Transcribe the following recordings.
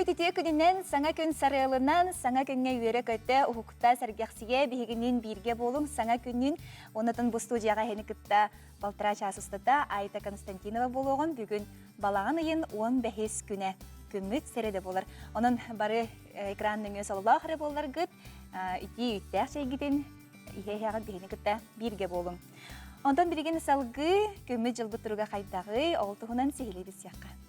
Күммүт үтүө күнүнэн, саҥа күн сарыалынан, саҥа күҥҥэ үөрэ-көтө, уһукта, сэргэхсийэ биһигинин бииргэ буолуҥ, саҥа күнүн оннотун бу студияҕа эһини кытта балтараа чаас устата Айта Константинова буолуоҕун бүгүн балаҕан ыйын 15 күнэ күммүт сэрэдэ буолар. Онон бары экран нөҥүө сололоох эрэ буолларгыт, итии үүттээх чэйгитин иһэ-иһэҕит биһини кытта бииргэ буолуҥ. Онтон билигин салгыы күммүт дьылбыт туруга хайдаҕый, ол туһунан сиһилии билсиэххэ.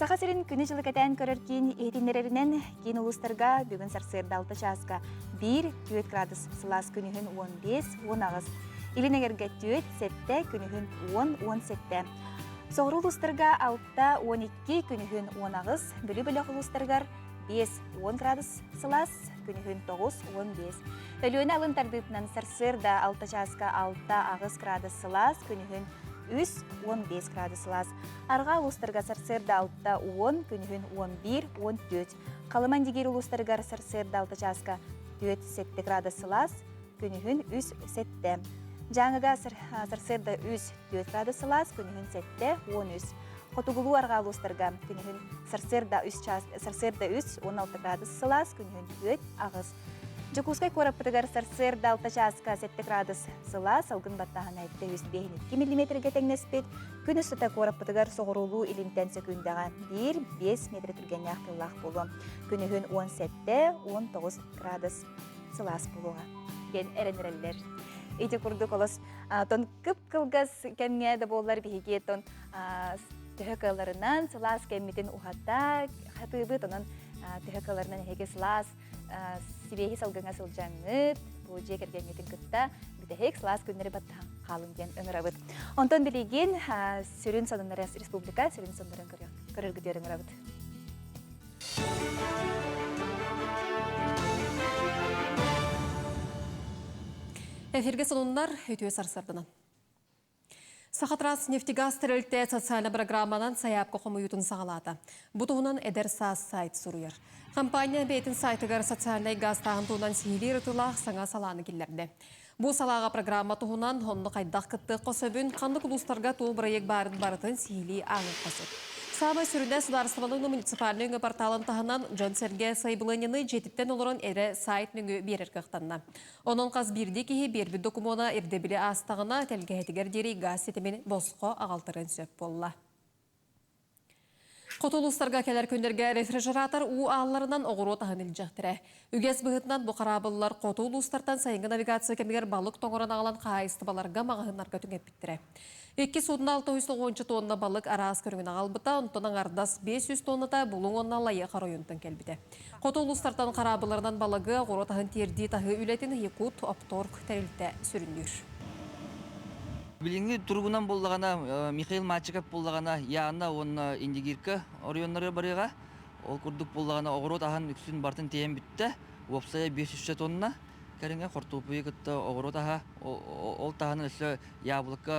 Саха сирин күнү-дьылы кэтээн көрөр киин иһитиннэрэринэн, киин улуустарга бүгүн сарсыарда 6 чааска 1-4 градус сылаас күнүһүн 15-18, илин эҥэргэ 4-7, күнүһүн 10-17. Соҕуруу улуустарга 6-12, күнүһүн 18, Бүлүү бөлөх улуустарыгар 5-10 градус сылаас, күнүһүн 9-15. Өлүөнэ алын тардыытынан сарсыарда 6 чааска 6-8 градус сылаас, күнүһүн 3-15 градус сылаас. Арҕаа улуустарга сарсыарда 6-10, күнүһүн 11-14. Халыма-Индигиир улуустарыгар сарсыарда 6 чааска 4-7 градус сылаас, күнүһүн 3-7. Дьааҥыга сарсыарда 3-4 градус сылаас, күнүһүн 7-13. Хотугулуу арҕаа улуустарга күнүһүн сарсыарда 3 чаас сарсыарда 3-16 градус сылаас, күнүһүн 4-8. Дьокуускай куораппытыгар сарсыарда 6 чааска 7 градус сылаас, салгын баттааһына 752 миллиметргэ тэҥнэспит. Күн устата куораппытыгар соҕуруулуу илинтэн сөкүүндэҕэ 1-5 метр түргэннээх тыллаах буолуо. Күнүһүн 17-19 градус сылаас буолуоҕа диэн эрэнэрэллэр. Ити курдук олус тон кып-кылгас кэмҥэ да буоллар биһиги тон төһө кыалларынан сылаас кэммитин уһата хатыыбыт, онон төһө кыалларынан эһиги сылаас сибиэһи салгыҥҥа сылдьаҥҥыт, бу дьиэ кэргэҥҥитин кытта бүтэһик сылаас күннэри баттаһан хаалыҥ диэн ыҥырабыт. Онтон билигин сүрүн сонуннары республика сүрүн сонуннарын көрөргүтүгэр ыҥырабыт. Эфирге сонуннар үтүө сарсарданан. Сахатранснефтегаз тэрилтэ социальнай программанан сайаапка хомуйуутун саҕалаата. Бу туһунан Эдэр саас сайт суруйар. Компания бэйэтин сайтыгар социальнай газтааһын туһунан сиһилии ырытыылаах саҥа салааны киллэрдэ. Бу салааҕа программа туһунан онно хайдах кыттыахха сөбүн, ханнык улуустарга туох бырайыак баарын барытын сиһилии ааҕыахха сөп. Саамай сүрүнэ судаарыстыбаннай муниципальнай өҥө порталын таһынан дьон-сэргэ сайабылыанньаны дьиэтиттэн олорон эрэ сайт нөҥүө биэрэр кыахтанна. Онон хас биирдии киһи биэрбит докумуона ирдэбили аастаҕына, тэлгэһэтигэр диэри гаас ситимин босхо аҕалтарыан сөп буолла. Хоту улуустарга кэлэр күннэргэ рефрижератор уу аалларынан оҕуруот аһын илдьэхтэрэ. Үгэс быһыытынан бу хараабыллар хоту улуустартан сайыҥҥы навигация кэмигэр балык тоҥорон аҕалан хаһаайыстыбаларга, маҕаһыыннарга түҥэппиттэрэ. Икки судно 690 тонна балык араас көрүҥүн аҕалбыта, онтон аҥардас 500 тонната Булуҥ уонна Лайыах оройуонтан кэлбитэ. Хоту улуустартан хараабыларынан балыгы, оҕуруот аһын тиэрдии таһыы үлэтин Якут Опторг тэрилтэ сүрүннүүр. Билиҥҥи туругунан буоллаҕына, Михаил Мальчиков буоллаҕына, Яна уонна Индигирка оройуоннарыгар барыаҕа. Ол курдук буоллаҕына, оҕуруот аһын үксүн барытын тиэйэн бүттэ. Уопсайа 500 тонна кэриҥэ хортуоппуйу кытта оҕуруот аһа. Ол таһынан өссө яблоко,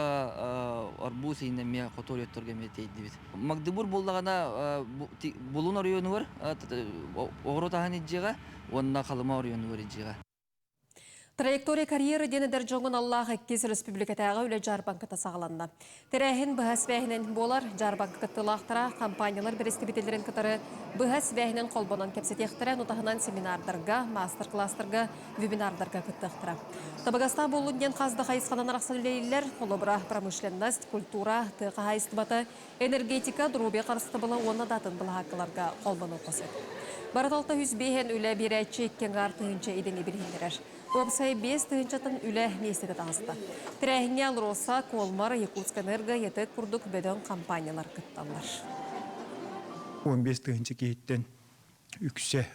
арбуз иһин эмиэ хоту оройуоттарга эмиэ тиэйдибит. Магдыбур буоллаҕына, Булун оройуонугар оҕуруот аһын илдьиэҕэ уонна Халыма оройуонугар илдьиэҕэ. Траектория карьеры диэн эдэр дьоҥҥун аллаах иккис республикатааҕы үлэ дьаарбаҥката саҕаланна. Тэрээһин быһа сибээһинэн буолар. Дьаарбаҥка кыттыылаахтара компаниялар бэрэстэбиитэллэрин кытары быһа сибээһинэн холбонон кэпсэтиэхтэрэ, ону таһынан семинардарга, маастар-кылаастарга, вебинардарга кыттыахтара. Табыгастаах буоллун диэн хас да хайысханан арахсан үлэлииллэр. Холобура, промышленность, культура, тыа хаһаайыстыбата, энергетика, доруобуйа харыстабыла уонна да атын былаһааккаларга холбонуохха сөп. Барыталта 105 үлэ биэрээччи икки аҥаар тыһыынча идэни билиһиннэрэр. Уопсай 5 тыһыынчаттан үлэ миэстэтэ таҕыста. Тэрээһиҥҥэ Алроса, Колмар, Якутскэнерго, ЯТЭК курдук бөдөҥ компаниялар кытталлар. 15 тыһыынча киһиттэн үксэ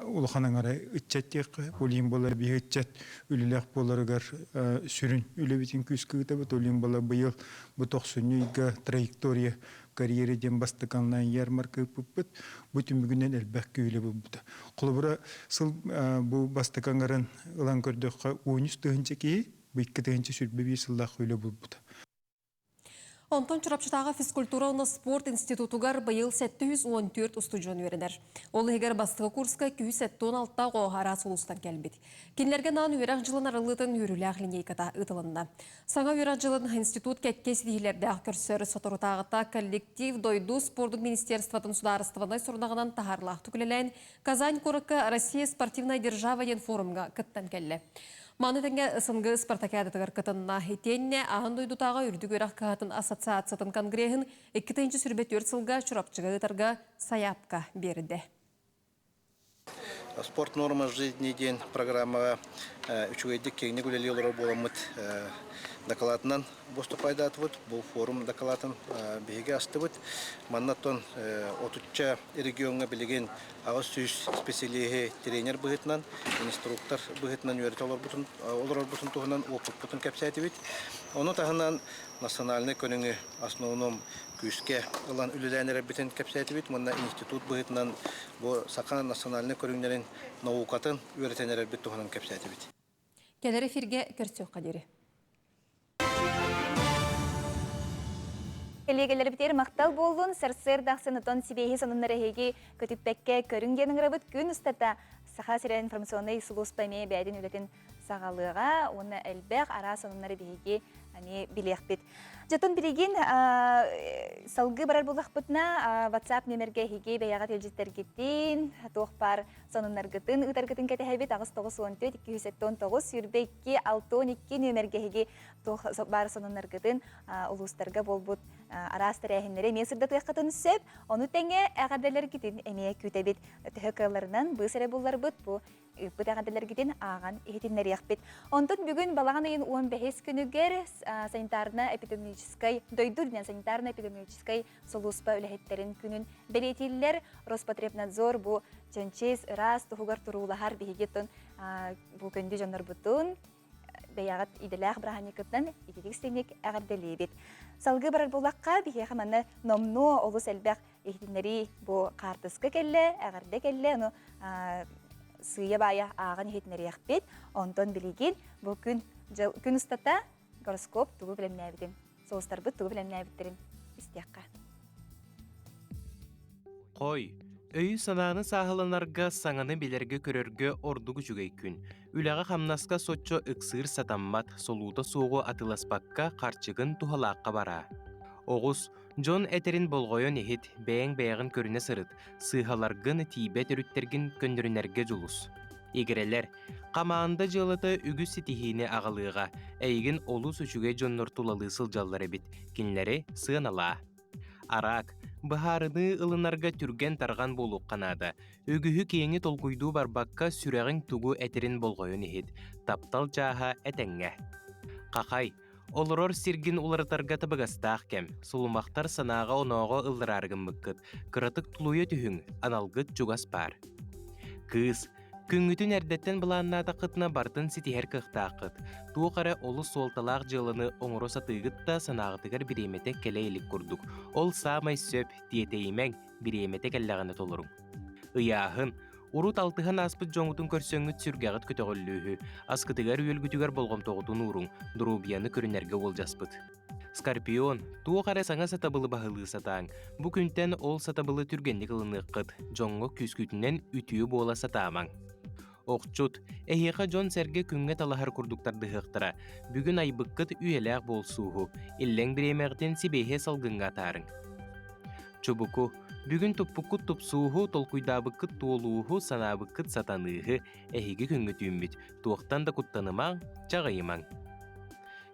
улахан аҥара ыччат диэххэ, Улин буолар биһи ыччат үлэлээх буоларыгар сүрүн үлэбитин күүскэ ыытабыт. Улин буолар быйыл бу тохсунньу ыйга траектория карьеры диэн бастакы онлайн ярмарка ыыппыппыт. Бу түмүгүнэн элбэх күүлэ булбута. Холобура, сыл бу бастакы аҥарын ылан көрдөххө, 13 тыһыынча киһи бу 2 тыһыынча 21 сыллаах үлэ булбута. Онтон Чурапчытааҕы физкультура уонна спорт институтугар быйыл 714 устудьуон үөрэнэр. Ол иһигэр бастакы курска 276 оҕо араас улуустан кэлбит. Кинилэргэ анаан үөрэх дьылын арыллыытын үөрүүлээх линейката ыытылынна. Саҥа үөрэх дьылын институт кэккэ ситиһиилэрдээх көрсөр соторутааҕыта коллектив дойду спордун министерствотын судаарыстыбаннай сорудаҕынан таһаарыылаахтык үлэлээн Казань куоракка Россия спортивная держава диэн форумҥа кыттан кэллэ. Маны тэҥэ СНГ спартакиадатыгар кытынна. Итиэннэ аан дойдутааҕы үрдүк үөрэх кыһатын ассоциациятын конгреһын 2024 сылга Чурапчыга ыытарга сайаапка биэрдэ. Спорт норма жизни диэн программаҕа үчүгэйдик киэҥник үлэлии олорор буоламмыт дакылаатынан выступайдаатыбыт. Бу форум дакылаатын биһиги астыбыт. Манна оттон отучча региоҥҥа билигин 800 специалиһи тренер быһыытынан, инструктор быһыытынан үөрэтэ олорбутун, олорорбутун туһунан опыппытын кэпсээтибит. Ону таһынан национальнай көрүҥү основном күүскэ ылан үлэлээн эрэрбитин кэпсээтибит уонна институт быһыытынан бу саха национальнай көрүҥнэрин наукатын үөрэтэн эрэрбит туһунан кэпсээтибит. Кэлэр эфиргэ көрсүөххэ диэри. Кэлиэгэлэрбитигэр махтал буоллун, сарсыарда ахсын отон сибиэһи сонуннар эһиги көтүппэккэ көрүҥ диэн ыҥырабыт. Күн устата Саха сирэ информационнай сулууспа эмиэ бэйэтин үлэтин саҕалыаҕа уонна элбэх араас сонуннары биһиги эмиэ билиэхпит. Дьотун билигин салгыы барар буоллахпытына WhatsApp нүөмэргэ эһиги бэйэҕит илдьиттэргитин, туох баар сонуннаргытын ыытаргытын кэтэһэбит. 894 279 22 62 нүөмэргэ эһиги туох баар сонуннаргытын улуустарга буолбут араас тэрээһиннэри эмиэ сырдатыаххытын сөп. Ону тэҥэ эҕэрдэлэргитин эмиэ күүтэбит. Төһө кыалларынан быыс эрэ булларбыт бу ыыппыт эҕэрдэлэргитин ааҕан иһитиннэриэхпит. Онтон бүгүн балаҕан ыйын 15 күнүгэр санитарно-эпидемиологическай дойду үрдүнэн санитарно-эпидемиологическай сулууспа үлэһиттэрин күнүн бэлиэтииллэр. Роспотребнадзор бу чэнчис, ыраас туһугар туруулаһар биһиги бу күндү дьоннорбутун бэйэҕит идэлээх бырааһынньыккытынан ититик синик эҕэрдэлиибит. Салгыы барар буоллахха, биһиэхэ манна номнуо олус элбэх иһитиннэрии бу хаартыска кэллэ, эҕэрдэ кэллэ, ону сыыйа-баайа ааҕан иһитиннэриэхпит. Онтон билигин бу күн, күн устата гороскоп тугу бэлэмнээбитин, соустарбыт тугу бэлэмнээбиттэрин истиэххэ. Хой, өйү-санааны сааһыланарга, саҥаны билэргэ-көрөргө ордук үчүгэй күн. Үлэҕэ-хамнаска соччо ыксыыр сатаммат, солуута суоҕу атыыласпакка харчыгын туһалаахха бараа. Оҕус, дьон этэрин болҕойон иһит, бэйэҥ бэйэҕин көрүнэ сырыт, сыыһаларгын, тиийбэт өрүттэргин көннөрүнэргэ дьулус. Игирэлэр, хамаанда дьыалата үгүс ситиһиини аҕалыаҕа, эйигин олус үчүгэй дьоннор тулалыы сылдьаллар эбит, кинилэри сыаналаа. Араак, быһаарыныы ылынарга түргэн-тарҕан буолуохха наада. Үгүһү-киэҥи толкуйдуу барбакка сүрэҕиҥ тугу этэрин болҕойон иһит. Таптал чааһа этэҥҥэ. Хахай, олорор сиргин уларытарга табыгастаах кэм. Сулумахтар санааҕа-онооҕо ыллараары гыммыккыт. Кыратык тулуйа түһүҥ, аналгыт чугас баар. Кыыс, Күҥҥүтүн эрдэттэн былааннаатаххытына барытын ситиһэр кыахтааххыт. Туох эрэ олус суолталаах дьыаланы оҥоро сатыыгыт да санааҕытыгар бириэмэтэ кэлэ илик курдук. Ол саамай сөп, тиэтэйимэҥ, бириэмэтэ кэллэҕинэ толоруҥ. Ыйааһын. Урут алтыһан ааспыт дьоҥҥутун көрсөҥҥүт сүргэҕит көтөҕүллүүһү, аскытыгар-үөлгүтүгэр болҕомтоҕутун ууруҥ, доруобуйаны көрүнэргэ уолдьаспыт. Скорпион, туох эрэ саҥа сатабылы баһылыы сатааҥ. Бу күнтэн ол сатабылы түргэнник ылыныаххыт, дьоҥҥо күүскүтүнэн үтүө буола сатаамаҥ. Охчут, эһиэхэ дьон-сэргэ күҥҥэ талаһар курдук тардыһыахтара. Бүгүн айбыккыт үйэлээх буолсууһу, иллэҥ бириэмэҕитин сибиэһэй салгыҥҥа атаарыҥ. Чубуку, бүгүн туппуккут тупсууһу, толкуйдаабыккыт туолууһу, санаабыккыт сатаныыһы, эһиги күҥҥүт үүммүт, туохтан да куттанымаҥ, чаҕыйымаҥ.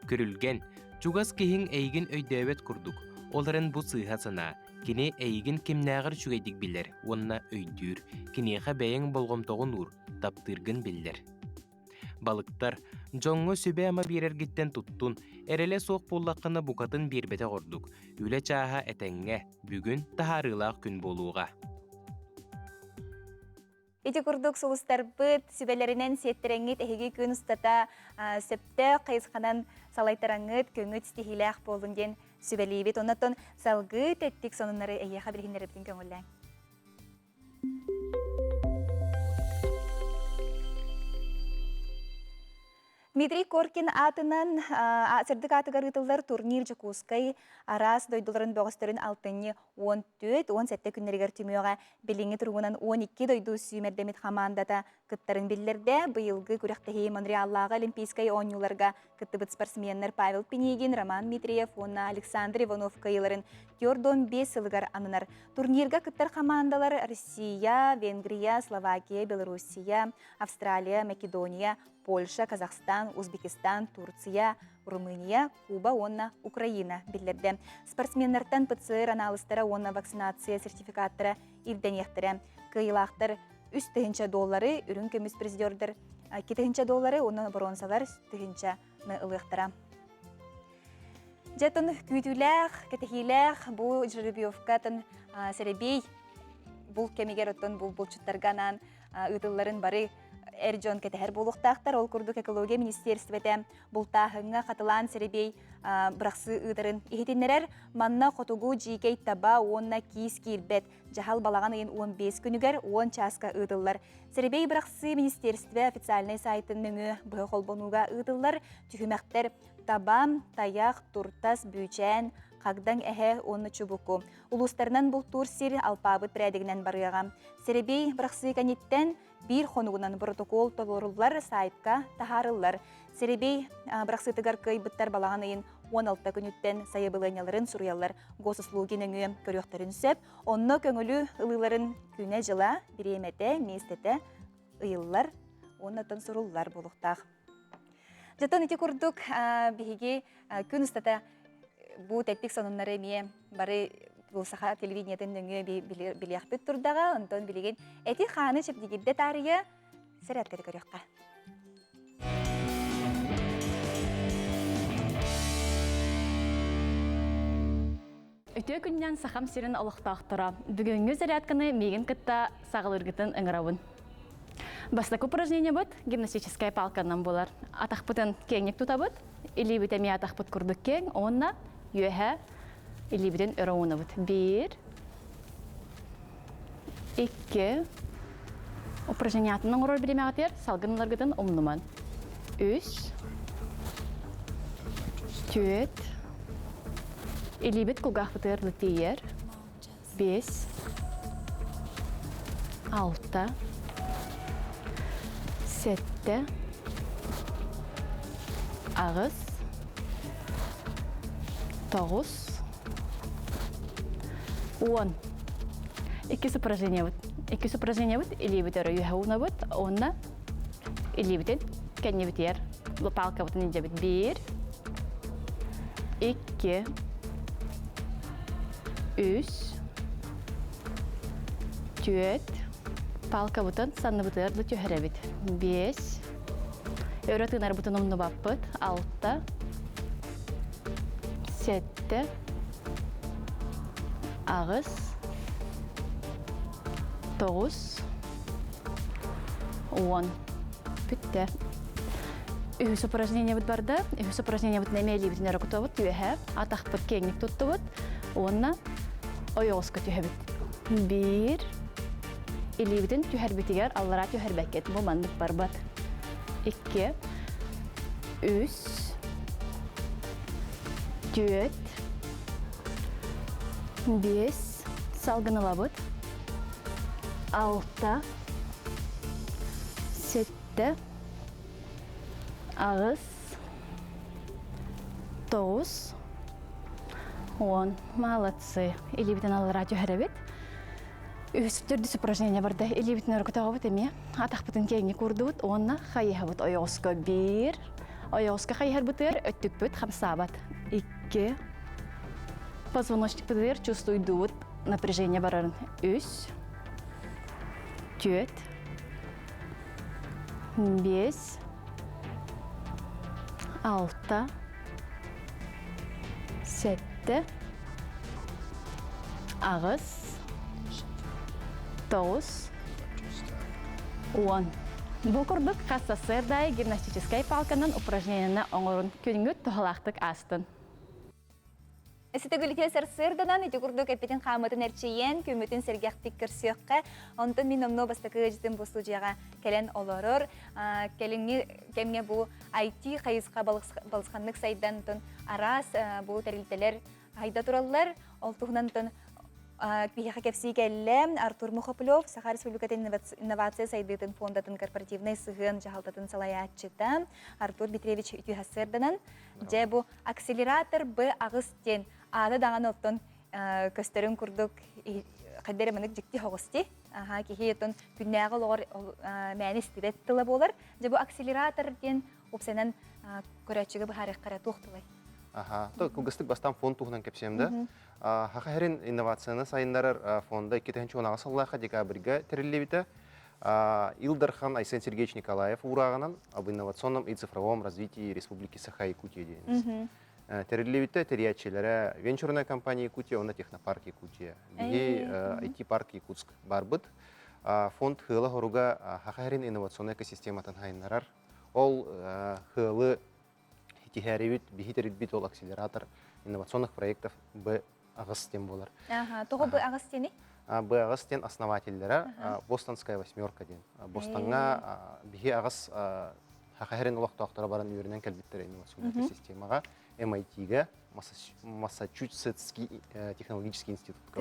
Күрүлгэн, чугас киһиҥ эйигин өйдөөбөт курдук, ол эрэн бу сыыһа санаа, кини эйигин кимнээҕэр үчүгэйдик билэр уонна өйдүүр, киниэхэ бэйэҥ болҕомтоҕун уур, таптыыргын биллэр. Балыктар, дьоҥҥо сүбэ-ама биэрэргиттэн туттун, эрэлэ суох буоллаххына букатын биэрбэтэх ордук, үлэ чааһа этэҥҥэ, бүгүн таһаарыылаах күн буолуоҕа. Ити курдук сулустарбыт сүбэлэринэн сиэттэрэҥҥит эһиги күн устата сөптөөх хайысханан салайтараҥҥыт, көҥүт ситиһиилээх буоллун диэн сүбэлиибит. Оннотон салгыы тэттик сонуннары эһиэхэ билиһиннэрэбитин көҥүллээҥ. Дмитрий Коркин аатынан сырдык аатыгар ыытыллар турнир Дьокуускай араас дойдуларын бөҕөстөрүн алтынньы 14-17 күннэригэр түмүөҕэ. Билиҥҥи туругунан 12 дойду сүүмэрдэммит хамаандата кыттарын биллэрдэ. Быйылгы күрэхтэһии Монреаллааҕы Олимпийскай оонньууларга кыттыбыт спортсменнар Павел Пинигин, Роман Дмитриев уонна Александр Иванов кыайыыларын 45 сылыгар ананар. Турнирга кыттар хамаандалар Россия, Венгрия, Словакия, Белоруссия, Австралия, Македония, Польша, Казахстан, Узбекистан, Турция, Румыния, Куба уонна Украина биллэрдэ. Спортсменнартан ПЦР анаалыстара уонна вакцинация сертификаттара ирдэниэхтэрэ. Кыайыылаахтар 3 тыһыынча доллары, үрүҥ көмүс призердэр 2 тыһыынча доллары уонна боруонсалар тыһыынчаны ылыахтара. Дьэтин күүтүүлээх, кэтэһиилээх бу жеребьевкатын сэрэбиэй бул кэмигэр оттон бул булчуттарга анаан ыытылларын бары эр дьон кэтэһэр буолуохтаахтар. Ол курдук экология министиэристибэтэ бултааһыҥҥа хатылаан сэрэбиэй бырахсыы ыытарын иһитиннэрэр. Манна хотугу дьиикэй таба уонна киис киирбэт дьаһал балаҕан ыйын 15 күнүгэр 10 чааска ыытыллар. Сэрэбиэй бырахсыы министиэристибэ официальнай сайтын нөҥүө быһа холбонууга ыытыллар. Түһүмэхтэр таба, тайах, туртас, бүүчээн, хагдаҥ эһэ уонна чубуку. Улуустарынан бултуур сир алпаабыт бэрээдэгинэн барыаҕа. Сэрэбиэй бырахсыы кэнниттэн биир хонугунан боротокуол толоруллар сайтка таһаарыллар. Сэрэбиэй бырахсыытыгар кыайбыттар балаҕан ыйын 16 күнүттэн сайабылыанньаларын суруйаллар госуслуги нөҥүө көрүөхтэрин сөп. Онно көҥүлү ылыыларын күнэ-дьыла, бириэмэтэ, миэстэтэ ыйыллар уонна суруллар буолуохтаах. Дьэтон ити курдук биһиги күн устата бу тэттик сонуннары эмиэ бары бу саха телевидениетын нөҥүө билиэхпит турдаҕа. Онтон билигин эти хааны чэбдигирдэ таарыйа сэрэттэри көрүөххэ. Үтүө күннэн Сахам сирин олохтоохторо. Бүгүҥҥү зарядканы миигин кытта саҕалыыргытын ыҥырабын. Бастакы упражнениебыт гимнастическая палканан буолар. Атахпытын киэҥник тутабыт, илиибит эмиэ атахпыт курдук киэҥ, уонна үөһэ илиибитин өрө уунабыт. Биир, икки, упражнениятын оҥорор бириэмэҕитигэр салгын ыларгытын умнуман. Үс, түөрт, илиибит кулгаахпытыгар тиийэр. Биэс, алта, сэттэ, аҕыс, тоҕус, уон. Иккис упражнениебыт. Иккис упражнениебыт илиибит өрө үөһэ уунабыт уонна илиибитин кэннибитигэр палкабытын илдьэбит. Биир, икки, үс, түөрт, палкабытын санныбытыгар да түһэрэбит. Биэс, өрө тыынарбытын умнубаппыт. Алта, сэттэ, аҕыс, тоҕус, уон. Бүттэ. Үһүс упражнениебыт барда. Үһүс упражнениебытын эмиэ илиибитин өрө кутабыт үөһэ. Атахпыт киэҥник туттубут. Уонна ойоҕоско түһэбит. Биир. Илиибитин түһэрбитигэр аллараа түһэрбэккит. Бу маннык барбат. Икки. Үс. Түөрт. Биэс. Салгын ылабыт. Алта. Сэттэ. Аҕыс. Тоҕус. Уон. Молодцы. Илиибитин аллараа түһэрэбит. Үһүс төрдүс упражнение барда. Илиибитин өрө көтөҕөбүт эмиэ. Атахпытын киэҥник уурдубут уонна хайыһабыт ойоҕоско биир. Ойоҕоско хайыһарбытыгар өттүкпүт хамсаабат. Икки. Позвоночникпытыгар чувствуйдуубут напряжение барарын. Үс. Түөрт. Биэс. Алта. Сэттэ. Аҕыс. Тоҕус. Уон. Бу курдук хас сарсыарда гимнастическай палканан упражнениены оҥорун. Күҥҥүт туһалаахтык аастын. Өссө сарсыарданан ити курдук эппитин хаамытын эрчийэн, күммүтүн сэргэхтик көрсүөххэ. Онтон мин номнуо бастакы ыалдьытым бу студияҕа кэлэн олорор. Кэлиҥҥи кэмҥэ бу IT хайысха балысханнык сайдан араас бу тэрилтэлэр айда тураллар. Ол туһунан биһиэхэ кэпсии кэллэ Артур Мухоплев, Саха Республикатын инновация сайдыытын фондатын корпоративнай сыһыан дьаһалтатын салайааччыта Артур Дмитриевич үтүө Дьэ бу акселератор Б8 диэн аата даҕаны оттон көстөрүн курдук хайда эрэ манык дьикти соҕус дии. Аха киһи оттон күннээҕи олоҕор мээнэ истибэт тыла буолар. Дьэ бу акселератор диэн уопсайынан көрөөччүгэ быһаарыахха эрэ туох тылай? Аха, то кылгастык бастаан фонд туһунан кэпсиэм да. Саха сирин инновацияны сайыннарар фонда 2018 сыллаахха декабрьга тэриллибитэ. Ил Дархан Айсен Сергеевич Николаев уурааҕынан об инновационном и цифровом развитии Республики Саха-Якутия диэн тэриллибитэ. Тэрийээччилэрэ венчурная компания Якутия уонна технопарк Якутия. Биһи IT-парк Якутск барбыт. Фонд сыала-соруга Саха сирин инновационнай экосистематын сайыннарар. Ол сыалы ситиһээрибит, биһи тэрилбит ол акселератор инновационных проектов Б8 диэн буолар. Тоҕо Б8 диэний? Б8 диэн основателлэрэ Бостонская восьмерка диэн. Бостоҥҥа биһи аҕыс Саха сирин олохтоохторо баран үөрэнэн кэлбиттэрэ инновационнай экосистемаҕа MIT-га Массачусетский технологический институтка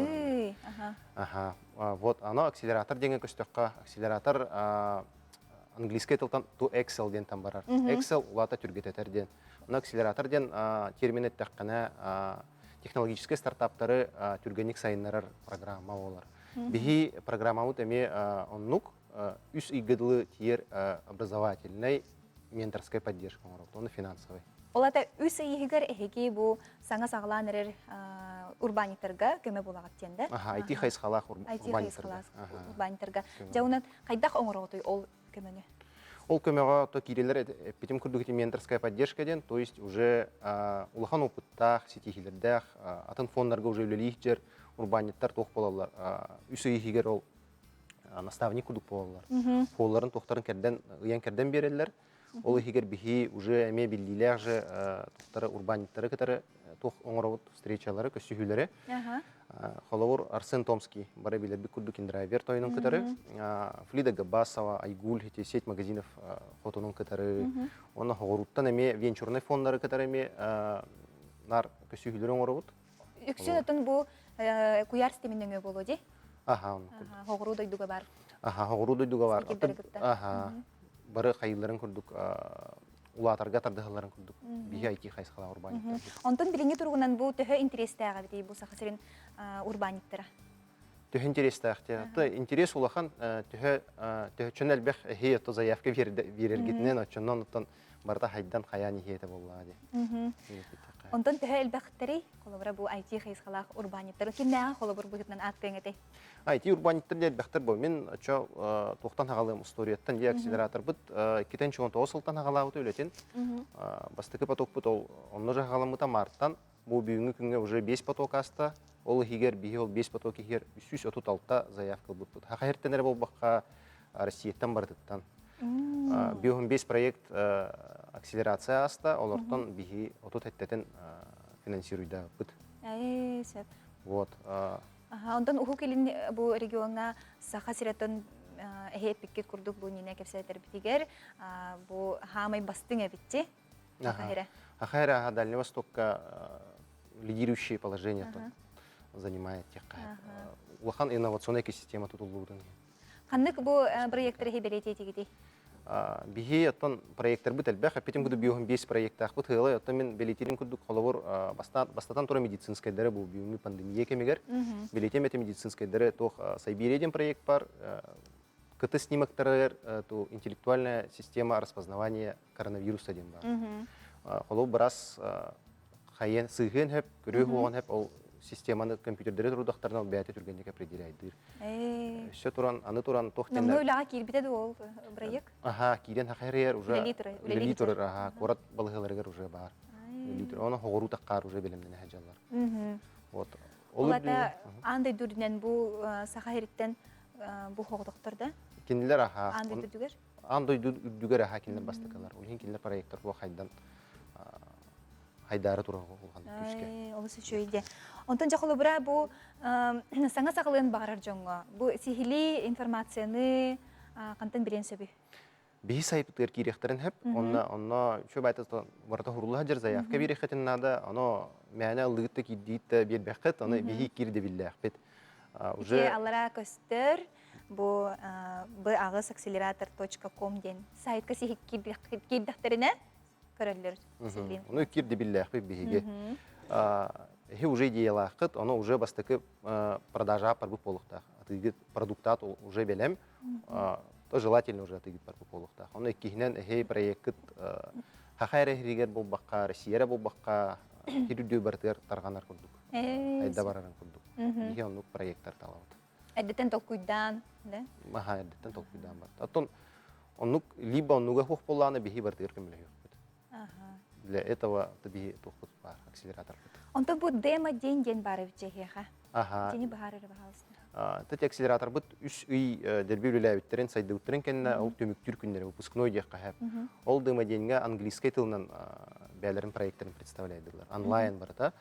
Ага. Вот оно акселератор диэҥҥэ көстөххө, акселератор английскай тылтан to Excel диэн там барар. Excel улаата түргэтэтэр диэн. Ону акселератор диэн термин эттэххинэ технологическай стартаптары түргэнник сайыннарар программа буолар. Биһи программабыт эмиэ оннук үс ыйга дылы тиийэр образовательнай менторскай поддержка оҥоробут, оны финансовый. Ол ата үс ыйыгар эһиги бу саҥа саҕалаан эрэр урбаанньыктарга көмө буолаҕыт диэн да? Аха, IT хайысхалаах урбаанньыктарга. Урбаанньыктарга. Дьэ, онон хайдах оҥороҕутуй ол көмөнү? Ол көмөҕө то киирэлэр эппитим курдук ити менторская поддержка диэн, то есть уже улахан опыттаах, ситиһиилэрдээх, атын фондарга уже үлэлиир дьэр урбаанньыттар туох буолаллар, үс ый иһигэр ол наставник курдук буолаллар. Фолларын туохтарын кэрдэн, ыйан кэрдэн биэрэллэр. Ол иһигэр биһи уже эмиэ биллиилээх же туохтары урбаанньыттары кытары туох оҥоробут встречалары, көссүһүүлэри. Холобур, Арсен Томский, бары билэрбит курдук индрайвер тойонун кытары, Флида Габасова, Айгуль, эти сеть магазинов хотунун кытары, уонна хоҕурууттан эмиэ венчурнай фондары кытары эмиэ нар көссүһүүлэри оҥоробут. Үксүн отон бу куйаар ситимин нөҥүө буолуо дии? Аха, оннук. Хоҕуруу дойдуга бар. Аха, хоҕуруу дойдуга бар. Аха, бары хайыыларын курдук улаатарга тардыһалларын курдук биһи IT хайысхалаах урбаанньыттар. Онтон билиҥҥи туругунан бу төһө интэриэстээх эбитий бу Саха сирин урбаанньыттара? Төһө интэриэстээх те интерес улахан төһө төһөччөн элбэх эһи ото заявка биэрэргитинэн оччоннон оттон барыта хайдан хайаан иһиэтэ буоллаҕа дии. Онтон төһө элбэхтэрий? Холобура бу IT хайысхалаах урбаанньыттары кимнээҕи холобур быһыытынан ааттыаҥ этэй? IT урбаанньыттар диэн элбэхтэр бу. Мин очо туохтан хагалыам устуоруйаттан дии акселераторбыт 2019 сылтан хагалаабыт үлэтин. Бастакы потокпут ол онно же хагаламмыта мартан. Бу бүгүҥҥү күҥҥэ уже 5 поток аста. Ол иһигэр биһи ол 5 поток иһигэр 336 заявка ылбыппыт. Хаха эртэн эрэ буолбакка Россияттан барытыттан. 5 проект акселерация аста, олортон биһи 30 эттэтин финансируйдаабыт. Сөп. Вот. Онтон Уһук Илин бу региоҥҥа Саха сирэтин эһи эппиккит курдук бу Нина кэпсэтэрбитигэр бу хаамай бастыҥ эбитчи. Саха сирэ. Саха сирэ Дальний Востокка лидирующее положение занимает тех улахан инновационная экосистема тутуллубутун. Ханнык бу проекттары эһи бэлиэтиэтигитий? Биһи оттон проекттарбыт элбэх, эппитим курдук биоһун биэс проекттаахпыт ыалы, оттон мин бэлиэтиирим курдук холобур бастатан туран медицинскайдары бу бүгүҥҥү пандемия кэмигэр бэлиэтиэм этэ медицинскайдары туох Сайберия диэн проект бар, КТ снимоктарыгар ту интеллектуальная система распознавания коронавируса диэн бар. Холобур бырас хайыан сыыһыан хөп, көрүө хуоҕун хөп ол системаны компьютердери турудахтарына ол бэйэтэ түргэнник определяйдыыр. Өссө туран, аны туран туох Номнуо үлэҕэ киирбитэ да ол проект? Аха, киирэн хахайрыйар уже үлэлии турар, аха, куорат балыһаларыгар уже баар. Үлэлии турар. Оны хоҕуруу таххаар уже бэлэмнэнэ сылдьаллар. Вот. Ол ата аан дойду үрдүнэн бу Саха сириттэн бу хоҕотохтор да? Кинилэр аха. Аан дойду үрдүгэр? Аан дойду үрдүгэр аха кинилэр бастакылар. Ол иһин кинилэр проекттар бу хайдан. хайдаары турар улахан күүскэ. Олус үчүгэй дии. Онтон дьэ холобура бу саҥа саҕалыан баҕарар дьоҥҥо бу сиһилии информацияны хантан билиэн сөбүй? Биһи сайпытыгар киириэхтэрин сөп. Онно онно үчүгэй баайта барыта хурулла сылдьар заявка биэриэххитин наада. Ону мээнэ ыллыгыт да киирдиит да биэрбэххит. Ону биһи киирдэбиллээхпит. Уже аллара көстөр бу б акселератор точка ком диэн сайтка сиһик киирдэхтэринэ көрөллөр. Ону киирдэбиллээхпит биһиги. Эһи уже идеялааххыт, ону уже бастакы продажа барбыт буолуохтаах. Атыыгыт продуктаат уже бэлэм. То желательно уже атыыгыт барбыт буолуохтаах. Ону иккиһинэн эһи проекткыт хаха эрэ иһигэр буолбакка, Россия эрэ буолбакка, хирүрдүү барытыгар тарҕанар курдук. Айда барарын курдук. Биһи оннук проекттар талабыт. Эрдэттэн толкуйдаан, да? Аха, эрдэттэн толкуйдаан бар. Оттон оннук либо оннуга хуох буоллаҕына биһи барытыгар көмөлөһүөхпүт. Для этого биһи туохпут баар, акселераторбыт. Онтон бу демо день диэн баар эбит эһиэхэ. Аха. Итини быһаарары баһаалыста. Тет акселераторбыт үс ый дэрби үлэлээбиттэрин, сайдыбыттарын кэннэ ол түмүктүүр күннэрэ выпускной диэххэ сөп. Ол демо деньга английскай тылынан бэйэлэрин проекттарын представляйдылар. Онлайн барыта.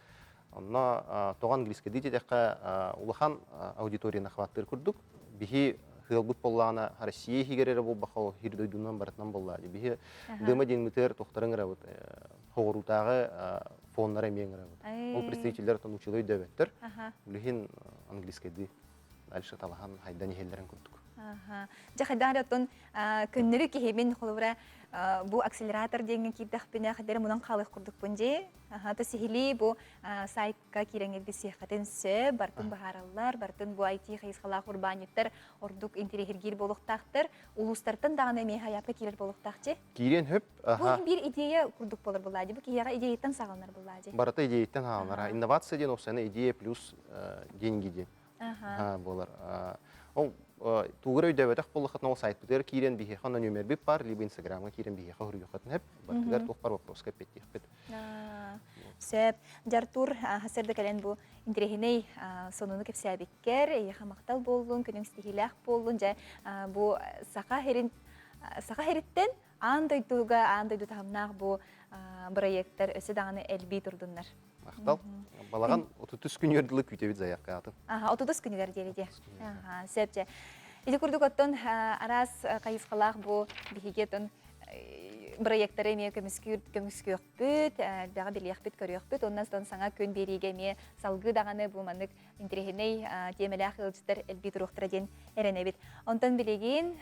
Онно тоҕо английскайдыы диэтэххэ улахан аудиторияны охваттыыр курдук. Биһи ыалбыт буоллаҕына Россия иһигэр эрэ буолбакка ол хир дойдунан барытынан буоллаа. Биһи дыма диэн тохтарын ырабыт хоҕуруутааҕы фоннары эмиэ ыҥырабыт. Ол представителлэр оттон училой өйдөөбөттөр. Билигин английскайдыы дальше талаһан хайдан иһэллэрин курдук. Дьэ хайдах эрэ оттон көннөрү киһибин холобура бу акселератор диэҥҥэ киирдэхпинэ хайдах эрэ мунан хаалыах курдукпун дии. Аха, сиһилии бу сайтка киирэҥҥит билсиэххитин сөп, бартын быһаараллар, бартын бу IT хайысхалаах урбаанньыттар ордук интэриэһиргиир буолуохтаахтар, улуустартан даҕаны эмиэ хайаапка киирэр буолуохтаах дии. Киириэн сөп. Бу биир идея курдук буолар булаа дии. Бу киһиэхэ идеяттан саҕаланар булаа дии. Барыта идеяттан саҕаланар. Инновация диэн опсайна идея плюс деньги диэн буолар. Ол тугу өйдөөбөтөх буоллаххытына ол сайтпытыгар киирэн биһиэхэ онно нүөмэрбит баар, либо инстаграмҥа киирэн биһиэхэ суруйуоххутун сөп. Барытыгар туох бар вопроска эппиэттиэхпит. Сөп. Дьартур сарда кэлэн бу интэриэһинэй сонуну кэпсээбиккэр, эйиэхэ махтал буоллун, күнүҥ ситиһиилээх буоллун. Дьэ, бу саха сирин саха сириттэн аан дойдуга, аан дойду таһымнаах бу бырайыактар өссө даҕаны элбии турдуннар. Махтал. Балаҕан 33 күнүгэр дылы күүтэбит заявкаатын. Аха, 33 күнүгэр диэри дии. Аха, сөп дьэ. Ити курдук оттон араас хайысхалаах бу биһиги оттон бырайыактары эмиэ көмүскүүр көмүскүөхпүт, элбэҕи билиэхпит, көрүөхпүт. Онон саҥа күн биэриигэ эмиэ салгыы даҕаны бу маннык интэриэһинэй тиэмэлээх ыалдьыттар элбии туруохтара диэн эрэнэбит. Онтон билигин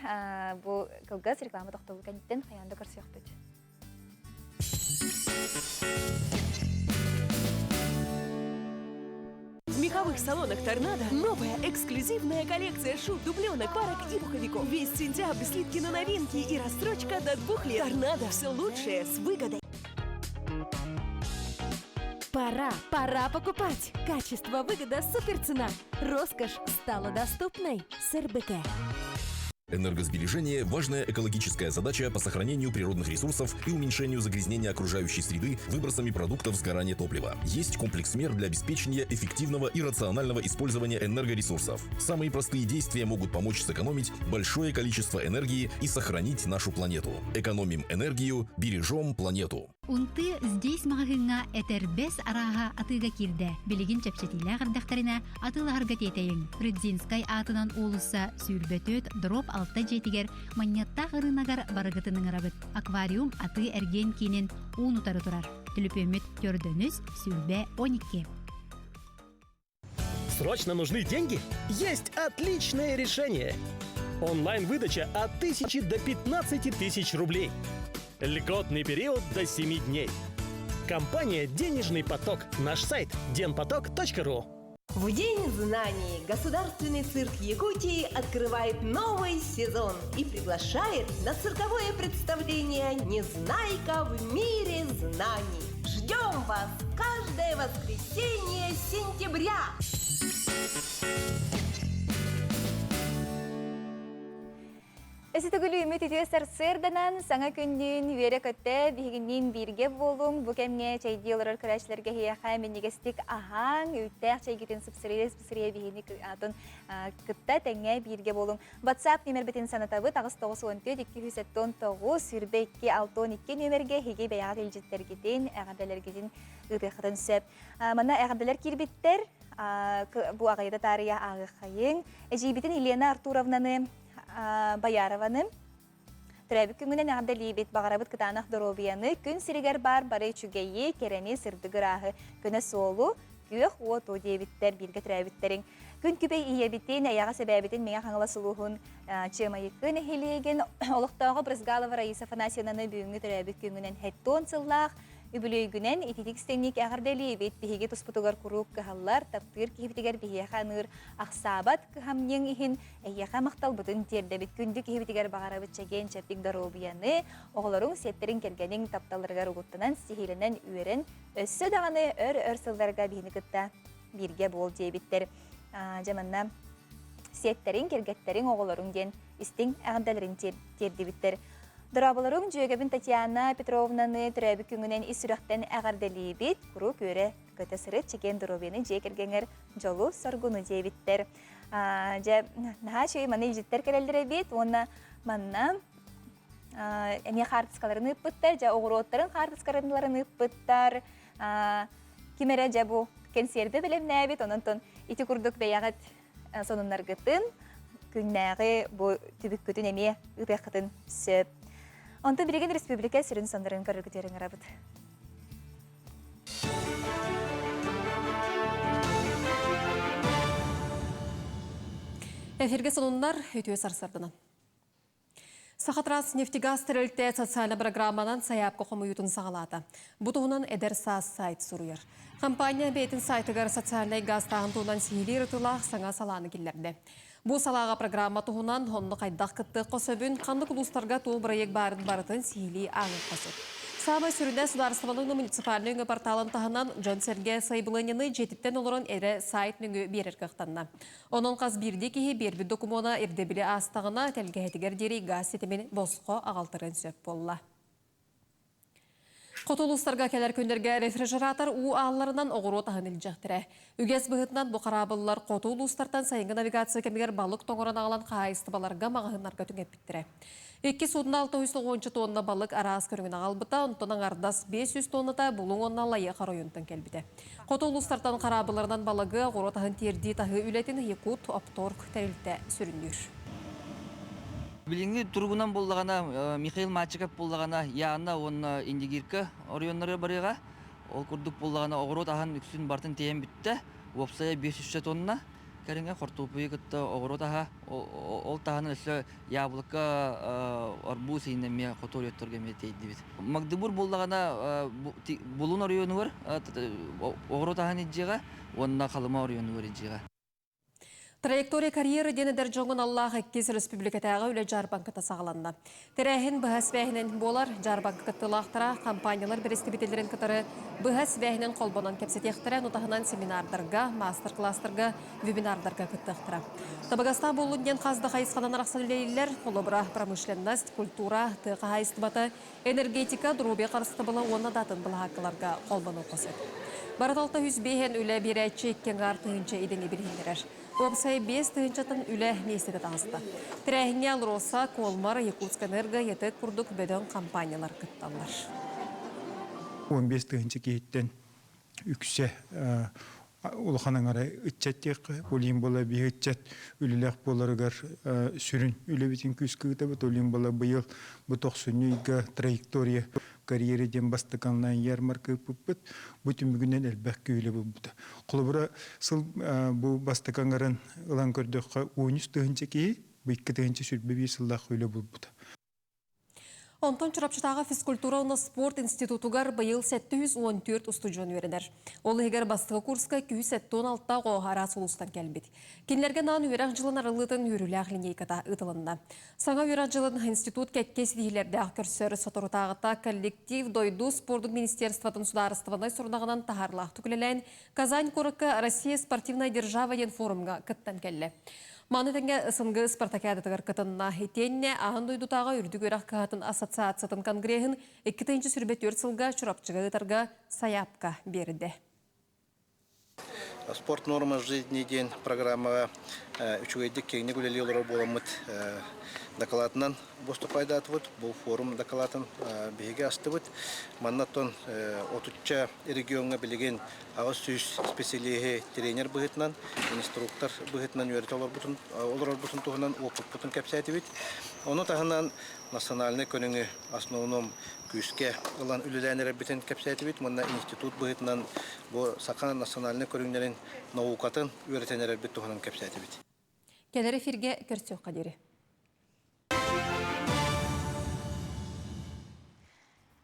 бу кылгас реклама тохтобул кэнниттэн хайаан да көрсүөхпүт. В меховых салонах «Торнадо» новая эксклюзивная коллекция шуб, дубленок, парок и пуховиков. Весь сентябрь скидки на новинки и рассрочка до двух лет. «Торнадо» – все лучшее с выгодой. Пора, пора покупать! Качество, выгода, суперцена. Роскошь стала доступной с РБК. Энергосбережение – важная экологическая задача по сохранению природных ресурсов и уменьшению загрязнения окружающей среды выбросами продуктов сгорания топлива. Есть комплекс мер для обеспечения эффективного и рационального использования энергоресурсов. Самые простые действия могут помочь сэкономить большое количество энергии и сохранить нашу планету. Экономим энергию, бережем планету. Унты здесь маҕаһыыҥҥа этэрбэс арааһа атыыга киирдэ. Билигин чэпчэтиилээх эрдэхтэринэ атыылаһарга тиэтэйиҥ. Рыдзинскай аатынан уулусса 24 дроп 6 дьиэтигэр Манньыаттаах ырыынагар барыгытын ыҥырабыт. Аквариум атыы-эргиэн киинин уун утары турар. Түлүпүөммүт төрдөнүс сүүрбэ 12. Срочно нужны деньги? Есть отличное решение! Онлайн-выдача от 1000 до 15 тысяч рублей. Льготный период до 7 дней. Компания «Денежный поток». Наш сайт денпоток.ру. В День знаний Государственный цирк Якутии открывает новый сезон и приглашает на цирковое представление «Незнайка в мире знаний». Ждем вас каждое воскресенье сентября! Эси төгүлүүмүт үтүө сарсыарданан саҥа күннүүн үөрэ-көтө биһигинниин бииргэ буолуҥ. Бу кэмҥэ чэйдии олорор көрөөччүлэргэ эһиэхэ минньигэстик аһааҥ, үүттээх чэйгитин сыпсырыйа-сыпсырыйа биһигини атын кытта тэҥҥэ бииргэ буолуҥ. WhatsApp нүөмэрбитин санатабыт 894 279 22 62 нүөмэргэ эһиги бэйэҕит илдьиттэргитин, эҕэрдэлэргитин ыытыаххытын сөп. Манна эҕэрдэлэр киирбиттэр. Бу аҕыйата таарыйа ааҕыаххайыҥ. Эдьиийбитин Елена Артуровнаны Боярованы төрөөбүт күҥҥүнэн эҕэрдэлиибит, баҕарабыт кытаанах доруобуйаны, күн сиригэр баар бары үчүгэйи, кэрэни, сырдык ырааһы, көнө суолу, күөх уоту диэбиттэр бииргэ төрөөбүттэриҥ. Күн күбэй ийэбитин, эйэҕэс эбээбитин Мэҥэ Хаҥалас улууһун Чыамайыкы нэһилиэгин олохтооҕо Брызгалова Раиса Афанасьевнаны бүгүҥҥү төрөөбүт күҥҥүнэн хэттуон сыллаах Үбүлүөйгүнэн ититик стэҥник эҕэрдэлиибит, биһиги туспутугар куруук кыһаллар, таптыыр киһибитигэр биһиэхэ аныыр ахсаабат кыһамньыҥ иһин эһиэхэ махталбытын тиэрдэбит. Күндү киһибитигэр баҕарабыт чэгиэн-чэбдик доруобуйаны, оҕолоруҥ, сиэттэриҥ, кэргэниҥ тапталларыгар угуттанан, сиһилэнэн үөрэн, өссө даҕаны өр-өр сылларга биһини кытта бииргэ буол диэбиттэр. Дьэ манна сиэттэриҥ, кэргэттэриҥ, оҕолоруҥ диэн истиҥ эҕэрдэлэрин тиэрдибиттэр. Дорооболоруҥ, дьүөгэбин Татьяна Петровнаны төрөөбүт күҥүнэн ис сүрэхтэн эҕэрдэлиибит. Куруук үөрэ көтө сырыт, чэгиэн доруобуйаны дьиэ кэргэҥҥэр дьолу-соргуну диэбиттэр. Дьэ, наһаа үчүгэй маны илдьиттэр кэлэллэр эбит уонна манна эмиэ хаартыскаларын ыыппыттар, дьэ оҕуруоттарын хаартыскаларын ыыппыттар. Ким эрэ дьэ бу кэнсиэрбэ бэлэмнээбит, онон ити курдук бэйэҕит сонуннаргытын, күннээҕи бу түбүккүтүн эмиэ ыытыаххытын сөп. Онтон билигин республика сүрүн соннарын көрөргүтүгэр ыҥырабыт. Эфиргэ сонуннар үтүө сарсарданан. Сахатранснефтегаз тэрилтэ социальнай программанан сайаапка хомуйуутун саҕалаата. Бу туһунан Эдэр саас сайт суруйар. Компания бэйэтин сайтыгар социальнай газтааһын туһунан сиһилии ырытыылаах саҥа салааны киллэрдэ. Бу салааҕа программа туһунан онно хайдах кыттыахха сөбүн, ханнык улуустарга туох бырайыак баарын барытын сиһилии ааҕыахха сөп. Саамай сүрүнэ судаарыстыбаннай уонна муниципальнай өҥө порталын таһынан дьон-сэргэ сайабылыанньаны дьиэтиттэн олорон эрэ сайт нөҥүө биэрэр кыахтанна. Онон хас биирдии киһи биэрбит докумуона ирдэбили аастаҕына, тэлгэһэтигэр диэри гаас ситимин босхо аҕалтарыан сөп буолла. Хоту улуустарга кэлэр күннэргэ рефрижератор уу аалларынан оҕуруот аһын илдьэхтэрэ. Үгэс быһыытынан бу хараабыллар хоту улуустартан сайыҥҥы навигация кэмигэр балык тоҥорон аҕалан хаһаайыстыбаларга, маҕаһыыннарга түҥэппиттэрэ. Икки судно 690 тонна балык араас көрүҥүн аҕалбыта, онтон аҥардас 500 тонната Булуҥ уонна Лайыах оройуонтан кэлбитэ. Хоту улуустартан хараабыларынан балыгы, оҕуруот аһын тиэрдии таһыы үлэтин Якут Опторг тэрилтэ сүрүннүүр. Билиҥҥи туругунан буоллаҕына, Михаил Мальчиков буоллаҕына, Яна уонна Индигирка оройуоннарыгар барыаҕа. Ол курдук буоллаҕына, оҕуруот аһын үксүн барытын тиэйэн бүттэ. Уопсайа 500 тонна. Кэриҥэ хортуоппуйу кытта оҕуруот аһа, ол таһынан өссө яблоко, арбуз иһин эмиэ хоту оройуотторго эмиэ тиэйдибит. Магдыбур буоллаҕына Булун оройуонугар оҕуруот аһын илдьиэҕэ уонна Халыма оройуонугар илдьиэҕэ. Траектория карьеры диэн эдэр дьоҥҥун аллаах иккис республикатааҕы үлэ дьаарбаҥката саҕаланна. Тэрээһин быһа сибээһинэн буолар. Дьаарбаҥка кыттыылаахтара компаниялар бэрэстэбиитэллэрин кытары быһа сибээһинэн холбонон кэпсэтиэхтэрэ, ону таһынан семинардарга, маастар-кылаастарга, вебинардарга кыттыахтара. Табыгастаах буоллун диэн хас да хайысханан арахсан үлэлииллэр. Холобура, промышленность, культура, тыа хаһаайыстыбата, энергетика, доруобуйа харыстабыла уонна да атын былаһааккаларга холбонуохха сөп. Барыта 605 үлэ биэрээччи икки аҥаар тыһыынча идэни билиһиннэрэр. Уопсай 5 тыһыынчаттан үлэ миэстэтэ таҕыста. Тэрээһиҥҥэ Алроса, Колмар, Якутскэнерго, ЯТЭК курдук бөдөҥ компаниялар кытталлар. 15 тыһыынча киһиттэн үксэ улахан аҥара ыччат диэххэ, ол иһин буола биһи ыччат үлэлээх буоларыгар сүрүн үлэбитин күүскэ ыытабыт. Ол иһин буола быйыл бу тохсунньу ыйга траектория карьеры диэн бастакы онлайн ярмарка ыыппыппыт. Бу түмүгүнэн элбэх күүлэ булбута. Холобура, сыл бу бастакы аҥарын ылан көрдөххө, 13 тыһыынча киһи бу 2 тыһыынча 21 сыллаах үлэ булбута. Онтон Чурапчытааҕы физкультура уонна спорт институтугар быйыл 714 устудьуон үөрэнэр. Ол иһигэр бастакы курска 276 оҕо араас улуустан кэлбит. Кинилэргэ анаан үөрэх дьылын арыллыытын үөрүүлээх линейката ыытылынна. Саҥа үөрэх дьылын институт кэккэ ситиһиилэрдээх көрсөр соторутааҕыта коллектив дойду спордун министерствотын судаарыстыбаннай сорудаҕынан таһаарыылаахтык үлэлээн Казань куоракка Россия спортивная держава диэн форумҥа кыттан кэллэ. Маны тэҥэ СНГ спартакиадатыгар кытынна. Итиэннэ аан дойдутааҕы үрдүк үөрэх кыһатын ассоциациятын конгреһын 2024 сылга Чурапчыга ыытарга сайаапка биэрдэ. Спорт норма жизни диэн программаҕа үчүгэйдик киэҥник үлэлии олорор буоламмыт дакылаатынан выступайдаатыбыт. Бу форум дакылаатын биһиги астыбыт. Манна оттон отучча региоҥҥа билигин 800 специалиһи тренер быһыытынан, инструктор быһыытынан үөрэтэ олорбутун, олорорбутун туһунан опыппытын кэпсээтибит. Ону таһынан национальнай көрүҥү основном күүскэ ылан үлэлээн эрэрбитин кэпсээтибит уонна институт быһыытынан бу саха национальнай көрүҥнэрин наукатын үөрэтэн эрэрбит туһунан кэпсээтибит. Кэлэр эфиргэ көрсүөххэ диэри.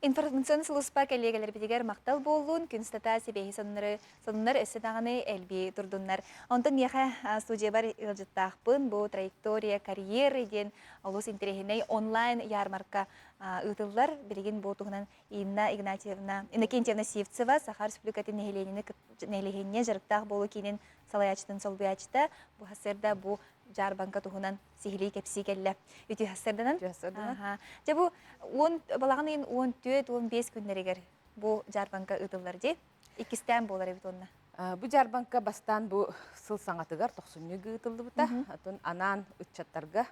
Информационный сулууспа кэллиэгэлэрбитигэр махтал буоллун, күн устата сибээһи сонуннары сонуннар өссө даҕаны элбии турдуннар. Онтон миэхэ студиябар ыалдьыттаахпын бу траектория карьеры диэн олус интэриэһинэй онлайн ярмарка ыытыллар. Билигин бу туһунан Инна Игнатьевна, Иннокентьевна Сивцева, Саха Республикатын нэһилиэнньэ дьарыктаах буолуу киинин салайааччытын солбуйааччыта бу сарсыарда бу дьаарбаҥка туһунан сиһилии кэпсии кэллэ. Үтүө сарсыарданан. Үтүө сарсыарданан. Дьэ бу 10 балаҕан ыйын 14-15 күннэригэр бу дьаарбаҥка ыытыллар дии. Иккистээн буолар эбит уонна. Бу дьаарбаҥка бастаан бу сыл саҥатыгар тохсунньуга ыытыллыбыта. Атын анаан ыччаттарга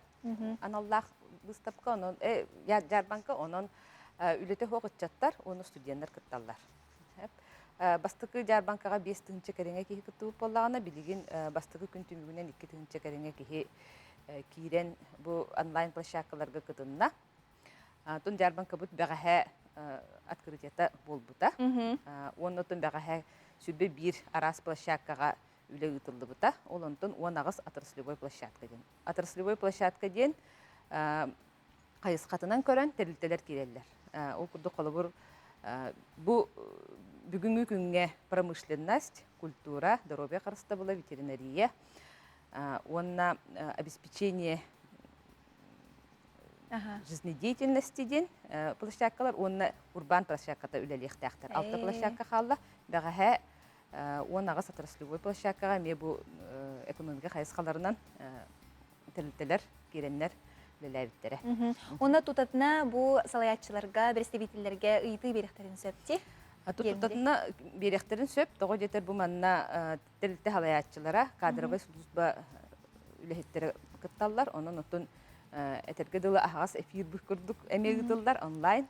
аналлаах выставка, онон дьаарбаҥка, онон үлэтэ суох ыччаттар уонна студеннар кытталлар. Бастакы дьаарбаҥкаҕа 5000 кэриҥэ киһи кыттыбыт буоллаҕына, билигин бастакы күн түмүгүнэн 2000 кэриҥэ киһи киирэн бу онлайн-площадкаларга кытынна. Тун дьаарбаҥкабыт бэҕэһээ открытиета буолбута. Уонна тун бэҕэһээ 21 араас площадкаҕа үлэ ыытыллыбыта. Ол онтон 18 отраслевой площадка диэн. Отраслевой площадка диэн хайысхатынан көрөн тэрилтэлэр киирэллэр. Ол курдук холобур бу бүгүҥҥү күҥҥэ промышленность, культура, доруобуйа харыстабыла, ветеринария уонна обеспечение жизнедеятельности диэн площадкалар уонна урбаан площадката үлэлиэхтээхтэр. Алта площадка хаалла. Бэҕэһээ 18 отраслевой площадкаҕа эмиэ бу экономика хайысхаларынан тэрилтэлэр киирэннэр үлэлээбиттэрэ. Уонна тутатына бу салайааччыларга, представителлэргэ ыйытыы биэриэхтэрин сөп дии? Тутатына биэриэхтэрин сөп. Тоҕо диэтэр бу манна тэрилтэ салайааччылара, кадровай служба үлэһиттэрэ кытталлар. Онон оттон этэргэ дылы аһаҕас эфир курдук эмиэ ыытыллар онлайн.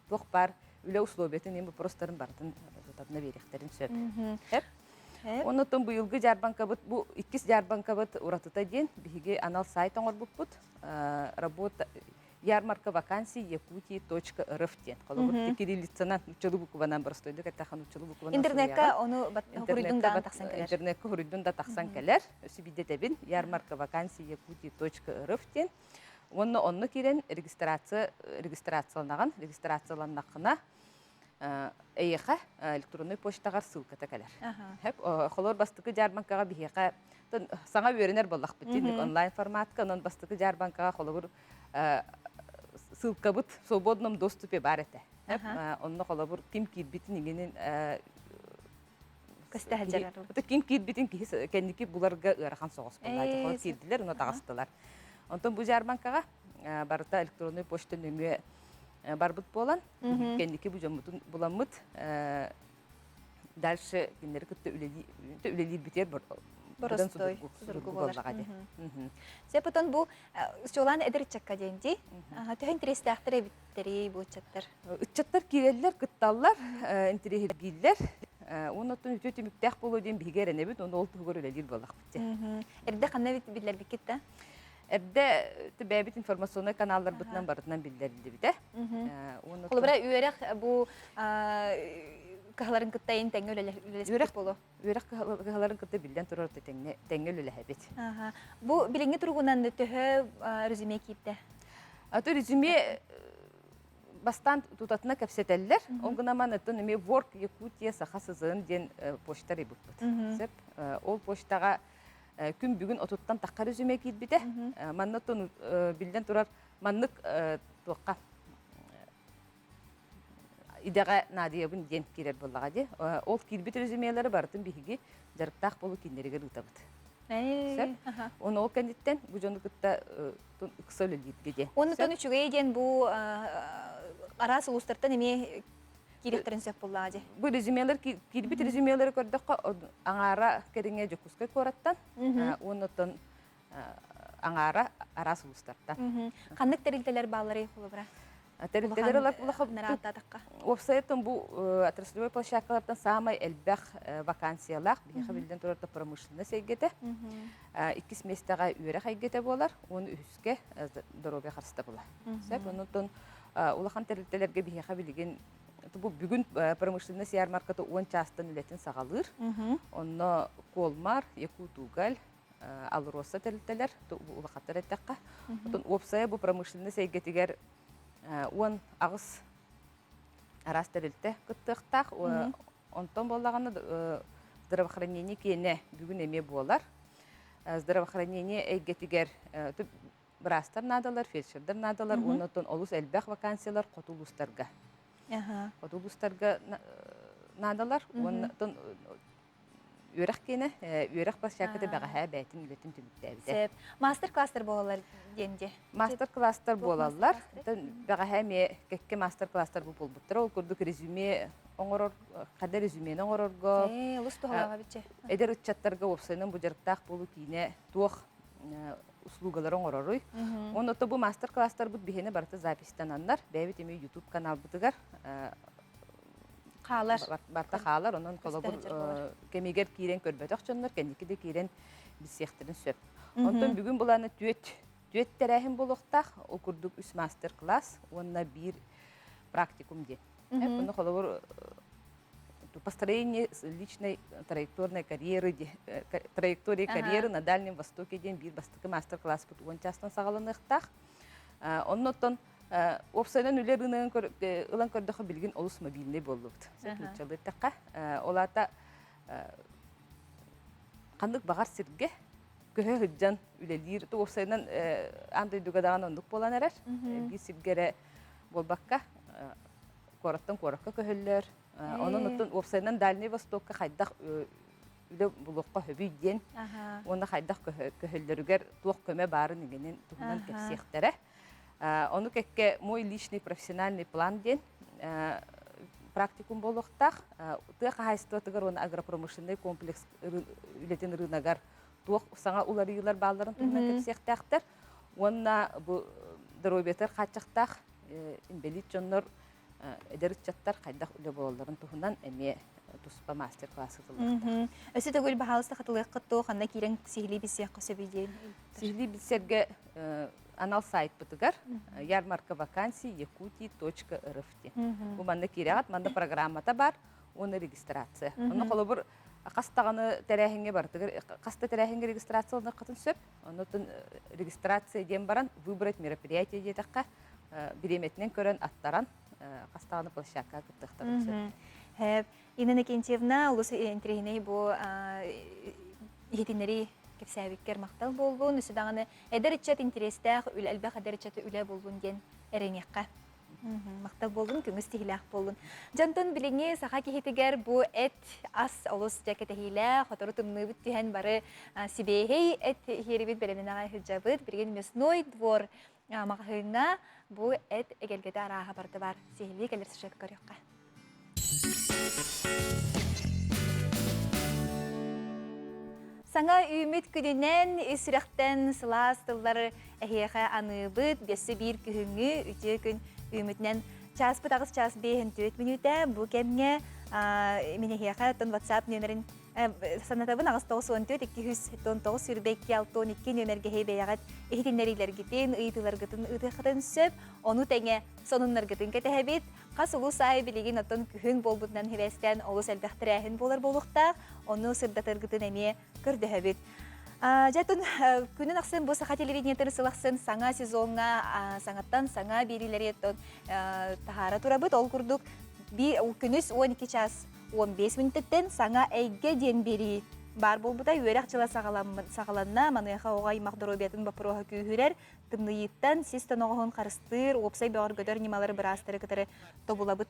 Туох баар үлэ условиятын эм вопростарын барытын тутатына биэриэхтэрин сөп. Оннуттан быйылгы дьаарбаҥкабыт бу иккис дьаарбаҥкабыт уратыта диэн биһиги анал сайт оҥорбуппут. Работа ярмарка вакансий якутии точка рф диэн. Холобур, кириллицанан нууччалыы букванан простойдук эттэххэ нууччалыы букванан Интернекка ону хуруйдун да тахсан кэлэр. Интернекка хуруйдун да тахсан кэлэр. Өссө биирдэтэбин ярмарка вакансий якутии точка рф диэн. Уонна онно киирэн регистрация регистрацияланаҕын, регистрацияланнаххына эйиэхэ электроннай почтаҕар ссылката кэлэр. Холор бастакы дьаарбаҥкаҕа биһиэхэ саҥа үөрэнэр буоллахпыт дии онлайн форматка, онон бастакы дьаарбаҥкаҕа холобур ссылкабыт в свободном доступе баар этэ. Онно холобур ким киирбитин иҥинин ким киирбитин киһи кэнники буларга ыарахан соҕус буолла. Киирдилэр, уна таҕыстылар. Онтон бу дьаарбаҥкаҕа барыта электронный почта нөҥүө барбыт буолан, кэнники бу дьоммутун буламмыт дальше кинилэри кытта үлэлиирбитигэр быдан судургу буоллаҕа дии. Сөп отон бу чуолаан эдэр ыччакка диэн дии. Төһө интэриэстээхтэр эбиттэрий бу ыччаттар? Ыччаттар киирэллэр, кытталлар, интэриэһиргииллэр. Уонна оттон үтүө түмүктээх буолуо диэн биһиги эрэнэбит, уонна ол туһугар үлэлиир буоллахпыт дии. Эрдэ ханна биллэрбиккит да? Эрдэ бэйэбит информационнай каналларбытынан барытынан биллэриллибитэ. Холобура, үөрэх бу кыһаларын кытта ин тэҥҥэ үлэлэспит буолуо. Үөрэх кыһаларын кытта биллэн турар тэҥҥэ тэҥҥэ үлэлэһэбит. Бу билиҥҥи туругунан төһө резюме киирдэ? Аты резюме бастаан тутатына кэпсэтэллэр. Ол гынан манытын эмиэ Work Якутия Саха СЗН диэн почта арыйбыппыт. Сөп. Ол почтаҕа күн бүгүн отуттан тахха резюме киирбитэ. Манна биллэн турар маннык туохха идэҕэ наадыйабын диэн киирэр буоллаҕа дии. Ол киирбит резюмелары барытын биһиги дьарыктаах буолуу кииннэригэр ыытабыт. Сөп. Оны ол кэнниттэн бу дьону кытта ыкса үлэлииргэ диэн. Оннутон үчүгэй диэн бу араас улуустартан эмиэ киириэхтэрин сөп буоллаҕа дии. Бу резюмелэр киирбит резюмелэри көрдөххө аҥаара кэриҥэ Дьокуускай куораттан уонна аҥаара араас улуустартан. Ханнык тэрилтэлэр баалларый холобура? Тэрилтэлэр улахан уопсайыттан бу отраслевой площадкалартан саамай элбэх вакансиялаах биһиэхэ биллэн турар промышленность эйгэтэ. Иккис миэстэҕэ үөрэх эйгэтэ буолар, уонна үһүскэ доруобуйа харыстабыла. Сөп, оннуттан улахан тэрилтэлэргэ биһиэхэ билигин бу бүгүн промышленность ярмарката 10 чаастан үлэтин саҕалыыр. Онно Колмар, Якутуголь, Алроса тэрилтэлэр улахаттар эттэххэ. Отон уопсайа бу промышленность эйгэтигэр 18 араас тэрилтэ кыттыахтаах. Онтон буоллаҕына здравоохранение киэнэ бүгүн эмиэ буолар. Здравоохранение эйгэтигэр быраастар наадалар, фельдшердэр наадалар, уонна оттон олус элбэх вакансиялар хоту улуустарга. Хоту улуустарга наадалар уонна оттон үөрэх киэнэ, үөрэх площадката бэҕэһээ бэйэтин үлэтин түмүктээбитэ. Сөп. Мастер-класстар буолаллар диэн дии. Мастер-класстар буолаллар. Бэҕэһээ эмиэ кэккэ мастер-класстар бу буолбуттар. Ол курдук резюме оҥорор, хада резюмени оҥорорго, олус туһалаах эбит. Эдэр ыччаттарга уопсайынан бу дьарыктаах буолуу киинэ туох услугалары оҥороруй. Онно бу мастер-класстарбыт биһиэнэ барыта запистананнар. Бэйэбит эмиэ YouTube каналбытыгар хаалар. Барта хаалар. Онон холобур кэмигэр киирэн көрбөтөх дьоннор кэнники да киирэн билсиэхтэрин сөп. Онтон бүгүн былааны түөт түөт тэрээһин буолуохтаах. Ол курдук үс мастер-класс уонна биир практикум диэн. Онно холобур построение личной траекторной карьеры, траектории карьеры на Дальнем Востоке диэн биир бастакы мастер-класспыт уон чаастан саҕаланыахтаах. Оннуттан уопсайынан үлэ рыногын ылан көрдөххө билигин олус мобильный буоллубут. Нууччалыы эттэххэ. Ол аата ханнык баҕар сиргэ көһө сылдьан үлэлиир уопсайынан аан дойдуга даҕаны оннук буолан эрэр. Биир сиргэ эрэ буолбакка куораттан куоракка көһөллөр. Онон оттон уопсайынан Дальний Востокка хайдах үлэ булуохха сөбүй диэн уонна хайдах көһөллөрүгэр туох көмө баарын иҥэнин туһунан кэпсиэхтэрэ. Ону кэккэ мой личный профессиональный план диэн практикум буолуохтаах. Тыа хаһаайыстыбатыгар уонна агропромышленнай комплекс үлэтин рыногар туох саҥа уларыйыылар баалларын туһунан кэпсиэхтээхтэр. Уонна бу доруобуйатыгар хааччахтаах инбэлиит дьоннор эдэр ыччаттар хайдах үлэ буолалларын туһунан эмиэ туспа мастер-класс ыытыллыахтаах. Өссө төгүл баһаалыста хатылыаххыт дуо, ханна киирэн сиһилии билсиэххэ сөбүй диэн? Сиһилии билсэргэ анал сайтпытыгар ярмарка вакансий якутии.рф диэн. Бу манна киирэҕит, манна программата бар уонна регистрация. Онно холобур хас даҕаны тэрээһиҥҥэ барытыгар хас да тэрээһиҥҥэ регистрация ылыныаххытын сөп. Оннуттан регистрация диэн баран выбрать мероприятие диэтэххэ бириэмэтинэн көрөн аттаран хас даҕаны площадкаҕа кыттыахтарын сөп. Хэп. Инна Иннокентьевна, олус интэриэһинэй бу иһитиннэрии кэпсээбиккэр махтал буоллун. Өссө даҕаны эдэр ыччат интэриэстээх үлэ, элбэх эдэр ыччаты үлэ буллун диэн эрэниэххэ. Махтал буоллун, көҥүс тиһилээх буоллун. Дьонтон билиҥҥи саха киһитигэр бу эт ас олус дьэ кэтэһиилээх, сотору тымныыбыт түһэн бары сибиэһэй эт иһиэрибит бэлэмнэҕэ сылдьабыт. Билигин мясной двор маҕаһыыҥҥа бу эт эгэлгэтэ арааһа барыта баар. Сиһилии кэлэр сюжет көрүөххэ. Саҥа үүммүт күнүнэн ис сүрэхтэн сылаас тыллары эһиэхэ аныыбыт. Өссө биир күһүҥҥү үтүө күн үүммүтүнэн чааспыт аҕыс чаас биэһин түөрт мүнүүтэ. Бу кэмҥэ мин эһиэхэ оттон WhatsApp нүөмэрин санатабын 894 219 22 62 нүөмэргэ бэйэҕит иһитиннэриилэргитин, ыйытыыларгытын ыытыаххытын сөп. Ону тэҥэ сонуннаргытын кэтэһэбит. Хас улуус аайы билигин оттон күһүн буолбутунан сибээстээн олус элбэх тэрээһин буолар буолуохтаах. Ону сырдатаргытын эмиэ көрдөһөбүт. Дьэ, күнүн ахсын бу саха телевидениетын сыл ахсын саҥа сезоҥҥа саҥаттан саҥа биэриилэри таһаара турабыт. Ол курдук күнүс 12 час 15 мүнүүтэттэн саҥа эйгэ диэн биэрии баар буолбута. Үөрэх дьыла саҕаланна. Маныаха оҕо аймах доруобуйатын боппуруоһа күүһүрэр. Тымныйыыттан сис тоноҕоһун харыстыыр, уопсай бөҕөргөтөр ньымалары быраастары кытары тобулабыт.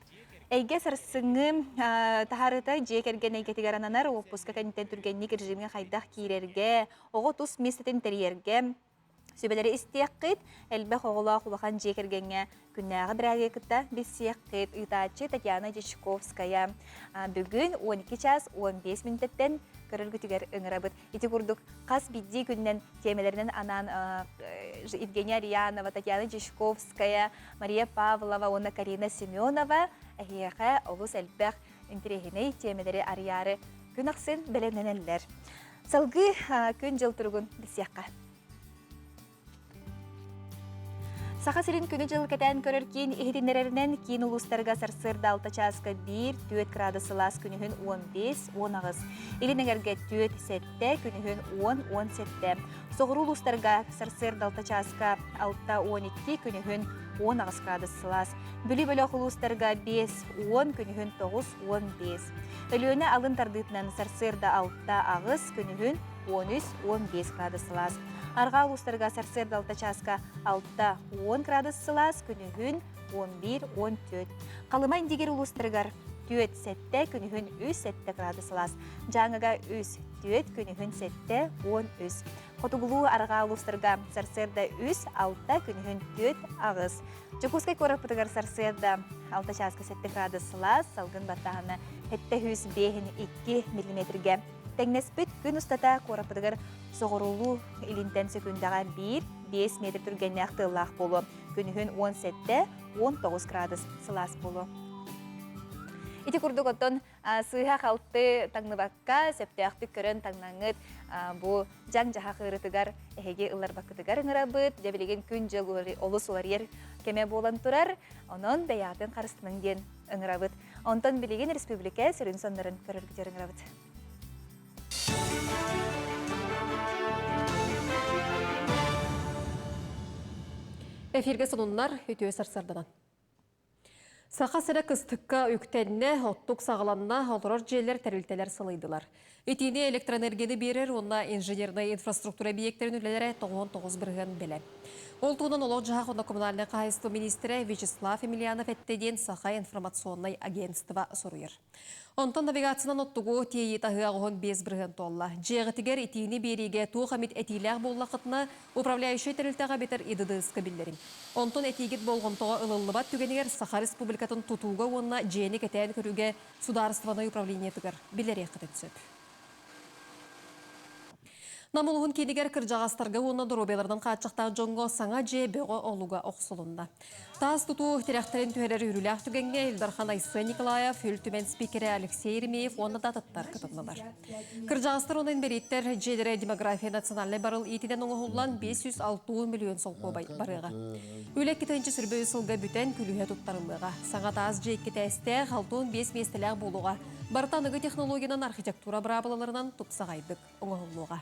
Эйгэ сарсыҥҥы таһаарыыта дьиэ кэргэн эйгэтигэр ананар уоппуска кэнниттэн түргэнник режимҥэ хайдах киирэргэ, оҕо тус миэстэтин тэрийэргэ сүбэлэри истиэххит, элбэх оҕолоох улахан дьиэ кэргэҥҥэ күннээҕи бирээги кытта билсиэххит. Ыытааччы Татьяна Дьячковская. Бүгүн 12 час 15 мүнүүтэттэн көрөргүтүгэр ыҥырабыт. Ити курдук хас биирдии күнүнэн тиэмэлэринэн анаан Евгения Арианова, Татьяна Дьячковская, Мария Павлова уонна Карина Семенова эһиэхэ олус элбэх интэриэһинэй тиэмэлэри арыйаары күн ахсын бэлэмнэнэллэр. Салгыы күн-дьыл туругун билсиэххэ. Саха сирин күнү-дьыл кэтээн көрөр киин иһитиннэрэринэн киин улуустарга сарсыарда 6 чааска 1-4 градус сылаас күнүһүн 15-18, илин эҥэргэ 4-7, күнүһүн 10-17. Соҕуруу улуустарга сарсыарда 6 чааска 6-12, күнүһүн 18 градус сылаас. Бүлүү бөлөх улуустарга 5-10, күнүһүн 9-15. Өлүөнэ алын тардыытынан сарсыарда 6-8, күнүһүн 13-15 градус сылаас. Арҕаа улуустарга сарсыарда 6 чааска 6-10 градус сылаас, күнүһүн 11-14. Халыма Индигир улуустарыгар 4-7, күнүһүн 3-7 градус сылаас. Дьааҥыга 3-4, күнүһүн 7-13. Хотугулуу арҕаа улуустарга сарсыарда 3-6, күнүһүн 4-8. Дьокуускай куораппытыгар сарсыарда 6 чааска 7 градус сылаас, салгын баттааһына 705 миллиметргэ тэҥнэспит. Күн устата куораппытыгар соҕуруулуу илинтэн сөкүүндэҕэ 1-5 метр түргэннээх тыаллаах буолуо. Күнүһүн 17-19 градус сылаас буолуо. Ити курдук оттон сыыһа-халты таҥныбакка, сөптөөхтүк көрөн таҥнаҥҥыт бу дьаҥ-дьаһах ыарытыгар эһиги ылларбаккытыгар ыҥырабыт. Дьэ билигин күн-дьыл олус уларыйар кэмэ буолан турар. Онон бэйэҕитин харыстаныҥ диэн ыҥырабыт. Онтон билигин республика сүрүн соннорун көрөргүтүгэр ыҥырабыт. Эфиргэ сонуннар үтүө сарсарданан. Саха сирэ кыстыкка үктэннэ, оттук саҕаланна, олорор дьиэлэр тэрилтэлэр сылыйдылар. Итиини электроэнергияны биэрэр уонна инженернай инфраструктура эбийиэктэрин үлэлэрэ 99% бэлэм. Ол туһунан олох-дьаһах уонна коммунальнай хаһаайыстыба миниистирэ Вячеслав Емельянов эттэ диэн Саха информационнай агентство суруйар. Онтон навигациянан оттугу тиэйии таһыы 85% туолла. Дьиэҕитигэр итиини биэриигэ туох эмит этиилээх буоллаххытына, управляющай тэрилтэҕэ эбэтэр ИДДС-ка биллэриҥ. Онтон этиигит болҕомтоҕо ылыллыбат түгэнигэр Саха Республикатын тутууга уонна дьиэни кэтээн көрүүгэ судаарыстыбаннай управлениетыгар биллэриэххитин сөп. Нам улууһун киинигэр кырдьаҕастарга уонна доруобуйаларынан хааччахтаах дьоҥҥо саҥа дьиэ бөҕө олуга охсулунна. Таас тутуу тирэхтэрин түһэрэр үөрүүлээх түгэҥҥэ Ил Дархан Айсен Николаев, Ил Түмэн спикерэ Алексей Еремеев уонна да атыттар кытыннылар. Кырдьаҕастар уонна инбэлииттэр дьиэлэрэ демография национальнай барыл иитинэн оҥоһуллан 560 миллион солкуобай барыаҕа. Үлэ 2 сүүс сылга бүтэн күлүүһэ туттарыллыаҕа. Саҥа таас дьиэ икки этээстээх, 65 миэстэлээх буолуоҕа. Барыта аныгы технологиянан архитектура быраабылаларынан тупсаҕайдык оҥоһуллуоҕа.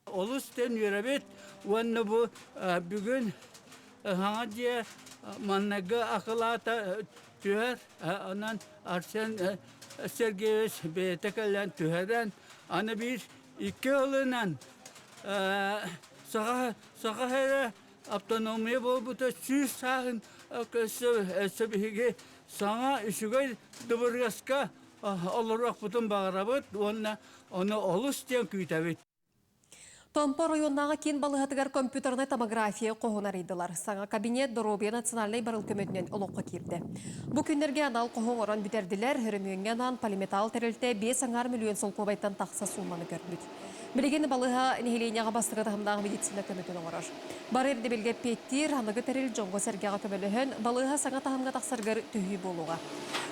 Олус тэн үөрэбит уонна бу бүгүн хаҥа дьиэ манныгы акылаата түһэр. Онон Арсен Сергеевич бэйэтэ кэлэн түһэрэн, аны биир икки ылынан саха саха эрэ автономия буолбута 100 сааһын өссө биһиги саҥа үчүгэй дыбарыаска олоруохпутун баҕарабыт уонна ону олус диэн күүтэбит. Томпо оройуоннааҕы киин балыыһатыгар компьютернай томография хоһун арыйдылар. Саҥа кабинет доруобуйа национальнай барыл көмөтүнэн олоххо киирдэ. Бу күннэргэ анал хоһу оҥорон бүтэрдилэр. Өрөмүөҥҥэ анаан полиметалл тэрилтэ 5,5 миллион солкуобайтан тахса сууманы көрбүт. Билигин балыыһа нэһилиэнньэҕэ бастакы таһымнаах медицина көмөтүн оҥорор. Бары ирдэбилгэ эппиэттиир аныгы тэрил дьоҥҥо-сэргэҕэ көмөлөһөн, балыыһа саҥа таһымҥа тахсарыгар төһүү буолуоҕа.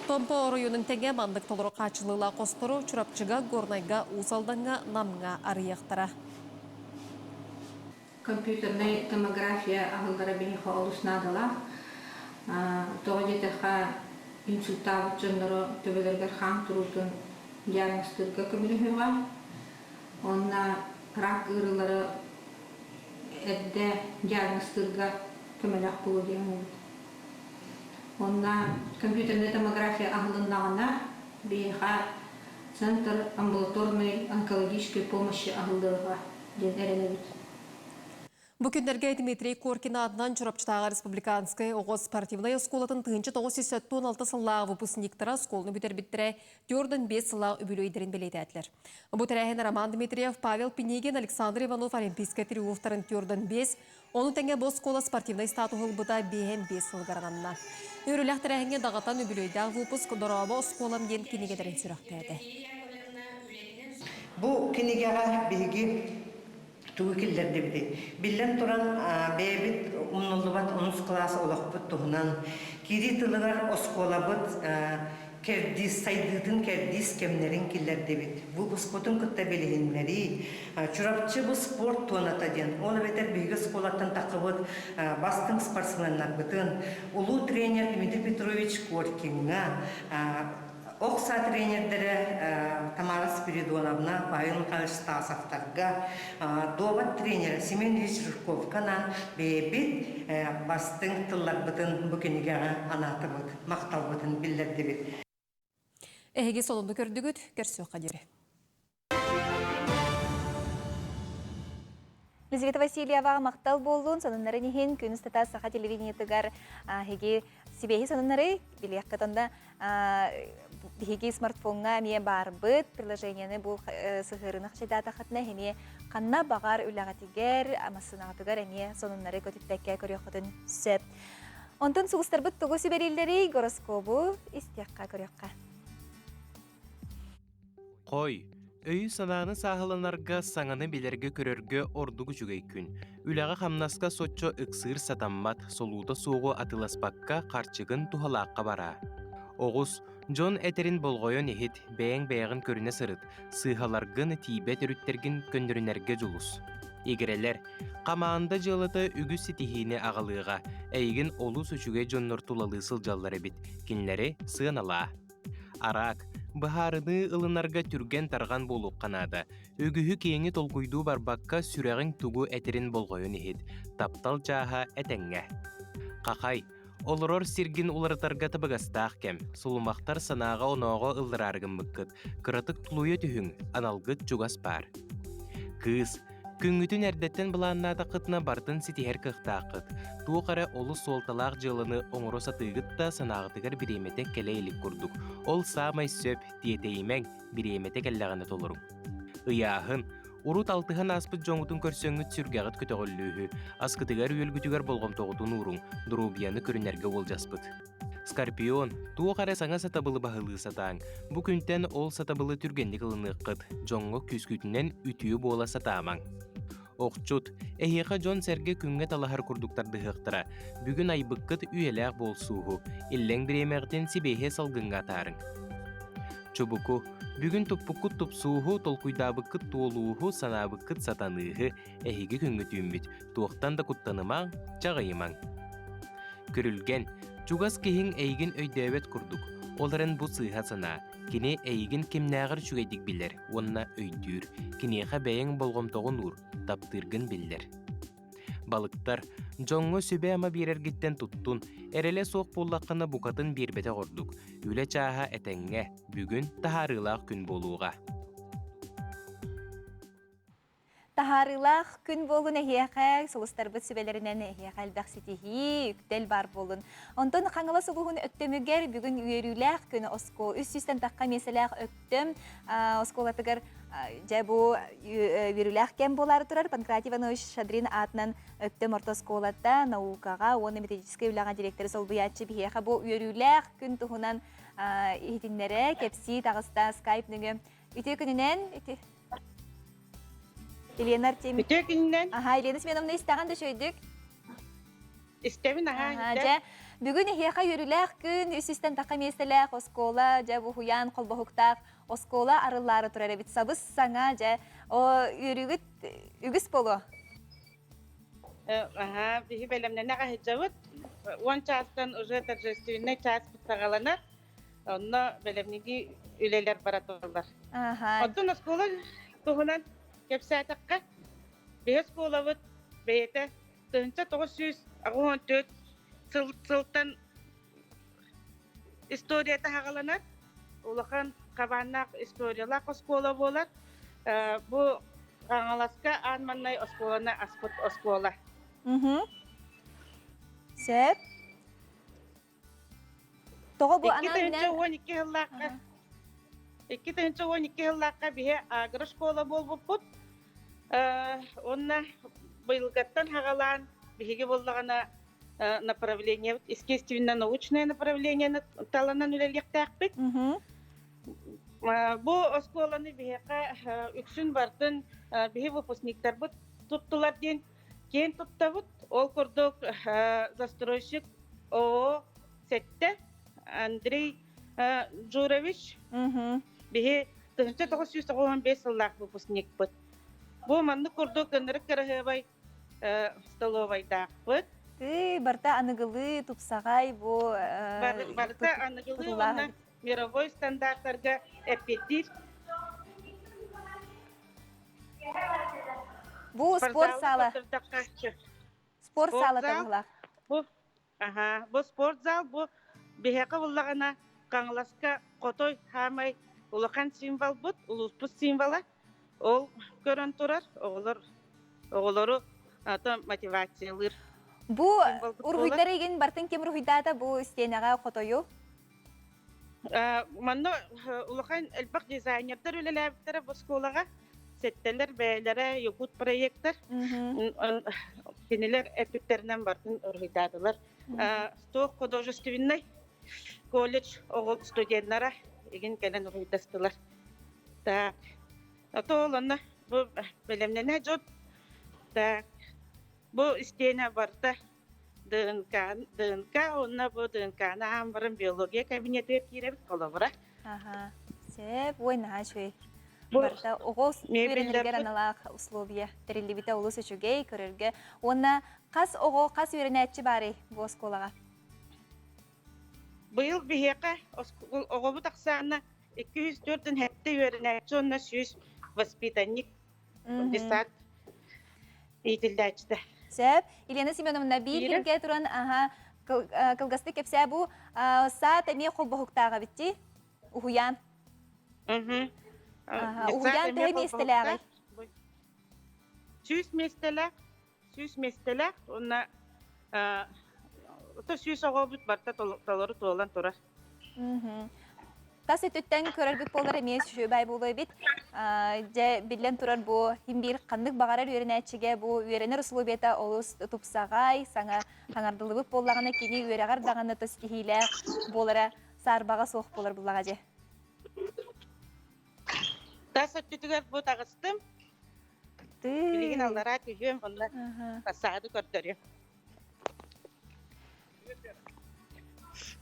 Томпо оройуонун тэҥэ маннык толору хааччылыылаах хостору Чурапчыга, Горнайга, Уус Алдаҥҥа, Намҥа арыйыахтара. Компьютернай томография аһыллара биһиэхэ олус наадалаах. Тоҕо диэтэххэ, инсультаабыт дьоннору төбөлөрүгэр хаан туруутун диагностыырга көмөлөһүөҕэ. Уонна рак ыарыылары эрдэ диагностыырга көмөлөөх буолуо диэн саныыбыт. Уонна компьютернай томография аһылыннаҕына, биһиэхэ Центр амбулаторной онкологической помощи аһыллыаҕа диэн эрэнэбит. Бу күннэргэ Дмитрий Коркин аатынан Чурапчытааҕы республиканскай оҕо спортивнай оскуолатын 1976 сыллааҕы выпускниктара оскуоланы бүтэрбиттэрэ 45 сыллаах үбүлүөйдэрин бэлиэтээтилэр. Бу тэрээһин Роман Дмитриев, Павел Пинигин, Александр Иванов олимпийскай триумфтарын 45, ону тэҥэ бу оскуола спортивнай статуһу ылбыта 55 сылыгар ананна. Үөрүүлээх тэрээһиҥҥэ даҕатан үбүлүөйдээх выпуск «Дорообо оскуолам» диэн кинигэлэрин сүрэхтээтэ. Бу кинигэҕэ биһиги тугу киллэрдибитий? Биллэн туран, бэйэбит умнуллубат онус кылаас олохпут туһунан киирии тылыгар оскуолабыт кэрдиис сайдыытын кэрдиис кэмнэрин киллэрдибит. Выпускпутун кытта билиһиннэрии. Чурапчы бу спорт туоната диэн, ол эбэтэр биһиги оскуолаттан таххыбыт бастыҥ спортсменнарбытын, улуу тренер Дмитрий Петрович Коркиҥҥа, Ох саа тренердэрэ Тамара Спиридоновна, Павел Михайлович Стасовтарга, дуобат тренерэ Семен Ильич Жирковка анаан бэйэбит бастыҥ тылларбытын бу кинигэҕэ анаатыбыт, махталбытын биллэрдибит. Эһиги солуну көрдүгүт, көрсүөххэ диэри. Елизавета Васильева махтал буоллун, сонуннарын иһин күн устата саха телевидениетыгар эһиги сибиэһи сонуннары билиэххит онно биһиги смартфоҥҥа эмиэ баарбыт приложениены бу сыһыарыны хачайдаатаххытына эмиэ ханна баҕар үлэҕитигэр массыынаҕытыгар эмиэ сонуннары көтүппэккэ көрүөххүтүн сөп. Онтон сулустарбыт тугу сүбэлииллэрий гороскобу истиэххэ көрүөххэ. Хой, өйү-санааны сааһыланарга, саҥаны билэргэ-көрөргө ордук үчүгэй күн. Үлэҕэ-хамнаска соччо ыксыыр сатаммат, солуута суоҕу атыыласпакка харчыгын туһалаахха бараа. Оҕус, дьон этэрин болҕойон иһит, бэйэҥ бэйэҕин көрүнэ сырыт, сыыһаларгын, тиийбэт өрүттэргин көннөрүнэргэ дьулус. Игирэлэр, хамаанда дьыалата үгүс ситиһиини аҕалыаҕа, эйигин олус үчүгэй дьоннор тулалыы сылдьаллар эбит, кинилэри сыаналаа. Араак, быһаарыныы ылынарга түргэн-тарҕан буолуохха наада. Үгүһү-киэҥи толкуйдуу барбакка сүрэҕиҥ тугу этэрин болҕойон иһит. Таптал чааһа этэҥҥэ. Хахай, олорор сиргин уларытарга табыгастаах кэм. Сулумахтар санааҕа-онооҕо ыллараары гыммыккыт. Кыратык тулуйа түһүҥ, аналгыт чугас баар. Кыыс, Күҥҥүтүн эрдэттэн былааннаатаххытына барытын ситиһэр кыахтааххыт. Туох эрэ олус суолталаах дьыаланы оҥоро сатыыгыт да санааҕытыгар бириэмэтэ кэлэ илик курдук. Ол саамай сөп, тиэтэйимэҥ, бириэмэтэ кэллэҕинэ толоруҥ. Ыйааһын. Урут алтыһан ааспыт дьоҥҥутун көрсөҥҥүт сүргэҕит көтөҕүллүүһү. Аскытыгар-үөлгүтүгэр болҕомтоҕутун ууруҥ, доруобуйаны көрүнэргэ уолдьаспыт. Скорпион, туох эрэ саҥа сатабылы баһылыы сатааҥ. Бу күнтэн ол сатабылы түргэнник ылыныаххыт, дьоҥҥо күүскүтүнэн үтүө буола сатаамаҥ. Охчут, эһиэхэ дьон-сэргэ күҥҥэ талаһар курдук тардыһыахтара. Бүгүн айбыккыт үйэлээх буолсууһу, иллэҥ бириэмэҕитин сибиэһэй салгыҥҥа атаарыҥ. Чубуку, бүгүн туппуккут тупсууһу, толкуйдаабыккыт туолууһу, санаабыккыт сатаныыһы, эһиги күҥҥүт үүммүт, туохтан да куттанымаҥ, чаҕыйымаҥ. Күрүлгэн, чугас киһиҥ эйигин өйдөөбөт курдук, ол эрэн бу сыыһа санаа, кини эйигин кимнээҕэр үчүгэйдик билэр уонна өйдүүр, киниэхэ бэйэҥ болҕомтоҕун уур, таптыыргын биллэр. Балыктар, дьоҥҥо сүбэ-ама биэрэргиттэн туттун, эрэлэ суох буоллаххына букатын биэрбэтэх ордук, үлэ чааһа этэҥҥэ, бүгүн таһаарыылаах күн буолуоҕа. Таһаарыылаах күн буолун эһиэхэ, сулустарбыт сүбэлэринэн эһиэхэ элбэх ситиһии, үктэл баар буолун. Онтон Хаҥалас улууһун Өктөмүгэр бүгүн үөрүүлээх күн оскуола үс сүүстэн тахха миэсэлээх Өктөм оскуолатыгар дьэ бу үөрүүлээх кэм буолаары турар Панкратий Иванович Шадрин аатынан Өктөм орто оскуолата наукаҕа уонна методическай үлэҕэ директоры солбуйааччы биһиэхэ бу үөрүүлээх күн туһунан иһитиннэрэ, кэпсии таҕыста скайп нөҥүө. Үтүө күнүнэн, Елена Артемьевна. Үтүө күнүнэн. Аха, Елена Семеновна истэҕин да үчүгэйдик. Истэбин аха. Дьэ, бүгүн эһиэхэ үөрүүлээх күн, үс үстэн тахха миэстэлээх оскуола, дьэ, уһуйаан холбоһуктаах оскуола арыллаары турар эбит. Сабыс саҥа, дьэ, о, үөрүүгүт үгүс буолуо. Аха, биһи бэлэмнэнэ хаһыдьабыт. Уон чаастан уже торжественный час саҕаланар. Онно бэлэмниги үлэлэр бара тураллар. Оттон оскуола туһунан кэпсээтэххэ, биһи оскуолабыт бэйэтэ 1984 сыл сылтан историята хаҕаланар. Улахан хабааннаах историялаах оскуола буолар. Бу Хаҥаласка аан маҥнай оскуоланы аспыт оскуола. Сөп. Тоҕо бу анаан 2012 сыллаахха 2012 сыллаахха биһи агрошкола буолбуппут. Уонна быйылгаттан хагалаан биһиги буоллаҕына направление естественно-научное направлениены таланан үлэлиэхтээхпит. Бу оскуоланы биһиэхэ үксүн бартын биһи выпускниктарбыт туттулар диэн киэн туттабыт. Ол курдук застройщик ООО сэттэ Андрей Джурович биһи 1995 сыллаах выпускникпыт. Бу маннык курдук ынырык кыраһыабай столовайдаахпыт. Тыы, барыта аныгылыы, тупсаҕай бу Барыта аныгылыы уонна мировой стандартарга эппиэттиир. Бу спорт саала. Спорт саала табылах. Бу аха, бу спортзал бу биһиэхэ буллаҕына Хаҥаласка хотой хаамай улахан символбут, улууспут символа. Ол көрөн турар оҕолор оҕолору ато мотивациялыыр. Бу уруһуйдар игин бартын ким уруһуйдаата бу истиэнэҕэ хотойу? Манна улахан элбэх дизайнердар үлэлээбиттэрэ бу оскуолаҕа. Сэттэлэр бэйэлэрэ Якут проектор. Кинилэр эппиттэринэн бартын уруһуйдаатылар. Туох художественный колледж оҕол студеннара игин кэлэн уруһуйдастылар. Так. Ото ол онно бу бэлэмнэнэ дьон. Так. Бу истиэнэ барыта ДНК, ДНК уонна бу ДНК-ны аан баран биология кабинетыгар киирэбит холобура. Аха. Сөп, ой наһаа үчүгэй. Барыта оҕо үөрэнэригэр аналаах условия тэриллибитэ олус үчүгэй көрөргө. Уонна хас оҕо, хас үөрэнээччи баарый бу оскуолаҕа? Быйыл биһиэхэ оҕобут ахсаана 247 үөрэнээччи уонна 100 воспитанник десант иитиллээччитэ. Сөп. Елена Семеновна, биир киргэ туран аха кылгастык кэпсээ бу саат эмиэ холбоһуктаах эбит дии? Уһуйаан. Уһуйаан төһө миэстэлээҕий? 100 миэстэлээх, 100 миэстэлээх уонна 100 оҕобут барыта толору туолан турар. Тас өттүттэн көрөрбүт буолар эмиэ сүбай буолуо эбит. Дьэ, биллэн турар бу ким биир ханнык баҕарар үөрэнээччигэ бу үөрэнэр условията олус тупсаҕай, саҥа хаҥардыллыбыт буоллаҕына кини үөрэҕэр даҕаны тус киһиилээх буолара саарбаҕа суох буолар буллаҕа дьэ. Тас өттүтүгэр бу таҕыстым. Билигин аллараа түһүөм, онно фасады көрдөрүөм.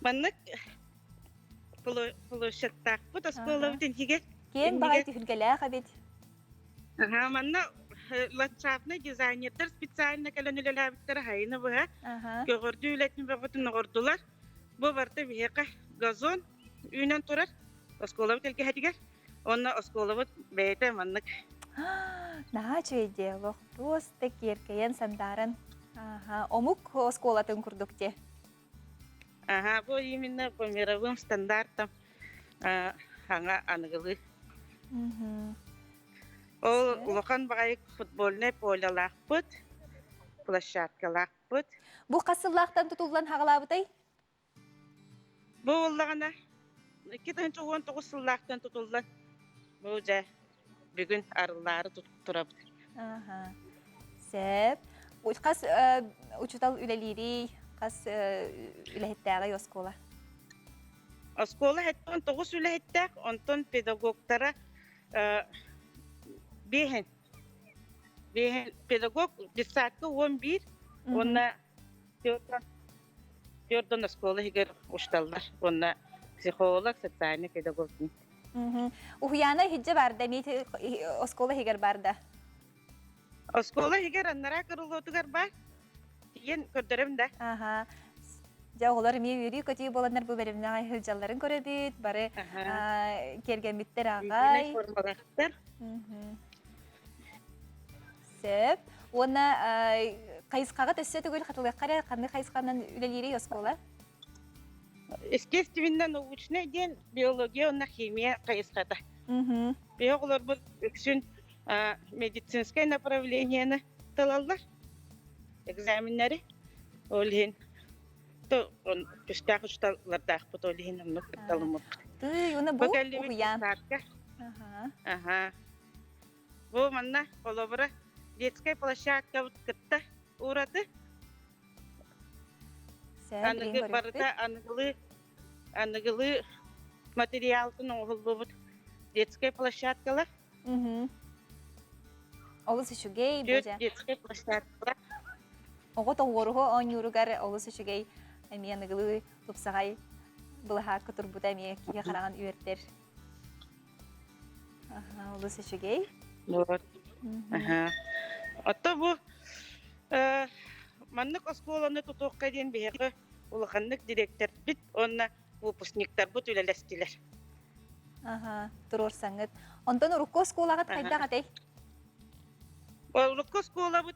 Маннык площадьтаахпыт оскуолабыт иннигэр. Киэҥ баҕайы түһүлгэлээх эбит. Аха, манна ландшафтный дизайнердар специально кэлэн үлэлээбиттэрэ хайыны быһа. Көҕөрдүү үлэтин бөҕөтүн оҥордулар. Бу барыта биһиэхэ газон үүнэн турар оскуолабыт тэлгэһэтигэр. Уонна оскуолабыт бэйэтэ маннык. Наһаа үчүгэй дии олох туос да киэркэйэн сандааран омук оскуолатын курдук дии. Ага, бу именно по мировым стандартам хаҥа аныгылыы. Ол улахан баҕайы футбольнай полялаахпыт, площадкалаахпыт. Бу хас сыллаахтан тутуллан хаҕалаабытай? Бу буоллаҕына 2019 сыллаахтан тутуллан бу дьэ бүгүн арыллаары турабыт. Сөп. Хас учуутал үлэлиирий, хас үлэһиттээҕий оскуола? Оскуола 79 үлэһиттээх, онтон педагогтара биэһин. Биэһин педагог детсадка 11 уонна Түөртөн оскуола иһигэр усталлар уонна психолог, социальный педагог. Уһуйаана иһирдьэ баарда, эмиэ оскуола иһигэр баарда? Оскуола иһигэр аннараа крылотугар баар. Тиийэн көрдөрөм да. Аха. Дьэ, оҕолор эмиэ үөрүү-көтүү буоланнар бу бэлэмнээх сылдьалларын көрөбүт. Бары киэргэммиттэр аҕай. формалаахтар. Сөп. Уонна хайысхаҕа өссө төгүл хатылыахха эрэ ханнык хайысханан үлэлиирий оскуола? Естественно-научнай диэн биология уонна химия хайысхата. Биһи оҕолорбут үксүн медицинскэй направлениены талаллар. экзаменнары. Ол иһин түстээх учууталлардаахпыт, ол иһин оннук талыммыппыт. Тыый, уна бу уһуйаан. Аха. Бу манна холобура детская площадкабыт кытта ураты. Аныгы барыта аныгылыы аныгылыы материалтын оҥоһуллубут детская площадкалар. Олус үчүгэй бу дьэ. Детская площадкалар. Оҕо тоҕуоруһу оонньууругар олус үчүгэй эмиэ аныгылыы тупсаҕай былаһаакка турбута эмиэ киһи хараҕын үөрдэр. Олус үчүгэй. Вот. Отто бу маннык оскуоланы тутуохха диэн биһиэхэ улаханнык директорбит уонна выпускниктарбыт үлэлэстилэр. Аха, туруорсаҥҥыт. Онтон урукку оскуолаҕыт хайдах этэй? Урукку оскуолабыт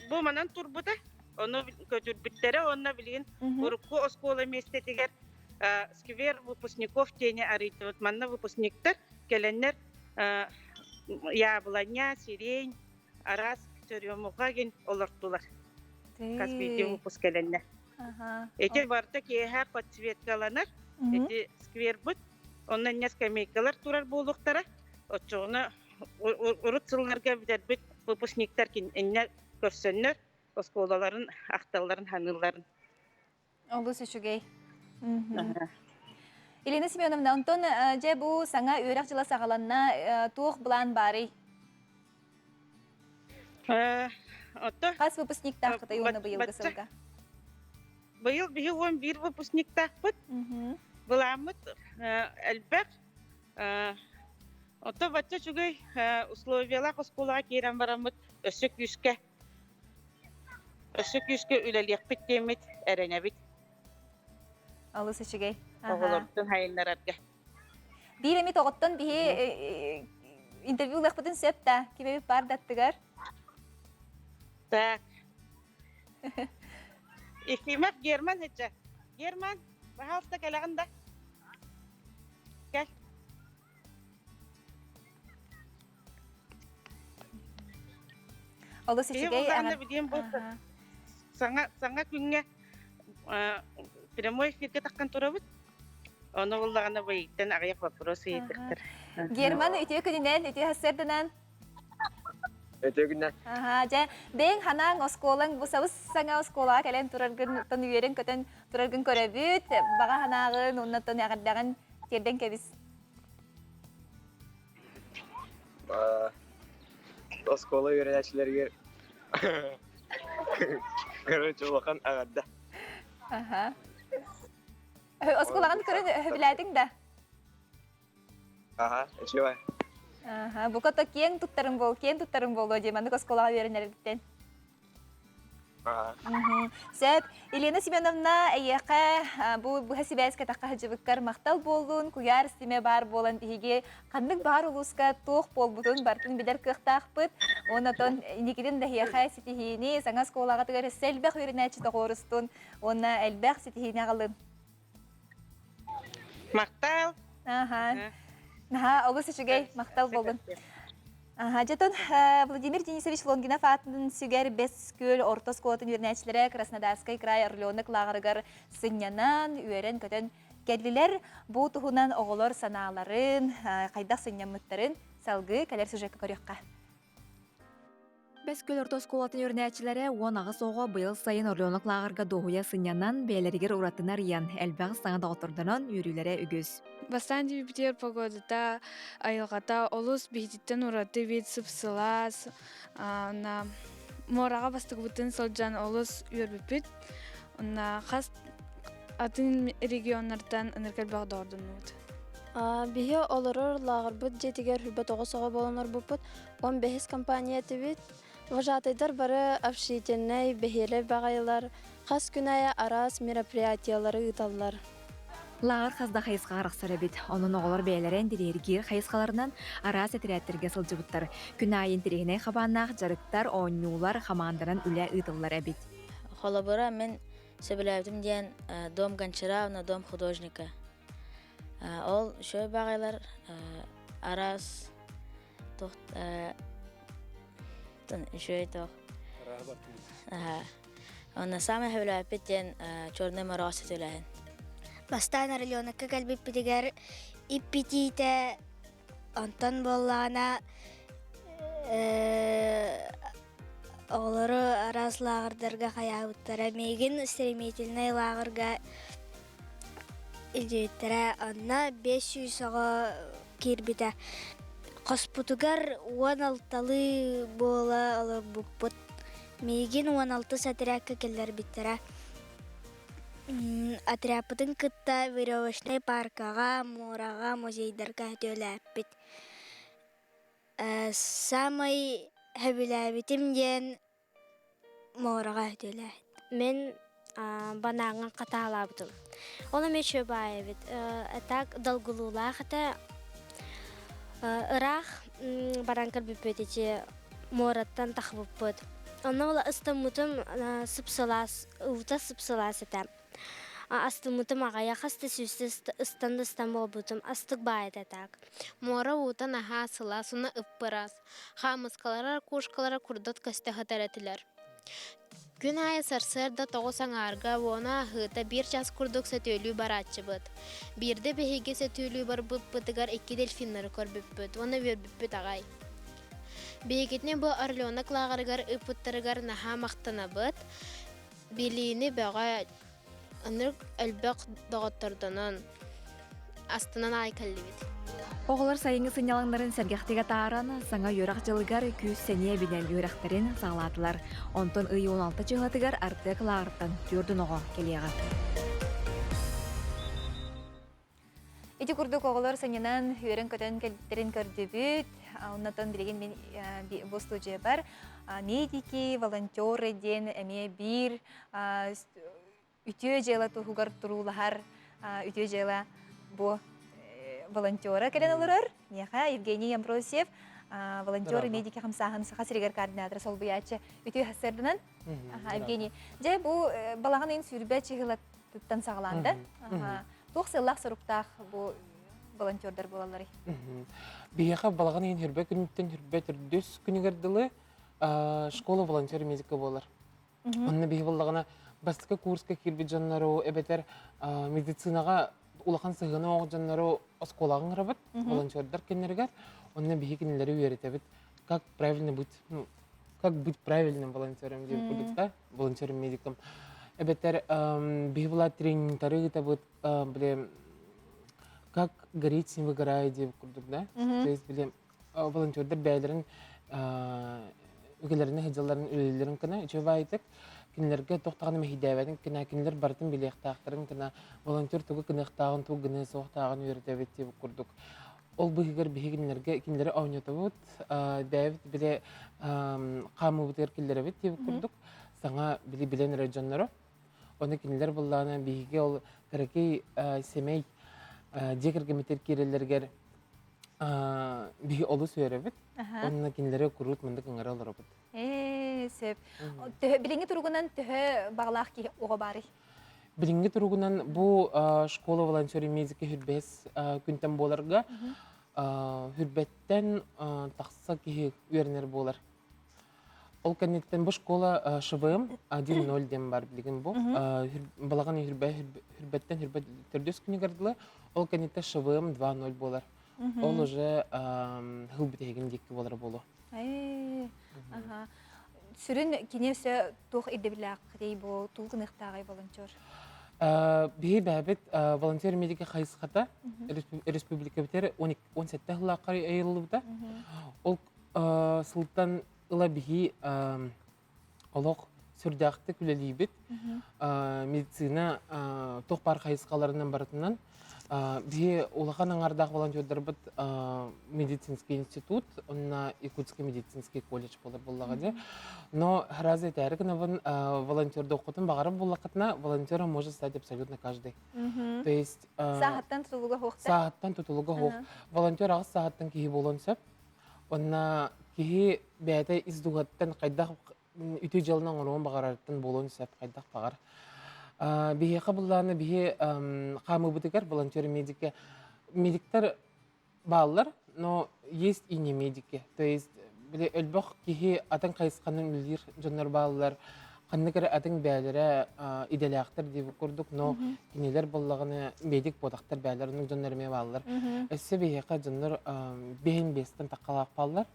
бу манан турбута. Ону көтүрбүттэрэ уонна билигин урукку оскуола миэстэтигэр сквер выпускников диэни арыйдыбыт. Манна выпускниктар кэлэннэр яблоня, сирень, араас черемуха гин олортулар. Хас биирдии выпуск кэлэннэр. Ити барыта киэһэ подсветкаланар. Ити сквербыт. Онно инньэ скамейкалар турар буолуохтара. Оччоҕуна урут сылларга бүтэрбит выпускниктар инньэ көрсөннөр оскуолаларын ахталларын ханыылларын. Олус үчүгэй. Елена Семеновна, онтон дьэ бу саҥа үөрэх дьыла саҕаланна, туох былаан баарый? Хас выпускниктааххытай уонна быйылгы сылга? Быйыл биһи 11 выпускниктаахпыт. Былааммыт элбэх. Ото бачча үчүгэй условиялаах оскуолаҕа киирэн бараммыт өссө күүскэ өссө күүскэ үлэлиэхпит диэммит эрэнэбит. Олус үчүгэй. Оҕолорбутун хайыннарарга. Биир эмит оҕоттон биһи интервью ылыахпытын сөп да, ким эбит баар да аттыгар? Так. Ефимов Герман һычча. Герман, пожалуйста, кэлэҕин да. Кэл. Олус үчүгэй. Билиэн бу саҥа саҥа күҥҥэ прямой эфиргэ таххан турабыт. Ону буллаҕына быйыттан аҕыйах вопрос ыйытыктар. Герман үтүө күнүнэн, үтүө сарсыарданан. Үтүө күннэн. Аха, дьэ, бэйэҥ ханаҥ оскуолаҥ бу сабыс саҥа оскуолаҕа кэлэн тураргын, оттон үөрэн-көтөн тураргын көрөбүт. Баҕа санааҕын уонна оттон эҕэрдэҕин тиэрдэн кэбис. Оскуола үөрэнээччилэригэр короче, улахан эҕэрдэ. Аха. Оскуолаҕын көрөн сөбүлээтиҥ да? Аха, үчүгэй. Аха, бука то киэҥ туттарым буол, киэн туттарым буолуо дии маннык оскуолаҕа үөрэнэрбиттэн. Сөп. Елена Семеновна, эйиэхэ бу быһа сибээскэ тахха сылдьыбыккар махтал буоллун, куйаар ситимэ баар буолан биһиги ханнык баар улууска туох буолбутун барытын билэр кыахтаахпыт. Онон инникитин да эһиэхэ ситиһиини, саҥа оскуолаҕытыгар өссө элбэх үөрэнээччи тоҕуорустун уонна элбэх ситиһиини аҕалын. Махтал. Аха. Наһаа олус үчүгэй, махтал буолун. Аха, дьэтон Владимир Денисович Лонгинов аатын сүгэр Бэс Күөл орто оскуолатын үөрэнээччилэрэ Краснодарскай край Орленок лааҕырыгар сынньанан, үөрэн-көтөн кэллилэр. Бу туһунан оҕолор санааларын, хайдах сынньаммыттарын салгыы кэлэр сюжекка көрүөххэ. Бэс Күөл орто оскуолатын үөрэнээччилэрэ 18 оҕо быйыл сайын Орленок лааҕырга дуоһуйа сынньанан, бэйэлэригэр уратыны арыйан, элбэх саҥа доҕоттордонон үөрүүлэрэ үгүс. Бастаан диэбитигэр погодата, айылҕата олус биһититтэн ураты вид сып-сылаас, на муораҕа бастакыбытын сылдьан олус үөрбүппүт. Онно хас атын регионнартан ынырык элбэх доҕордоннубут. Биһи олорор лааҕырбыт дьиэтигэр 29 оҕо буолан олорбуппут. 15 компания этибит. Вожатыйдар бары общительнай, бэһиэлэй баҕайылар, хас күн аайы араас мероприятиялары ыыталлар. Лааҕыр хас да хайысхаҕа арахсар эбит. Онон оҕолор бэйэлэрэ интэриэһиргиир хайысхаларынан араас этэрээттэргэ сылдьыбыттар. Күн аайы интэриэһинэй хабааннаах дьарыктар, оонньуулар, хамаанданан үлэ ыытыллар эбит. Холобура, мин сөбүлээбитим диэн Дом гончара уонна Дом художника. Ол үчүгэй баҕайылар араас туох үчүгэй туох. Онно саамай сөбүлээбиппит диэн Черный мороз сөтүөлээһин. Бастаан Орленокка кэлбиппитигэр иппитиитэ онтон буоллаҕына оҕолору араас лааҕырдарга хайаабыттара. Миигин стремительнай лааҕырга илдьибиттэрэ. Онно 500 оҕо киирбитэ. Хоспутугар 16-лыы буола олорбуппут. Миигин 16 отрядка киллэрбиттэрэ. Отрядпытын кытта веревочнай паркаҕа, муораҕа, музейдарга сөтүөлээппит. Саамай сөбүлээбитим диэн муораҕа сөтүөлээһин. Мин банааҥҥа хатаалаабытым. Ол эмиэ үчүгэй баайы эбит. Так долгулуулаах этэ. Ыраах баран көрбүппүт ити муораттан тахыбыппыт. Онно ол ыстаммытым сып-сылаас, уута сып-сылаас этэ. Астыммытым аҕайа хас да сүүстэ ыстан да ыстан буолбутум. Астык баайы этэ так. Муора уута наһаа сылаас уонна ып-ыраас. Хаамыскалара, ракушкалара курдат көстө сытар этилэр. Күн аайы сарсыарда 9 аҥаарга уона аһыыта биир чаас курдук сөтүөлүү барааччыбыт. Биирдэ биһиги сөтүөлүү барбыппытыгар икки дельфиннары көрбүппүт уонна үөрбүппүт аҕай. Биһигитини бу Орленок лааҕырыгар ыыппыттарыгар наһаа махтанабыт. Билиини бөҕө, ынырык элбэх доҕоттордонон, астынан аҕай кэллибит. Оҕолор сайыҥҥы сынньалаҥнарын сэргэхтик атааран, саҥа үөрэх дьылыгар күүс-сэниэ эбинэн үөрэхтэрин саҕалаатылар. Онтон ый 16 чыһылатыгар Артек лааҕыртан түөрт оҕо кэлиэҕэ. Ити курдук оҕолор сынньанан, үөрэн-көтөн кэлбиттэрин көрдүбүт. Оннотон билигин мин бу студиябар медики, волонтеры диэн эмиэ биир үтүө дьыала туһугар туруулаһар үтүө дьыала бу волонтера кэлэн олорор. Миэхэ Евгений Амбросьев, волонтер медики хамсааһын Саха сиригэр координатора солбуйааччы үтүө сарсыарданан. Евгений, дьэ бу балаҕан ыйын сүүрбэ чыһылаттан саҕалаанда. Туох сыаллаах-соруктаах бу волонтердар буолалларый? Биһиэхэ балаҕан ыйын хүрбэ күнүттэн хүрбэ төрдүс күнүгэр дылы школа волонтер медика буолар. Онно биһи буоллаҕына бастакы курска киирбит дьоннору эбэтэр медицинаҕа улахан сыһыаны оҥор дьоннору оскуолаҕа ыҥырабыт, волонтердар кинилэригэр. Онно биһи кинилэри үөрэтэбит, как правильно быть, ну, как быть правильным волонтером диэн курдук да, волонтером медиком. Эбэтэр биһи була тренингтары ыытабыт, били как гореть не выгорая диэн курдук да. То есть били волонтердар бэйэлэрин үгэлэрин сылдьалларын үлэлииллэрин гына үчүгэй кинилэргэ туох даҕаны мэһэйдээбэтин гына кинилэр барытын билиэхтээхтэрин гына волонтер тугу гыныахтааҕын тугу гыныа суохтааҕын үөрэтэбит диэбит курдук ол быыһыгар биһиги кинилэргэ кинилэри оонньотобут бэйэбит били хаамыыбытыгар киллэрэбит диэбит курдук саҥа били билэн эрэр дьонноро ону кинилэр буллаҕына биһиги ол кыракый сэмэй дьиэ кэргэммитигэр киирэллэригэр биһи олус үөрэбит уонна кинилэри куруут мындык ыҥыра олоробут. Ээ, сөп. Төһө билиҥҥи туругунан төһө баҕалаах киһи оҕо баарый? Билиҥҥи туругунан бу школа волонтер медики хүрбэс күнтэн буоларга хүрбэттэн тахса киһи үөрэнэр буолар. Ол кэнниттэн бу школа ШВМ 1.0 диэн бар билигин бу. Балаҕан хүрбэттэн хүрбэт төрдүс күнүгэр дылы. Ол кэнниттэн ШВМ 2.0 буолар. Ол уже хыл бүтэһигин диэки буолара буолуо. Сүрүн кини өссө туох ирдэбиллээххитий бу тугу гыныахтааҕый волонтер? Биһи бэйэбит волонтер медика хайысхата республикабытыгар 17 сыллаахха айыллыбыта. Ол сылтан ыла биһи олох сүрдээхтик үлэлиибит. Медицина туох баар хайысхаларынан барытынан биһи улахан аҥардаах волонтердарбыт медицинский институт, онно Якутский медицинский колледж буолар буоллаҕа дии. Но разве этээри гынабын волонтердуоххутун баҕарар буоллаххытына, волонтером может стать абсолютно каждый. То есть Сааһыттан тутулуга суох Сааһыттан тутулуга суох. Волонтер аҕыс сааһыттан киһи буолуон сөп. Онно киһи бэйэтэ ис дууһаттан хайдах үтүө дьыаланы оҥоруон баҕарарыттан буолуон сөп, хайдах баҕар. Биһиэхэ буллааны биһи хаамыыбытыгар волонтер медики медиктэр бааллар, но есть и не медики. То есть били өлбөх киһи атын хайысханан үлэлиир дьоннор бааллар. Ханнык эрэ атын бээлэрэ идэлээхтэр диэбит курдук, но кинилэр буоллаҕына медик буотахтар бээлэр, оннук дьоннор эмиэ бааллар. Өссө биһиэхэ дьоннор биһин биэстэн таххалаах бааллар.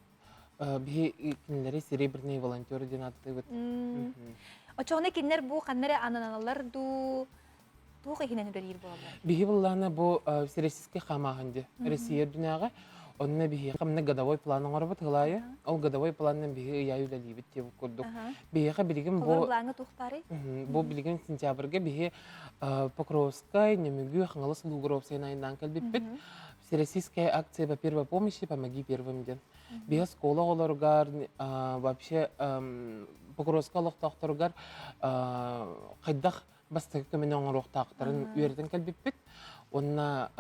Биһи кинилэри серебряные волонтеры диэн ааттыыбыт. Очоҕуна кинилэр бу ханна эрэ ананаллар дуу, туох иһинэн үлэлиир буолаллар? Биһи быллаана бу всероссийский хамааһын ди. Россия үрдүнээҕи. Онно биһиэхэ мына годовой план оҥоробут ылаайы. Ол годовой планынан биһи ыйаайы үлэлиибит диэбит курдук. Биһиэхэ билигин бу плаҥҥа туох баарый? Бу билигин сентябрьга биһи Покровскай, Нөмүгү, Хаҥалас улуугар айнаан кэлбиппит. Всероссийская акция по первой помощи «Помоги первым» диэн. Биһи оскуола оҕолоругар, вообще Покровскай олохтоохторугар хайдах бастакы көмөнү оҥоруохтаахтарын үөрэтэн кэлбиппит. Уонна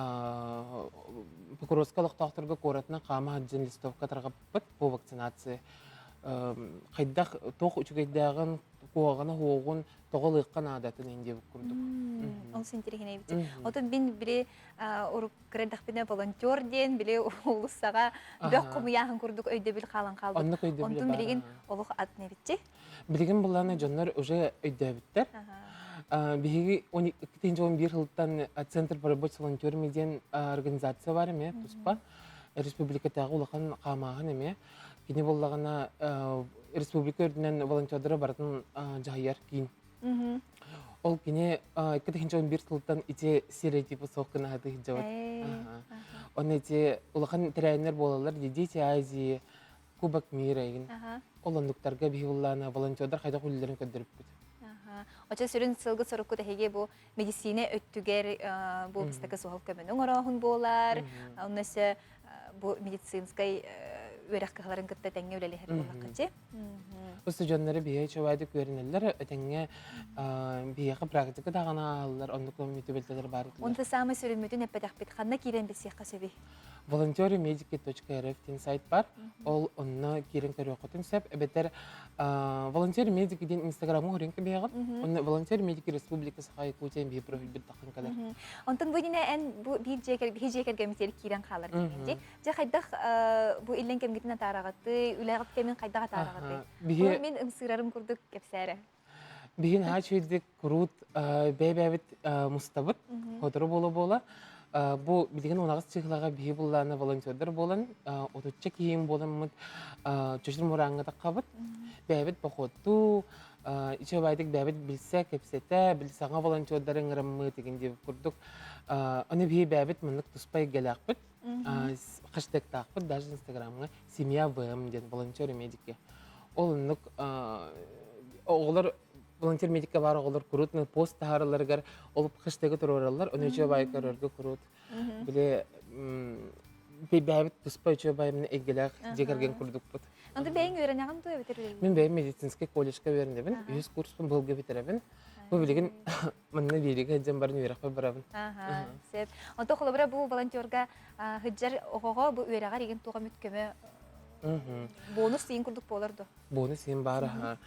Покровскай олохтоохторго куоратынан хаама сылдьан листовка тарҕаппыт по вакцинации. Хайдах туох үчүгэйдээҕин, куһаҕана суоҕун тоҕо ылыахха наадатын ин диэбит курдук. Ол интириэһинэй эбит. Отон мин били урук кыра волонтер диэн били уулуссаҕа бөх хомуйааһын курдук өйдөбүл хаалан хаалбыт. Оннук өйдөбүл Онтун билигин олох атын эбитчи. Билигин буллаана дьоннор уже өйдөөбүттэр. Биһиги 2011 сылтан Центр по работе с волонтерами диэн организация бар эмиэ туспа. Республикатааҕы улахан хаамааһын эмиэ. Кини буоллаҕына республика үрдүнэн волонтердары барытын дьаһайар киин. Ол кини 2011 сылтан ити стереотипы суох гына сатыы сылдьабыт. Онно ити улахан тэрээһиннэр буолаллар Дети Азии, Кубок мира игин. Ол оннуктарга биһи буллаана волонтердар хайдах үлэлэрин көрдөрүппүт. Очо сүрүн сылгы соруккут эһиги бу медицина өттүгэр бу бастакы суһал көмөнү оҥорооһун буолар. Онно өссө бу медицинскай үөрэх кыһаларын кытта тэҥҥэ үлэлэһэр буоллаххычы. Устудьуоннары биһиэхэ чуобаайдык үөрэнэллэр, этэҥҥэ биһиэхэ практика даҕаны ааһаллар, оннук түбэлтэлэр баар этилэр. Онто саамай сүрүммүтүн эппэтэхпит, ханна киирэн билсиэххэ сөбүй? Волонтеры-медики.рф диэн сайт бар. Ол онно киирэн көрүөххүтүн сөп. Эбэтэр волонтер-медики диэн инстаграмҥа уһуруйан кэбиһэҕин. Онно волонтер-медики Республика Саха Якутия биһи профильбит таххан кэлэр. Онтон бу иннинэ эн бу биир дьиэ биһи дьиэ кэргэммитигэр киирэн хаалар диэн дии. Дьэ хайдах бу иллэҥ кэмгитин атаараҕытый, үлэҕит кэмин хайдах атаараҕытый? Биһи мин ымсыырарым курдук кэпсээрэ. Биһи наһаа үчүгэйдик куруут бэйэ-бэйэбит мустабыт, сотору буола-буола. Бу билигин унаҕас чыһылаҕа биһи буллаана волонтердар буолан, отучча киһиим буоламмыт чочур мурааҥҥа таххабыт. Бэйэбит походтуу, үчүгэйдик бэйэбит билсэ, кэпсэтэ, били саҥа волонтердары ыҥыраммыт игин диэбит курдук. Аны биһи бэйэбит маннык туспа эйгэлээхпит. Хэштегтаахпыт даже инстаграмҥа семья ВМ диэн волонтер медики. Ол оннук оҕолор волонтер медикка баар оҕолор куруут пост таһааралларыгар ол хэштеги туруораллар, ону үчүгэй баайы көрөргө куруут били бэйэбит туспа үчүгэй баайымны эйгэлээх дьиэ кэргэн курдукпут. Онтон бэйэҥ үөрэнэҕин дуо эбэтэр Мин бэйэм медицинскэй колледжка үөрэнэбин, үһүс курспун быһылга бүтэрэбин. Бу билигин манна биэригэ сылдьан баран үөрэхпэр барабын. Аха, сөп. Онтон холобура бу волонтерга сылдьар оҕоҕо бу үөрэҕэр игин туох эмит көмө бонус сиин курдук буолар дуо? Бонус сиин баар аха.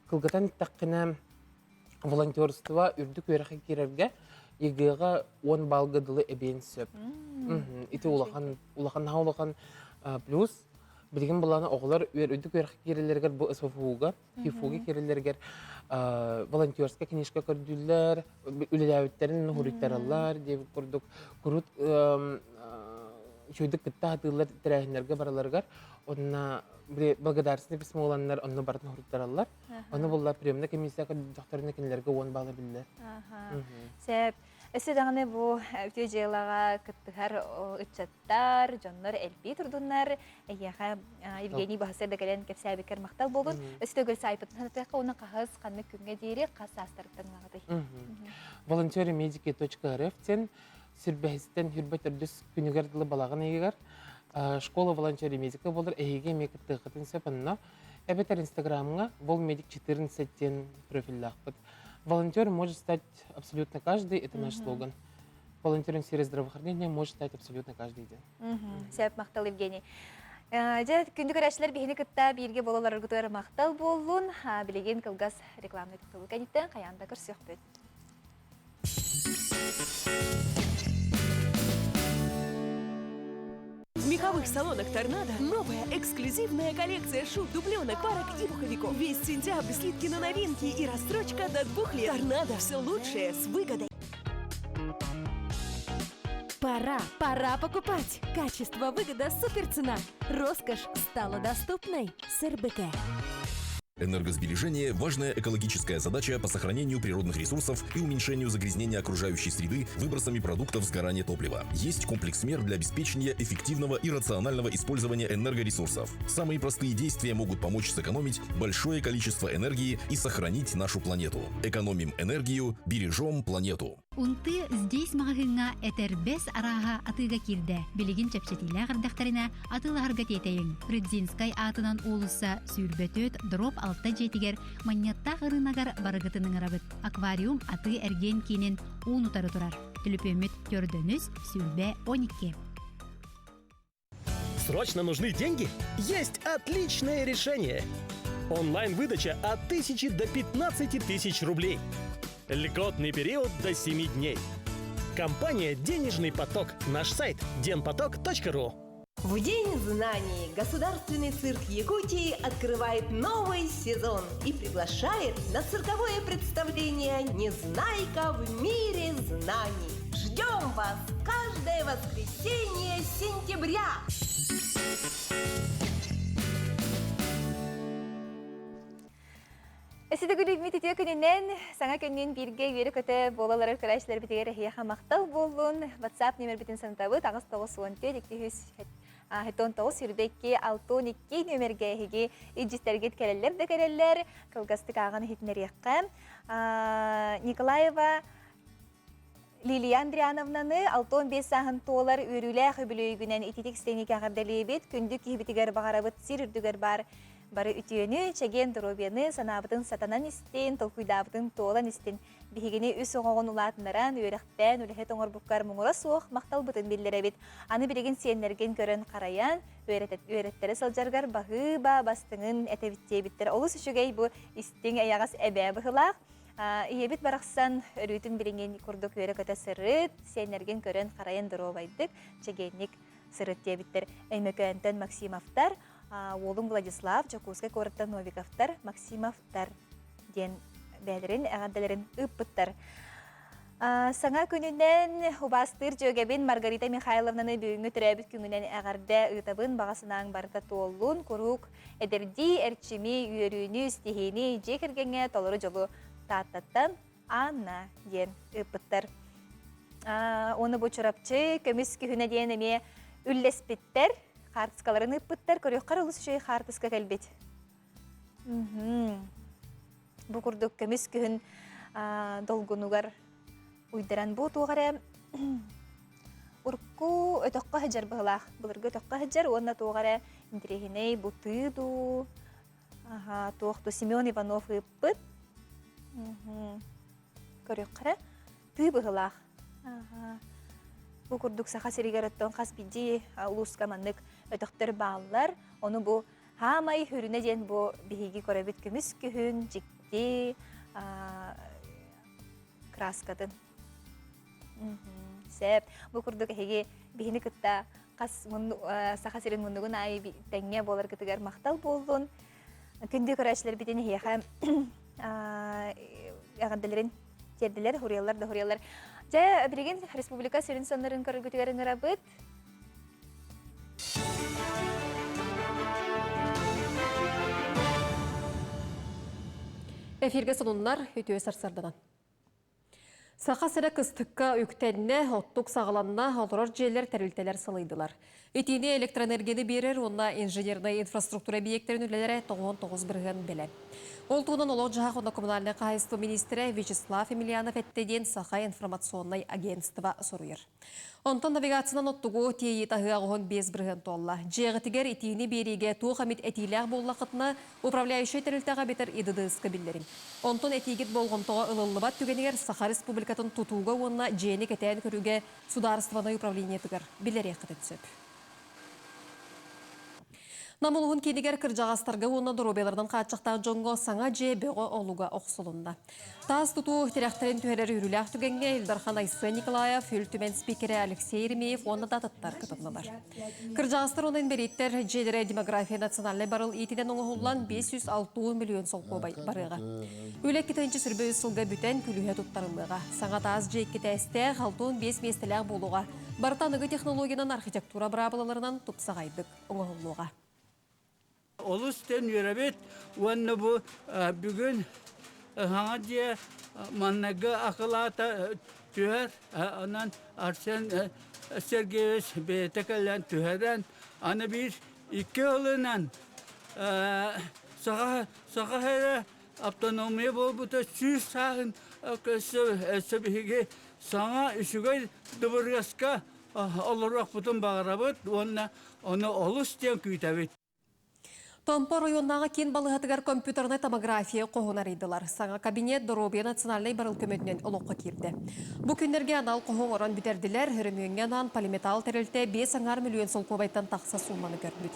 Кылгатан эттэххинэ волонтерство үрдүк үөрэххэ киирэргэ ЕГЭ-ҕэ 10 баллга дылы эбиэн сөп. Ити улахан улахан наһаа улахан плюс. Билигин былаана оҕолор үрдүк үөрэххэ киирэллэригэр бу СФУ-га ХИФУ-га киирэллэригэр волонтерская книжка көрдүүллэр, үлэлээбиттэрин хуруйтараллар диэбит курдук курут үчүгэйдик кытта сатыыллар тэрээһиннэргэ бараларыгар онно благодарственный письмо ыланнар онно барытын хуруйтараллар. Ону булла приемная комиссия көрдөхтөрүнэ кинилэргэ 10 балл биллэр. Сөп. Өссө даҕаны бу үтүө дьыалаҕа кыттыһар ыччаттар, дьоннор элбии турдуннар. Эйиэхэ Евгений баһысыр да кэлэн кэпсээбиккэр махтал буолун. Өссө төгүл саайпытын санатыахха уонна хаһыс ханнык күҥҥэ диэри хас саастарыттан ылаҕытый? Волонтеры-медики.рф диэн сүрбэһистэн хүрбэ төрдүс күнүгэр дылы балаҕан ыйыгар школа волонтеры медика буолар эһиги эмиэ кыттыаххытын сөп онно эбэтэр инстаграмҥа волмедик 14 диэн профиллаахпыт волонтер может стать абсолютно каждый, это наш слоган. Волонтером в сфере здравоохранения может стать абсолютно каждый день. Сөп, махтал, Евгений. Дьэ, күндү көрөөччүлэр биһини кытта бииргэ буолаларгытыгар махтал буоллун. Билигин кылгас рекламный тохтобул кэнниттэн хайаан да көрсүөхпүт. меховых салонах «Торнадо» новая эксклюзивная коллекция шуб, дубленок, парок и пуховиков. Весь сентябрь скидки на новинки и рассрочка до двух лет. «Торнадо» – все лучшее с выгодой. Пора, пора покупать! Качество, выгода, суперцена. Роскошь стала доступной с РБК. Энергосбережение – важная экологическая задача по сохранению природных ресурсов и уменьшению загрязнения окружающей среды выбросами продуктов сгорания топлива. Есть комплекс мер для обеспечения эффективного и рационального использования энергоресурсов. Самые простые действия могут помочь сэкономить большое количество энергии и сохранить нашу планету. Экономим энергию, бережем планету. Унты здесь маҕаһыыҥҥа этэрбэс арааһа атыыга киирдэ. Билигин чэпчэтиилээх эрдэхтэринэ атыылаһарга тиэтэйиҥ. Рыдзинскай аатынан уулусса 24 дроп 6 дьиэтигэр Манньыаттаах ырыынагар барыгытын ыҥырабыт. Аквариум атыы-эргиэн киинин уун-утары турар. Түлүпүөммүт төрдөнүс сүүрбэ 12. Срочно нужны деньги? Есть отличное решение! Онлайн-выдача от 1000 до 15 тысяч рублей. Льготный период до 7 дней. Компания «Денежный поток». Наш сайт денпоток.ру. В День знаний Государственный цирк Якутии открывает новый сезон и приглашает на цирковое представление «Незнайка в мире знаний». Ждем вас каждое воскресенье сентября! Эсидегүлүммүт үтүө күнүнэн саҥа күннүүн бииргэ үөрэ-көтө буола олорор көрөөччүлэрбитигэр эһиэхэ махтал буоллун. WhatsApp нүмербитин санатабыт 894 279 22 62 нүмергэ эһиги илдьиттэргит кэлэллэр да кэлэллэр. Кылгастык ааҕан иһитиннэриэххэ. Николаева Лилия Андриановнаны 65 сааһын туолар үөрүүлээх үбүлүөйгүнэн ититик стэник эҕэрдэлиибит, күндү киһибитигэр баҕарабыт сир үрдүгэр баар бары үтүөнү, чэгиэн доруобуйаны, санаабытын сатанан истин, толкуйдаабытын туолан истин. Биһигини үс оҕоҕун улаатыннаран, үөрэхтээн, үлэһит оҥорбуккар муҥура суох махталбытын биллэрэбит. Аны билигин сиэннэргин көрөн харайан, үөрэттэрэ сылдьаргар баһыыба бастыҥын этэбит диэбиттэр. Олус үчүгэй бу истиҥ эйэҕэс эбээ быһылаах. Ийэбит барахсан өрүүтүн билиҥин курдук үөрэ-көтө сырыт, сиэннэргин көрөн харайан доруобайдык, чэгиэнник сырыт диэбиттэр. Өймөкөөнтөн Максимовтар, уолум Владислав, Дьокуускай куораттан Новиковтар, Максимовтар диэн бэйэлэрин эҕэрдэлэрин ыыппыттар. Саҥа күнүнэн убаастыыр дьүөгэбин Маргарита Михайловнаны бүгүҥҥү төрөөбүт күҥүнэн эҕэрдэ ыытабын. Баҕа санааҥ барыта туоллун, куруук Эдэрдии эрчими, үөрүүнү, ситиһиини дьиэ кэргэҥҥэ толору дьолу Тааттаттан Анна диэн ыыппыттар. Уонна бу Чурапчы көмүс күһүнэ диэн эмиэ үллэспиттэр, хаартыскаларын ыыппыттар. Көрүөххэ олус үчүгэй хаартыска кэлбит. Бу курдук көмүс күһүн долгунугар уйдаран бу туох эрэ урукку өтөххө сылдьар быһылаах былыргы өтөххө сылдьар уонна туох эрэ интэриэһинэй бутыы дуу аха туох дуу Семен Иванов ыыппыт көрүөххэ эрэ тыы быһылаах бу курдук Саха сиригэр оттон хас биирдии улууска маннык өтөхтөр бааллар ону бу Хаамай хүрүнэ диэн бу биһиги көрөбүт көмүс күһүн дьикти краскатын. Сеп. Бу курдук эһиги биһини кытта хас Саха сирин муннугун аайы тэҥҥэ буоларгытыгар махтал буоллун. Күндү көрөөччүлэрбитин эһиэхэ эҕэрдэлэрин тиэрдилэр, хуруйаллар да хуруйаллар. Дьэ, билигин республика сүрүн соннорун көрөргүтүгэр ыҥырабыт. Эфиргэ сонуннар үтүө сарсарданан. Саха сирэ кыстыкка үктэннэ, оттук саҕаланна, олорор дьиэлэр тэрилтэлэр сылыйдылар. Итиини электроэнергияны биэрэр уонна инженернай инфраструктура эбийиэктэрин үлэлэрэ 99% бэлэм. Ол туһунан олох-дьаһах уонна коммунальнай хаһаайыстыба миниистирэ Вячеслав Емельянов эттэ диэн Саха информационнай агентство суруйар. Онтон навигациянан оттугу тиэйии таһыы 85% туолла. Дьиэҕитигэр итиини биэриигэ туох эмит этиилээх буоллаххытына, управляющай тэрилтэҕэ эбэтэр ИДДС-ка биллэриҥ. Онтон этиигит болҕомтоҕо ылыллыбат түгэнигэр Саха Республикатын тутууга уонна дьиэни кэтээн көрүүгэ судаарыстыбаннай управлениетыгар биллэриэххитин сөп. Нам улууһун киинигэр кырдьаҕастарга уонна доруобуйаларынан хааччахтаах дьоҥҥо саҥа дьиэ бөҕө олуга охсулунна. Таас тутуу тирэхтэрин түһэрэр үөрүүлээх түгэҥҥэ Ил Дархан Айсен Николаев, Ил Түмэн спикерэ Алексей Еремеев уонна да атыттар кытыннылар. Кырдьаҕастар уонна инбэлииттэр дьиэлэрэ демография национальнай барыл иитинэн оҥоһуллан 560 миллион солкуобай барыаҕа. Үлэ 2 сүүс сылга бүтэн күлүүһэ туттарыллыаҕа. Саҥа таас дьиэ икки этээстээх, 65 миэстэлээх буолуоҕа. Барыта аныгы технологиянан архитектура быраабылаларынан тупсаҕайдык оҥоһуллуоҕа. Олус диэн үөрэбит уонна бу бүгүн саҥа дьиэ манныгы акылаата түһэр. Онон Арсен Сергеевич бэйэтэ кэлэн түһэрэн, аны биир икки ылынан Саха Саха сирэ автономия буолбута 100 сааһын өссө биһиги саҥа үчүгэй дыбарыаска олоруохпутун баҕарабыт уонна ону олус диэн күүтэбит. Томпо оройуоннааҕы киин балыыһатыгар компьютернай томография хоһун арыйдылар. Саҥа кабинет доруобуйа национальнай барыл көмөтүнэн олоххо киирдэ. Бу күннэргэ анал хоһу оҥорон бүтэрдилэр. Өрөмүөҥҥэ анаан полиметалл тэрилтэ 5,5 миллион солкуобайтан тахса сууманы көрбүт.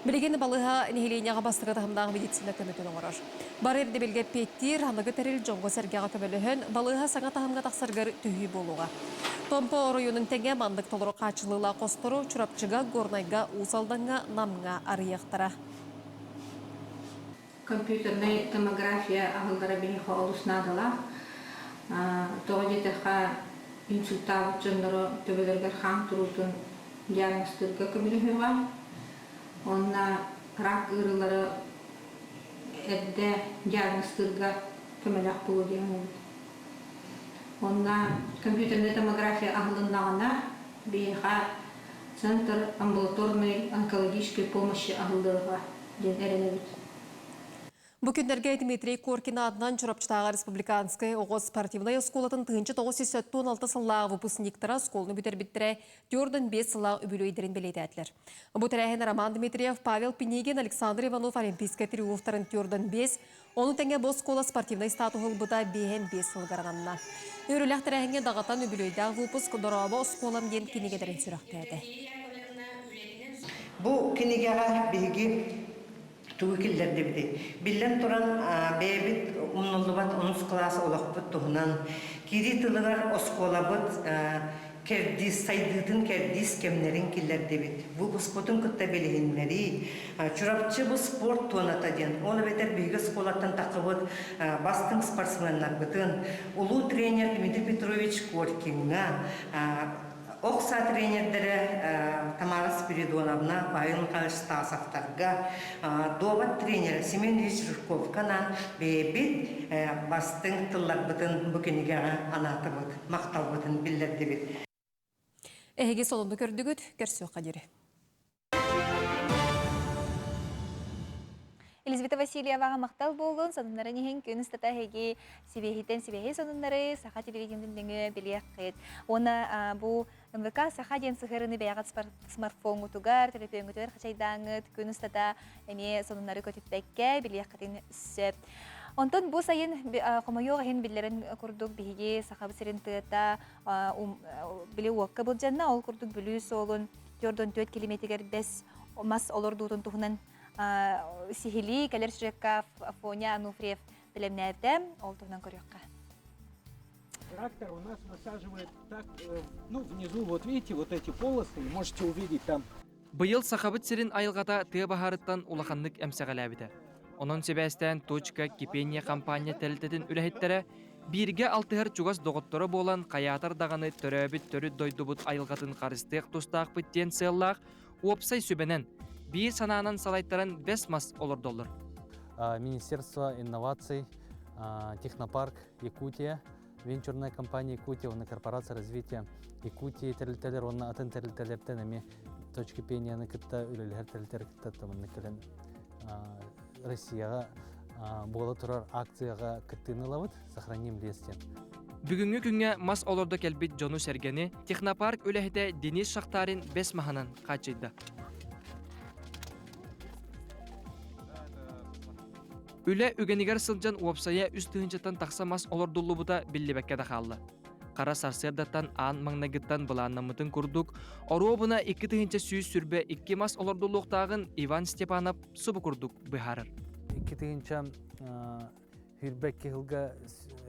Билигин балыыһа нэһилиэнньэҕэ бастакы таһымнаах медицина көмөтүн оҥорор. Бары ирдэбилгэ эппиэттиир аныгы тэрил дьоҥҥо-сэргэҕэ көмөлөһөн, балыыһа саҥа таһымҥа тахсарыгар төһүү буолуоҕа. Томпо оройуонун тэҥэ маннык толору хааччылыылаах хостору Чурапчыга, Горнайга, Уус Алдаҥҥа, Намҥа арыйыахтара. Компьютернай томография аһыллара биһиэхэ олус наадалаах. Тоҕо диэтэххэ, инсультаабыт дьоннору төбөлөрүгэр хаан туруутун диагностыырга көмөлөһүөҕэ. Уонна рак ыарыылары эрдэ диагностыырга көмөлөөх буолуо диэн саныыбыт. Уонна компьютернай томография аһылыннаҕына, биһиэхэ Центр амбулаторной онкологической помощи аһыллыаҕа диэн эрэнэбит. Бу күннэргэ Дмитрий Коркин аатынан Чурапчытааҕы республиканскай оҕо спортивнай оскуолатын 1976 сыллааҕы выпускниктара оскуоланы бүтэрбиттэрэ 45 сыллаах үбүлүөйдэрин бэлиэтээтилэр. Бу тэрээһин Роман Дмитриев, Павел Пинигин, Александр Иванов олимпийскай триумфтарын 45, ону тэҥэ бу оскуола спортивнай статуһу ылбыта 55 сылыгар ананна. Үөрүүлээх тэрээһиҥҥэ даҕатан үбүлүөйдээх выпуск «Дорообо оскуолам» диэн кинигэлэрин сүрэхтээтэ. Бу кинигэҕэ биһиги тугу киллэрдибитий? Биллэн туран, бэйэбит умнуллубат онус кылаас олохпут туһунан киирии тылыгар оскуолабыт кэрдиис сайдыытын кэрдиис кэмнэрин киллэрдибит. Выпускпутун кытта билиһиннэрии. Чурапчы бу спорт туоната диэн, ол эбэтэр биһиги оскуолаттан таххыбыт бастыҥ спортсменнарбытын, улуу тренер Дмитрий Петрович Коркиҥҥа, Ох саа тренердэрэ Тамара Спиридоновна, Павел Михайлович Стасовтарга, дуобат тренерэ Семен Ильич Жирковка анаан бэйэбит бастыҥ тылларбытын бу кинигэҕэ анаатыбыт, махталбытын биллэрдибит. Эһиги солуну көрдүгүт, көрсүөххэ диэри. Елизавета Васильеваҕа махтал буоллун, сонуннарын иһин күн устата эһиги сибиэһиттэн сибиэһи сонуннары саха телевидениетин нөҥүө билиэххит. Уонна бу МВК Саха диэн сыһыарыны бэйэҕит смартфоҥҥутугар, төлөпүөҥҥүтүгэр хачайдааҥҥыт күн устата эмиэ сонуннары көтүппэккэ билиэххитин сөп. Онтон бу сайын хомойуох иһин биллэрин курдук биһиги Сахабыт сирин тыата били уокка былдьанна, ол курдук Бүлүү суолун 44 километригэр бэс мас олордуутун туһунан сиһилии кэлэр сюжекка Афоня Ануфриев бэлэмнээтэ. Ол туһунан көрүөххэ. Трактор у нас высаживает так, ну, внизу, вот видите, вот эти полосы, можете увидеть там. Быйыл Сахабыт сирин айылҕата тыа баһаарыттан улаханнык эмсэҕэлээбитэ. Онон сибээстээн «Точка кипения» хампаанньа тэрилтэтин үлэһиттэрэ бииргэ алтыһар чугас доҕотторо буолан хайаатар даҕаны төрөөбүт төрүт дойдубут айылҕатын харыстыах тустаахпыт диэн сыаллаах уопсай сүбэнэн, биир санаанан салайтаран бэс мас олордоллор. Министерство инноваций, Технопарк Якутия, венчурная компания Якутия уонна корпорация развития Якутии тэрилтэлэр уонна атын тэрилтэлэртэн эмиэ точка кипенияны кытта үлэлэһэр тэрилтэлэр кытта манна кэлэн Россияҕа буола турар акцияҕа кыттыыны ылабыт «Сохраним лес» диэн. Бүгүҥҥү күҥҥэ мас олордо кэлбит дьону-сэргэни технопарк үлэһитэ Денис Шахтарин бэс маһынан хааччыйда. Үлэ үгэнигэр сылдьан уопсайа 3 тыһыынчаттан тахса мас олордуллубута биллибэккэ да хаалла. Хара сарсыардаттан аан маҥнайгыттан былааннаммытын курдук, оруобуна 2122 мас олордуллуохтааҕын Иван Степанов субу курдук быһаарар. 2022 сылга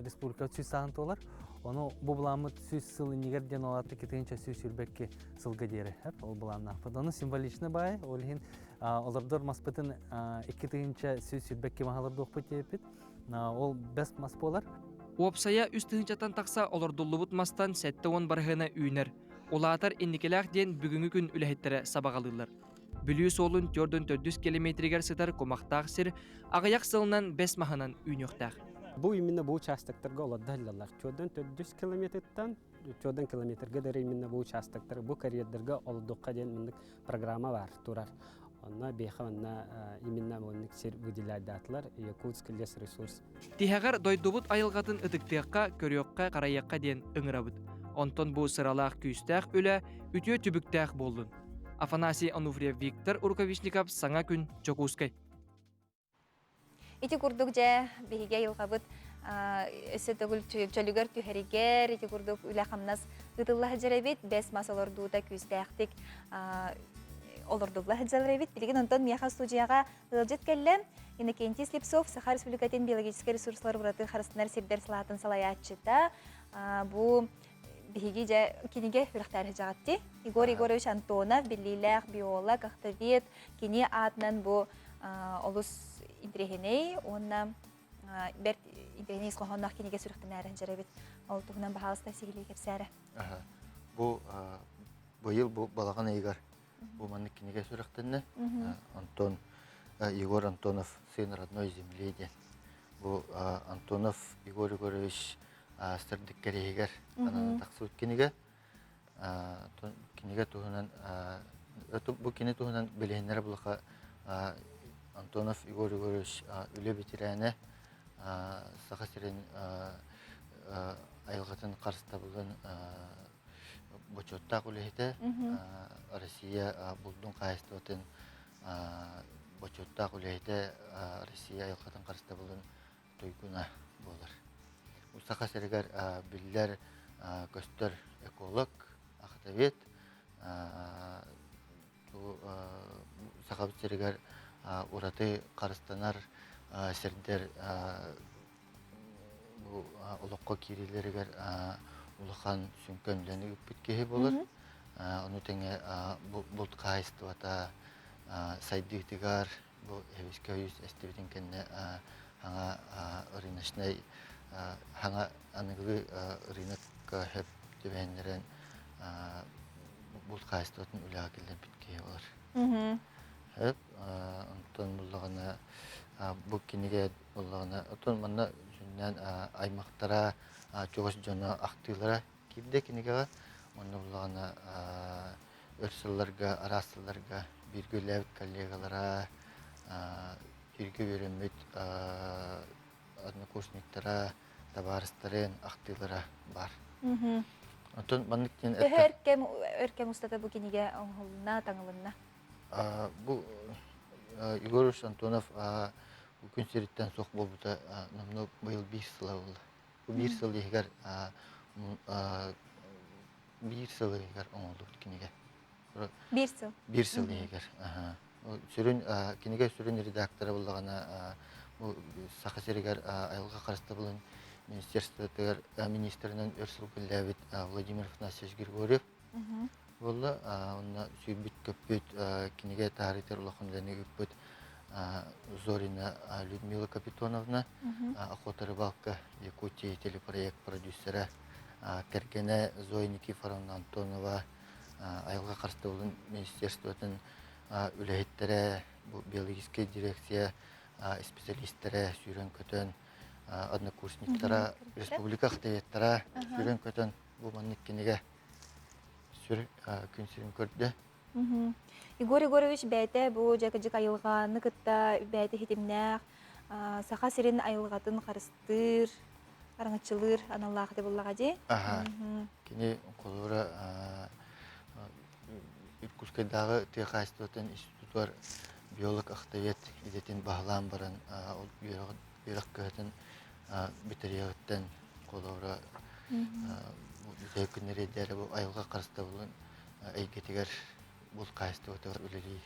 республика сүүс сааһын туолар. Ону бу былааммыт сүүс сыл иннигэр диэн ол аата 2122 сылга диэри ол былааннаахпыт. Ону символично баай, ол иһин олордор маспытын 2122 маһ олордуохпут диэппит. Ол бэс мас буолар. Уопсайа үс тыһыынчаттан тахса олордуллубут мастан 70 барыһына үүнэр. Улаатар инникилээх диэн бүгүҥҥү күн үлэһиттэрэ сабаҕалыыллар. Бүлүү суолун 44 километригэр сытар кумахтаах сир аҕыйах сылынан бэс маһынан үүнүөхтээх. Бу именно бу участоктарга олордо сылдьаллар. Чуордан төрдүс километртан чуордан километрга дары именно бу участоктар, бу карьердарга олордуохха диэн маннык программа бар турар. Онно биэхэ манна именно маннык сир выделяйдаатылар Якутск лесресурс. Тиһэҕэр дойдубут айылҕатын ытыктыахха, көрүөххэ, харайыахха диэн ыҥырабыт. Онтон бу сыралаах күүстээх үлэ үтүө түбүктээх буоллун. Афанасий Ануфриев, Виктор Рукавишников, Саҥа күн, Дьокуускай. Ити курдук дьэ биһиги айылҕабыт өссө төгүл чөлүгэр түһэригэр ити курдук үлэ-хамнас ыытылла сылдьар эбит. Бэс мас олордуута күүстээхтик олордулла сылдьалар эбит. Билигин онтон миэхэ студияҕа ыалдьыт кэллэ. Иннокентий Слепцов, Саха Республикатын биологическай ресурсалар ураты харыстанар сирдэр салаатын салайааччыта. Бу биһиги дьэ кинигэ үрэхтээр сыдьаҕатти. Егор Егорович Антонов, биллиилээх биолог, ахтовед, кини аатынан бу олус интэриэһинэй уонна бэрт интэриэһинэй ис хоһоонноох кинигэ сүрэхтэнээрэн дьэрэбит. Ол туһунан баһаалыста сиһилии кэпсээрэ. Бу быйыл бу балаҕан ыйыгар бу маннык кинигэ сүрэхтэннэ. Антон Егор Антонов «Сын родной земли» диэн. Бу Антонов Егор Егорович сырдык кэриэһигэр ананан тахсыбыт кинигэ. Кинигэ туһунан бу кини туһунан билиһиннэрэ булаха Антонов Егор Егорович үлэ бэтэрээнэ Саха сирин айылҕатын харыстабылын бочуоттаах үлэһитэ, Россия булдун хаһаайыстыбатын бочуоттаах үлэһитэ, Россия айылҕатын харыстабылын туйгуна буолар. Саха сиригэр биллэр көстөр эколог, ахтовед, Сахабыт сиригэр ураты харыстанар сирдэр бу олоххо киириилэригэр улахан сүҥкэн үлэни ыыппыт киһи буолар. Ону тэҥэ булт хаһаайыстыбата сайдыытыгар бу эбискэ өйүс эстибитин кэннэ хаҥа рыночнай хаҥа аныгылыы рынокка сөп түбэһиннэрэн булт хаһаайыстыбатын үлэҕэ киллэрбит киһи буолар. Сөп. Онтон буллаҕына бу кинигэ буллаҕына оттон манна сүннээн аймахтара чугас дьоно ахтыылара киирдэ кинигэҕэ. Онно буллаҕына өр сылларга, араас сылларга бииргэ үлэлээбит коллегалара, бииргэ үөрэммит однокурсниктара, табаарыстарын ахтыылара баар. Онтон маннык диэн Төһө өр кэм өр кэм устата бу кинигэ оҥоһулунна, таҥылынна? Бу Егор Антонов бу күн сириттэн суох буолбута номнуо быйыл биир сыла буолла. Бу биир сыл иһигэр биир сыл иһигэр оҥоһуллубут кинигэ. Биир сыл? Биир сыл иһигэр. Сүрүн кинигэ сүрүн редактора буоллаҕына бу Саха сиригэр айылҕа харыстабылын министерствотыгар министринэн өр сыл үлэлээбит Владимир Афанасьевич Григорьев буолла. Онно сүүрбүт-көппүт кинигэ таһаарыытыгар улахан үлэни ыыппыт Зорина Людмила Капитоновна, Охота-рыбалка Якутии телепроект продюсера, кэргэнэ Зоя Никифоровна Антонова, айылҕа харыстабылын министерствотын үлэһиттэрэ, бу биологическай дирекция специалистэрэ сүүрэн-көтөн, однокурсниктара, республика ахтаеттара сүүрэн-көтөн бу маннык кинигэ сүр күн сирин көрдө. Егор Егорович бэйэтэ бу дьэкэдьик айылҕаны кытта бэйэтэ ситимнээх Саха сирин айылҕатын харыстыыр, араҥаччылыыр аналлаах этэ буоллаҕа дии. Аха. Кини холобура Иркутскайдааҕы тыа хаһаайыстыбатын институтугар биолог-ахтовед идэтин баһылаан баран ол үөрэх кыһатын бүтэриэҕиттэн холобура. Бу бүтэһик күннэри эрдэ бу айылҕа харыстабылын эйгэтигэр булт хаһаайыстыбатыгар үлэлии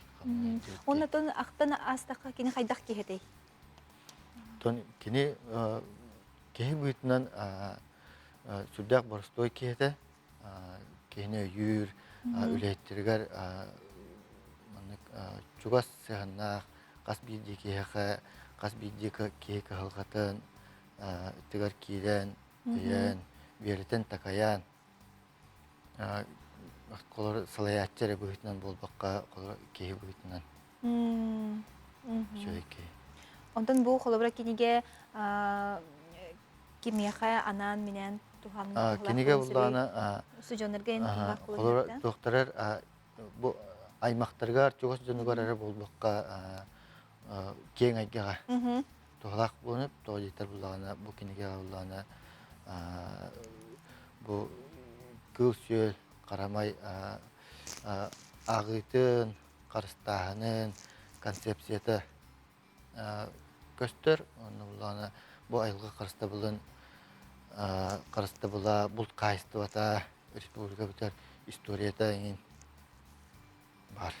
Оннотон ахтан аастахха кини хайдах киһи этэй? Тон кини киһи быһыытынан сүрдээх боростуой киһи этэ. Киһини өйүүр, үлэһиттэригэр маннык чугас сыһыаннаах, хас биирдии киһиэхэ, хас биирдии киһи кыһалҕатын тыгар киирэн, өйөөн, үөрэтэн, такайан холор салайааччы эрэ быһыытынан буолбакка, холор киһи быһыытынан үчүгэй киһи. Онтон бу холобура кинигэ кимиэхэ анаан-минээн туһанна Кинигэ буллаҕына устудьуоннарга холобура туохтарар бу аймахтарыгар чугас дьонугар эрэ буолбакка киэҥ эйгэҕэ туһалаах буолан тоҕо диэтэр буллаҕына бу кинигэҕэ буллаҕына бу кыыл-сүөл харамай ааҕыытын харыстааһынын концепцията көстөр онно буллаҕына бу айылҕа харыстабылын харыстабыла булт хаһаайыстыбата республика бүтэр историята эҥин бар.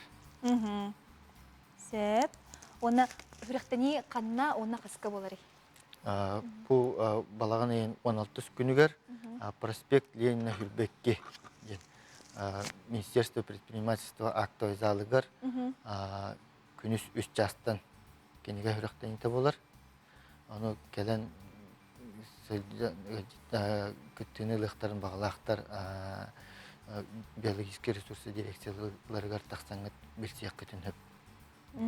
Сөп. Уонна үрэхтэнии ханна уонна хаска буоларый? Бу балаҕан ыйын 16 күнүгэр проспект Ленина Хүрбэкки диэн Министерство предпринимательства актовай залыгар күнүс үс чаастан кинигэ үрэхтэниитэ буолар. Ону кэлэн кыттыыны ылыахтарын баҕалаахтар биологическай ресурсы дирекцияларыгар тахсаҥҥыт билсиэххитин сөп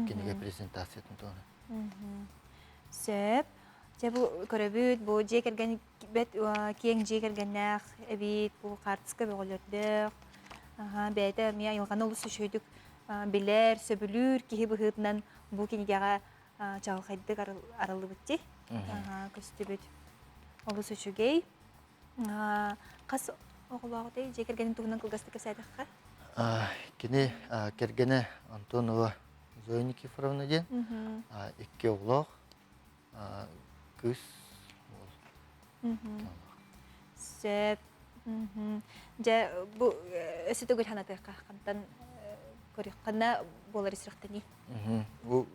кинигэ презентациятын туһунан. Сөп. Дьэ бу көрөбүт, бу дьиэ кэргэн бэт киэҥ дьиэ кэргэннээх эбит, бу хаартыска бөҕөлөрдөөх. Бэйэтэ эмиэ айылҕаны олус үчүгэйдик билэр, сөбүлүүр киһи быһыытынан бу кинигэҕэ чаҕылхайдык арыллыбыт дии көстүбүт. Олус үчүгэй. Хас оҕолоохутай дьиэ кэргэнин туһунан кылгастык кэпсээтэххэ? Кини кэргэнэ Антонова Зоя Никифоровна диэн икки оҕолоох кыыс уол. Сөп. Дьэ бу өссө төгүл санатыахха хантан көрүөххэ буолар сүрэхтэнии. Бу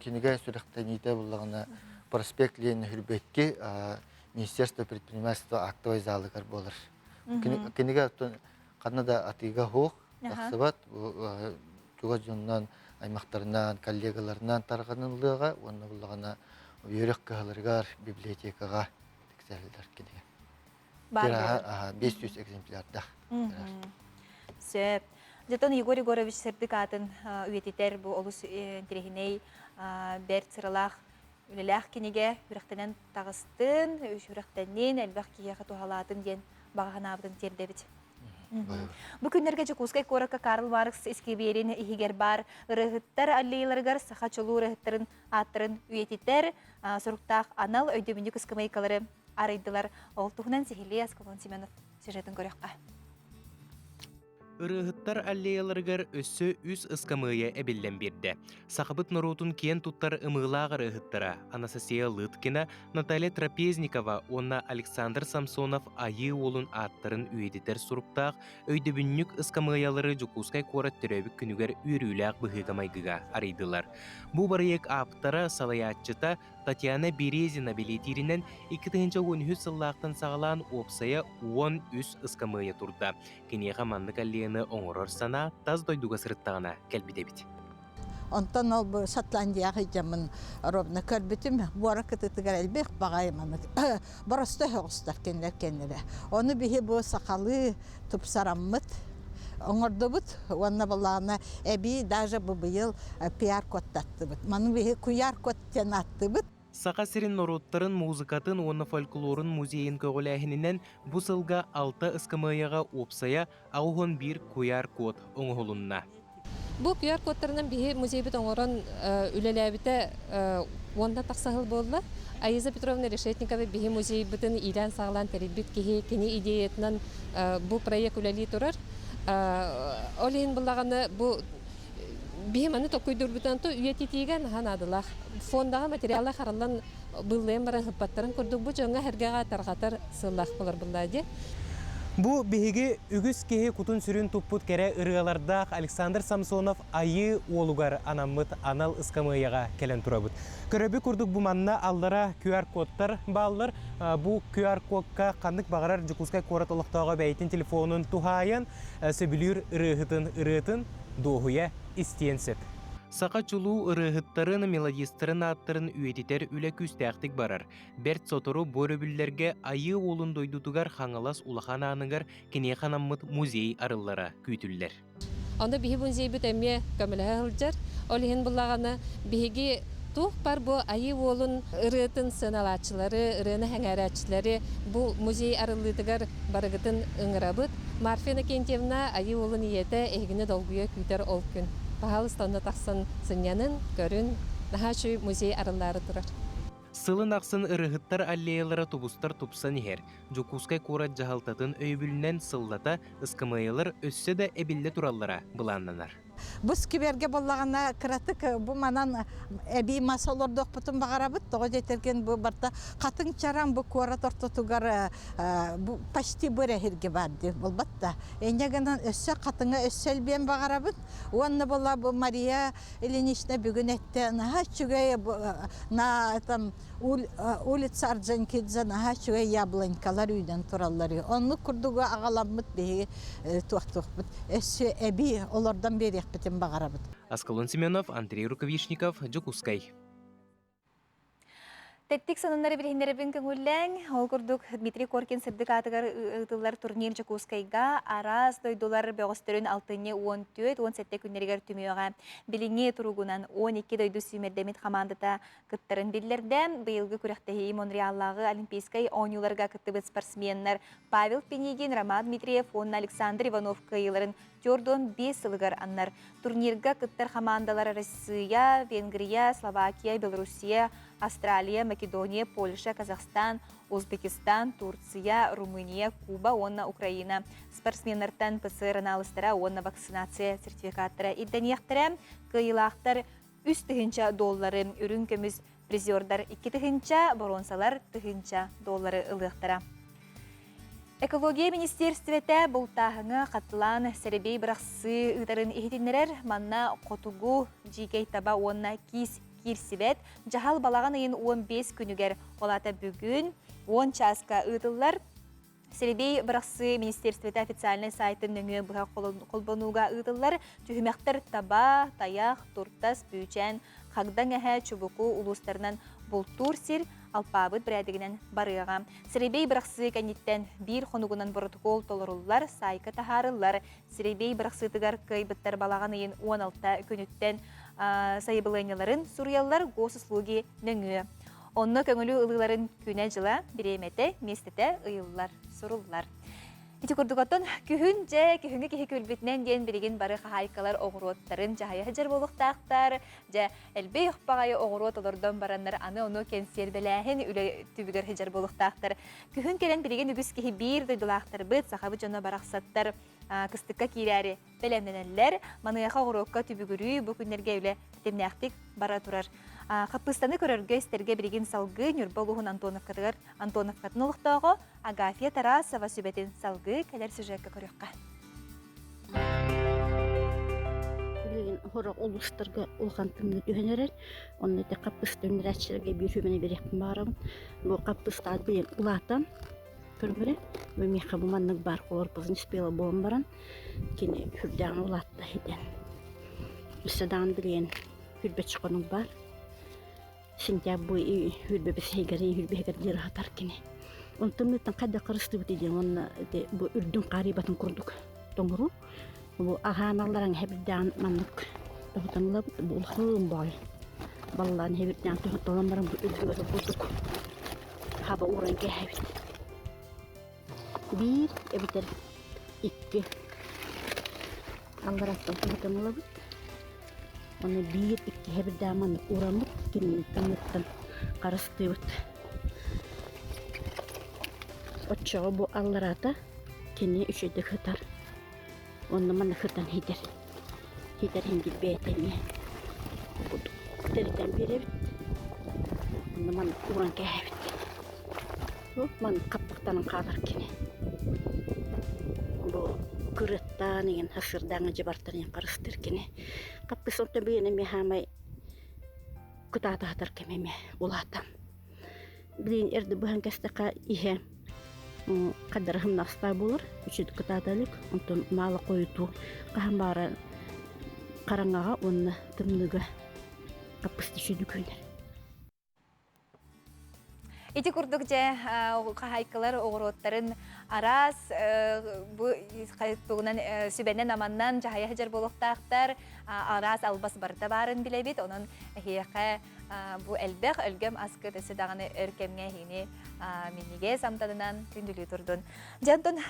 кинигэ сүрэхтэниитэ буллаҕына проспект Ленина Хүрбэкки Министерство предпринимательства актовай залыгар буолар. Кинигэ ханна да атыыга суох, тахсыбат. Чугас дьонунан, аймахтарынан, коллегаларынан тарҕаныллыаҕа уонна буллаҕына үөрэх кыһаларыгар, библиотекаҕа тиксэриллэр кинигэ. Тираһа 500 экземплярдаах. Сөп. Дьэтон Егор Егорович сырдык аатын үйэтитэр бу олус интэриэһинэй бэрт сыралаах үлэлээх кинигэ үрэхтэнэн таҕыстын, үрэхтэннин, элбэх киһиэхэ туһалаатын диэн баҕа санаабытын тиэрдэбит. Бу күннэргэ Дьокуускай куоракка Карл Маркс искибиэрин иһигэр баар ырыаһыттар аллеяларыгар саха чулуу ырыаһыттарын ааттарын үйэтитэр суруктаах анал өйдөбүнньүк ыскамыайкалары арыйдылар. Ол туһунан сиһилии Аскалон Семенов сюжетын көрүөххэ. Ырыаһыттар аллеяларыгар өссө үс ыскамыайа эбиллэн биэрдэ. Сахабыт норуотун киэн туттар ымыылаах ырыаһыттара Анастасия Лыткина, Наталья Трапезникова уонна Александр Самсонов Айыы Уолун ааттарын үйэтитэр суруктаах өйдөбүнньүк ыскамыайалары Дьокуускай куорат төрөөбүт күнүгэр үөрүүлээх быһыыга-майгыга арыйдылар. Бу бырайыак ааптара, салайааччыта Татьяна Березина бэлиэтииринэн, 2013 сыллаахтан саҕалаан уопсайа 13 ыскамыайа турда. Киниэхэ маннык аллеяны оҥорор санаа тас дойдуга сырыттаҕына кэлбит эбит. Онтон ол бу Шотландияҕа сылдьаммын ровно көрбүтүм, буора кытытыгар элбэх баҕайы маннык боростой оҕустар кинилэр кэннилэр. Ону биһи бу сахалыы тупсараммыт оҥордубут уонна былаана эбии даже бу быйыл пиар-кодтаттыбыт. Маны биһи куйаар-код диэн ааттыыбыт. Саха сирин норуоттарын музыкатын уонна фольклорун музейын көҕүлээһининэн бу сылга алта ыскамыайаҕа уопсайа 81 куйаар-код оҥоһулунна. Бу QR-кодтарынан биһи музейбит оҥорон үлэлээбитэ уонна тахса сыл буолла. Аиза Петровна Решетникова биһи музейбытын иилээн-саҕалаан тэрийбит киһи, кини идеятынан бу проект үлэлии турар. Ол иһин буллаҕына бу биһи маны толкуйдуурбутунан то үйэтитиигэ наһаа наадалаах. Фондаҕа материала хараллан быллыйан баран ыппаттарын курдук бу дьоҥҥо-сэргэҕэ тарҕатар сыаллаах болар буллаа дии. Бу биһиги үгүс киһи кутун-сүрүн туппут кэрэ ырыалардаах Александр Самсонов Айыы уолугар анаммыт анал ыскамыайаҕа кэлэн турабыт. Көрөбү курдук бу манна аллара QR-кодтар бааллар. Бу QR-кодка ханнык баҕарар Дьокуускай куорат олохтооҕо бэйэтин телефонун туһаайан сөбүлүүр ырыаһытын ырыатын дуоһуйа истиэн сөп. Саха чулуу ырыаһыттарын, мелодистарын ааттарын үйэтитэр үлэ күүстээхтик барар. Бэрт сотору бу өрөбүллэргэ Айыы Уолун дойдутугар Хаҥалас Улахан Ааныгар киниэхэ анаммыт музей арыллара күүтүллэр. Онно биһи музейбыт эмиэ көмөлөһө сылдьар. Ол иһин буллаҕына биһиги туох бар бу Айыы Уолун ырыатын сыаналааччылары, ырыаны сэҥээрээччилэри бу музей арыллыытыгар барыгытын ыҥырабыт. Марфа Иннокентьевна Айыы Уолун ийэтэ эһигини долгуйа күүтэр ол күн. Паһаалыста онно тахсан сынньанын, көрүн. Наһаа үчүгэй музей арыллаары турар. Сылын ахсын ырыһыттар аллеялара тубустар тупсан иһэр. Дьокуускай куорат дьаһалтатын өйөбүлүнэн сыллата ыскамыайалар өссө да эбиллэ тураллара былааннанар. Бу сквергэ буоллаҕына кыратык бу манан эбии мас олордуохпутун баҕарабыт. Тоҕо диэтэргин бу барыта хатыҥ чараҥ бу куорат ортотугар бу почти бу эрэһиргэ баар дии буолбат да. Инньэ гынан өссө хатыҥа өссө элбиэн баҕарабыт. Уонна буолла бу Мария Ильинична бүгүн эттэ наһаа үчүгэй на там улица Орджоникидзе наһаа үчүгэй яблонькалар үүнэн тураллар. Оннук курдугу аҕаламмыт биһиги туохтуохпут өссө эбии олордон биэриэхпитин баҕарабыт. Аскалон Семенов, Андрей Рукавишников, Дьокуускай. Тэттик сонуннары билиһиннэрэрбин көҥүллээҥ. Ол курдук Дмитрий Коркин сырдык аатыгар ыытыллар турнир Дьокуускайга араас дойдулар бөҕөстөрүн алтынньы 14-17 күннэригэр түмүөҕэ. Билиҥҥи туругунан 12 дойду сүүмэрдэммит хамаандата кыттарын биллэрдэ. Быйылгы күрэхтэһии Монреаллааҕы Олимпийскай оонньууларга кыттыбыт спортсменнар Павел Пинигин, Роман Дмитриев уонна Александр Иванов кыайыыларын 45 сылыгар аннар. Турнирга кыттар хамаандалар Россия, Венгрия, Словакия, Белоруссия, Австралия, Македония, Польша, Казахстан, Узбекистан, Турция, Румыния, Куба уонна Украина спортсменнартан ПЦР анаалыстара уонна вакцинация сертификаттара ирдэниэхтэрэ. Кыайыылаахтар 3 тыһыынча доллары, үрүҥ көмүс призердар 2 тыһыынча, боруонсалар тыһыынча доллары ылыахтара. Экология министиэристибэтэ бултааһыҥа хатылаан сэрэбиэй бырахсыы ыытарын иһитиннэрэр. Манна хотугу дьиикэй таба уонна киис киирсибэт. Дьаһал балаҕан ыйын 15 күнүгэр, ол аата бүгүн 10 чааска ыытыллар. Сэрэбиэй бырахсыы министиэристибэтэ официальнай сайтын нөҥүө быһа холбонууга ыытыллар. Түһүмэхтэр таба, тайах, туртас, бүүчээн, хагдаҥ эһэ, чубуку улуустарынан бултуур сир алпаабыт бэрээдэгинэн барыаҕа. Сэрэбиэй бырахсыы кэнниттэн биир хонугунан боротокуол толоруллар, саайка таһаарыллар. Сэрэбиэй бырахсыытыгар кыайбыттар балаҕан ыйын 16 күнүттэн сайабылыанньаларын суруйаллар госуслуги нөҥүө. Онно көҥүлү ылыыларын күнэ-дьыла, бириэмэтэ, миэстэтэ ыйыллар, суруллар. Ити курдук оттон күһүн дьэ күһүҥҥү киһи күлбүтүнэн диэн билигин бары хаһаайкалар оҕуруоттарын дьаһайа сылдьар буолуохтаахтар. Дьэ элбэх баҕайы оҕуруот олордон бараннар аны ону кэнсиэрбэлээһин үлэ түбүгэр сылдьар буолуохтаахтар. Күһүн кэлэн билигин үгүс киһи биир дойдулаахтарбыт, сахабыт дьоно барахсаттар кыстыкка киирээри бэлэмнэнэллэр. Маныаха оҕуруокка түбүгүрүү бу күннэргэ үлэ тэтимнээхтик бара турар. Хаппыыстаны көрөргө-истэргэ билигин салгыы Ньурба улууһун Антоновкатыгар Антоновкатын олохтооҕо Агафья Тарасова сүбэтин салгыы кэлэр сюжекка көрүөххэ. Билигин сорох улуустарга улахан тымныы түһэн эрэр. Онно ити хаппыста үүннэрээччилэргэ биир сүбэни биэриэхпин баҕарабын. Бу хаппыстаат билигин улаатан көрүҥүрэ. Бу миэхэ бу маннык баар холорбутун спела буолан баран кини сүрдээҕин улаатта иһитэн. Өссө даҕаны билигин хүрбэччи хонук баар. Сентябрь хүрбэбис иһигэр хүрбэһигэр диэри аһатар кини. Онтон мыттан хайдах харыстыбыт диэн уонна ити бу үрдүн хаарыйбатын курдук тоҥору. Бу аһааналларан хэбирдээн маннык тоһутан ылабыт. Бу улахан баҕай баллаан хэбирдээн тоһуталан баран бу үрдүгэр курдук хаба ууран кээһэбит. Биир эбэтэр икки аллараттан тоһутан ылабыт. Оны биир иккиһэ бирдээн маннык уураммыт киниттэн харыстыыбыт. Оччоҕо бу алларата кини үчүгэйдик сытар. Онно манна сытан иһитэр. Иһитэр иһин бэйэтэ эмиэ тэритэн биэрэбит. Онно маннык ууран кээһэбит. Маннык хаппахтанан хаалар кини. Бу кырыаттаан иҥин сарсыардааҥҥы дьыбартан иҥин харыстыыр кини. Хаппыс онтон билигин эмиэ хаамай кытаата сытар кэм эмиэ улаатан. Билигин эрдэ быһан кэстэххэ иһэ хадара сымнаҕастаах буолар, үчүгэй кытаата илик, онтон маала хойутуу хаһан баара хараҥаҕа уонна тымныыга хаппыста үчүгэй үүнэр. Ити курдук дьэ хаһаайкалар оҕуруоттарын араас бу тугунан сүбэнэн-аманнан дьаһайа сылдьар буолуохтаахтар. Араас албас барыта баарын билэбит. Онон эһиэхэ бу элбэх өлгөм аскыт өссө даҕаны өр кэмҥэ эһигини минньигэс амтанынан күндүлүү турдун. Дьэ онтон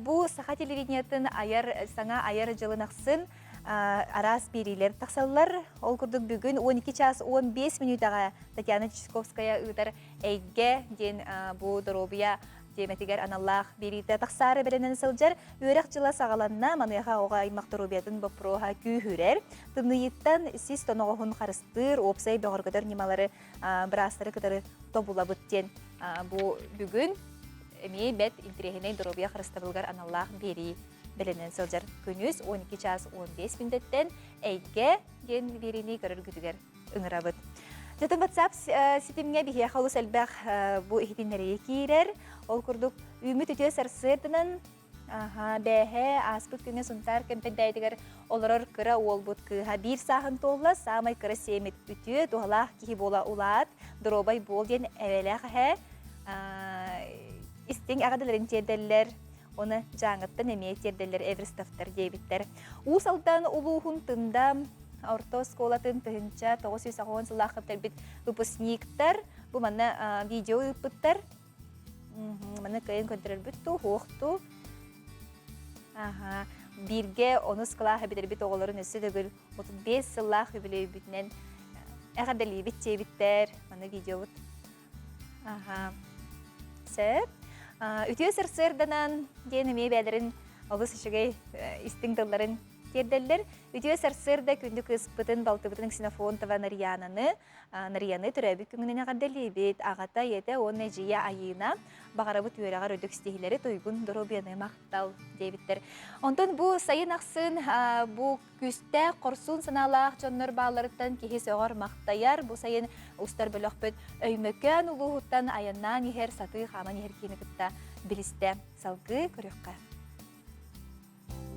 бу саха телевидениетын айар саҥа айар дьылын ахсын араас биэриилэр тахсаллар. Ол курдук бүгүн 12 час 15 мүнүүтэҕэ Татьяна Чичковская ыытар «Эйгэ» диэн бу доруобуйа тиэмэтигэр аналлаах биэриитэ тахсаары бэлэмнэнэ сылдьар. Үөрэх дьыла саҕаланна, маныаха оҕо аймах доруобуйатын боппуруоһа күүһүрэр. Тымныйыттан сис тоноҕоһун харыстыыр, уопсай бөҕөргөтөр ньымалары быраастары кытары тобулабыт диэн бу бүгүн эмиэ бэрт интэриэһинэй доруобуйа харыстабылыгар аналлаах биэрии бэлэмнэн сылдьар күнүс 12 час 15 мүнүүтэттэн Эйгэ диэн биэриини көрөргүтүгэр ыҥырабыт. Дьэтин WhatsApp ситимҥэ биһиэхэ олус элбэх бу иһитиннэрии киирэр. Ол курдук үүммүт үтүө сарсыарданан бээһэ ааспыт күҥҥэ Сунтаар Кэмпэндээйитигэр олорор кыра уолбут кыыһа биир сааһын туолла, саамай кыра сиэмит үтүө, туһалаах киһи буола улаат, доруобай буол диэн эбэлээх эһэ истиҥ эҕэрдэлэрин тиэрдэллэр. Оны Дьааҥыттан эмиэ тиэрдэллэр Эверстовтар диэбиттэр. Уус Алдан улууһун Тында орто оскуолатын 1990 сыллаахха бүтэрбит выпускниктар бу манна видео ыыппыттар. Маны кыайан көрдөрөрбүт туу, хуох туу. Аха. Бииргэ онус кылааһы бүтэрбит оҕолорун өссө төгүл 35 сыллаах үбүлүөйбүтүнэн эҕэрдэлиибит диэбиттэр. Маны видеобут Аха. Сөп. Үтүө сарсыарданан диэн эмиэ бэйэлэрин олус үчүгэй истиҥ тылларын тиэрдэллэр. Үтүө сарсыарда күндү кыыспытын, балтыбытын Ксенофонтова Нарьянаны, Нарьяны төрөөбүт күҥүнэн эҕэрдэлиибит. Аҕата, ийэтэ уонна эдьиийэ Айыына баҕарабыт үөрэҕэр үрдүк ситиһиилэри, туйгун доруобуйаны махтал диэбиттэр. Онтон бу сайын ахсын бу Күүстээх, хорсун санаалаах дьоннор баалларыттан киһи сөҕөр-махтайар. Бу сайын устар бөлөхпүт Өймөкөөн улууһуттан айаннаан иһэр, сатыы хааман иһэр киһини кытта билистэ. Салгыы көрүөххэ.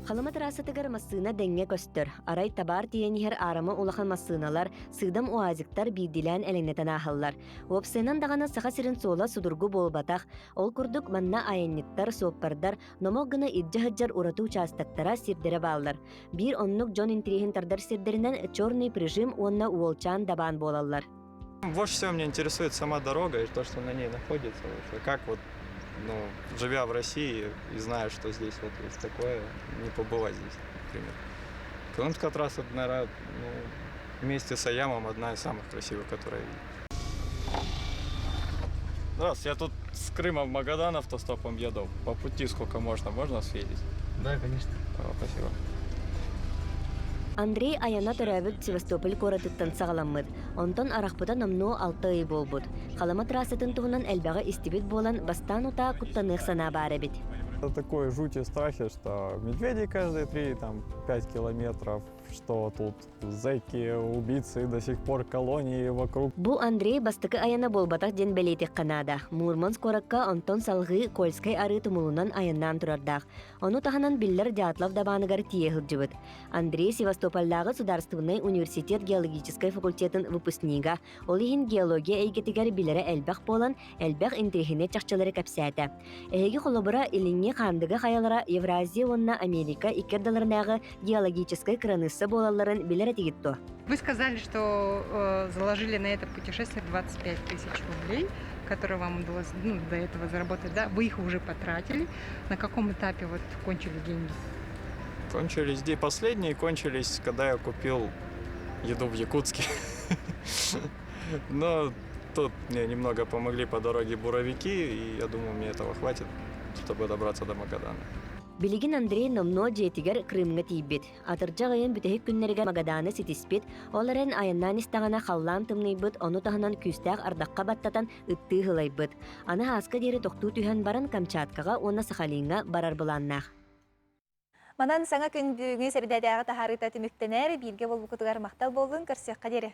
Халыма трассатыгар массыына дэҥҥэ көстөр. Арай табаар тиийэн иһэр аарыма улахан массыыналар, сыыдам уазиктар биирдиилээн элэҥнэтэн ааһаллар. Уопсайынан даҕаны Саха сирин суола судургу буолбатах. Ол курдук манна айанньыттар, суоппардар номох гына илдьэ сылдьар ураты учаастактара, сирдэрэ бааллар. Биир оннук дьон интириэһин тардар сирдэринэн Черный прижим уонна Уолчаан Дабаан буолаллар. Больше всего меня интересует сама дорога и то, что на ней находится. Вот, как вот, ну, живя в России и зная, что здесь вот есть такое, не побывать здесь, например. Крымская трасса, наверное, ну, вместе с Аямом одна из самых красивых, которые я видел. Здравствуйте, я тут с Крыма в Магадан автостопом еду. По пути сколько можно, можно съездить? Да, конечно. О, спасибо. Андрей айана төрөөбүт Севастополь куоратыттан саҕаламмыт. Онтон арахпыта номнуо алта ый буолбут. Халыма трассатын туһунан элбэҕи истибит буолан, бастаан утаа куттаныах санаа баар эбит. Это такое жути страхи, что медведи каждые 3-5 километров, что тут зэки, убийцы до сих пор колонии вокруг. Бу Андрей бастакы айана буолбатах диэн бэлиэтиэххэ наада. Мурманск куоракка онтон салҕыы Кольскай арыы тумулунан айаннаан турардаах. Ону таһынан биллэр Дятлов дабааныгар тиийэ сылдьыбыт. Андрей Севастопольдааҕы судаарыстыбаннай университет геологическай факультетын выпускнига. Ол иһин геология эйгэтигэр билэрэ элбэх буолан, элбэх интэриэһинэй чахчылары кэпсээтэ. Эһиги холобура Илиҥҥи Хаандыга хайалара Евразия уонна Америка икки ардыларынааҕы геологическай кыраныысса буолалларын билэр этигит дуо? Вы сказали, что заложили на это путешествие 25 тысяч рублей, которые вам удалось ну, до этого заработать, да? Вы их уже потратили. На каком этапе вот кончились деньги? Кончились где последние кончились, когда я купил еду в Якутске. Но тут мне немного помогли по дороге буровики, и я думаю, мне этого хватит, чтобы добраться до Магадана. Билигин Андрей номнуо дьиэтигэр Крымҥа тиийбит. Атырдьах ыйын бүтэһик күннэригэр Магадааны ситиспит, ол эрэн айаннаан истэҕинэ халлаан тымныйбыт, ону таһынан күүстээх ардахха баттатан ыттыы ыһылайбыт. Аны ааска диэри тохтуу түһэн баран Камчаткаҕа уонна Сахалиҥҥа барар былааннаах. Манан саҥа күн бүгүҥҥү сэрдээдээҕи таһаарыыта түмүктэнэр. Бииргэ буолбуккутугар махтал буоллун, көрсүөххэ диэри.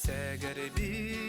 Сэгэрбин.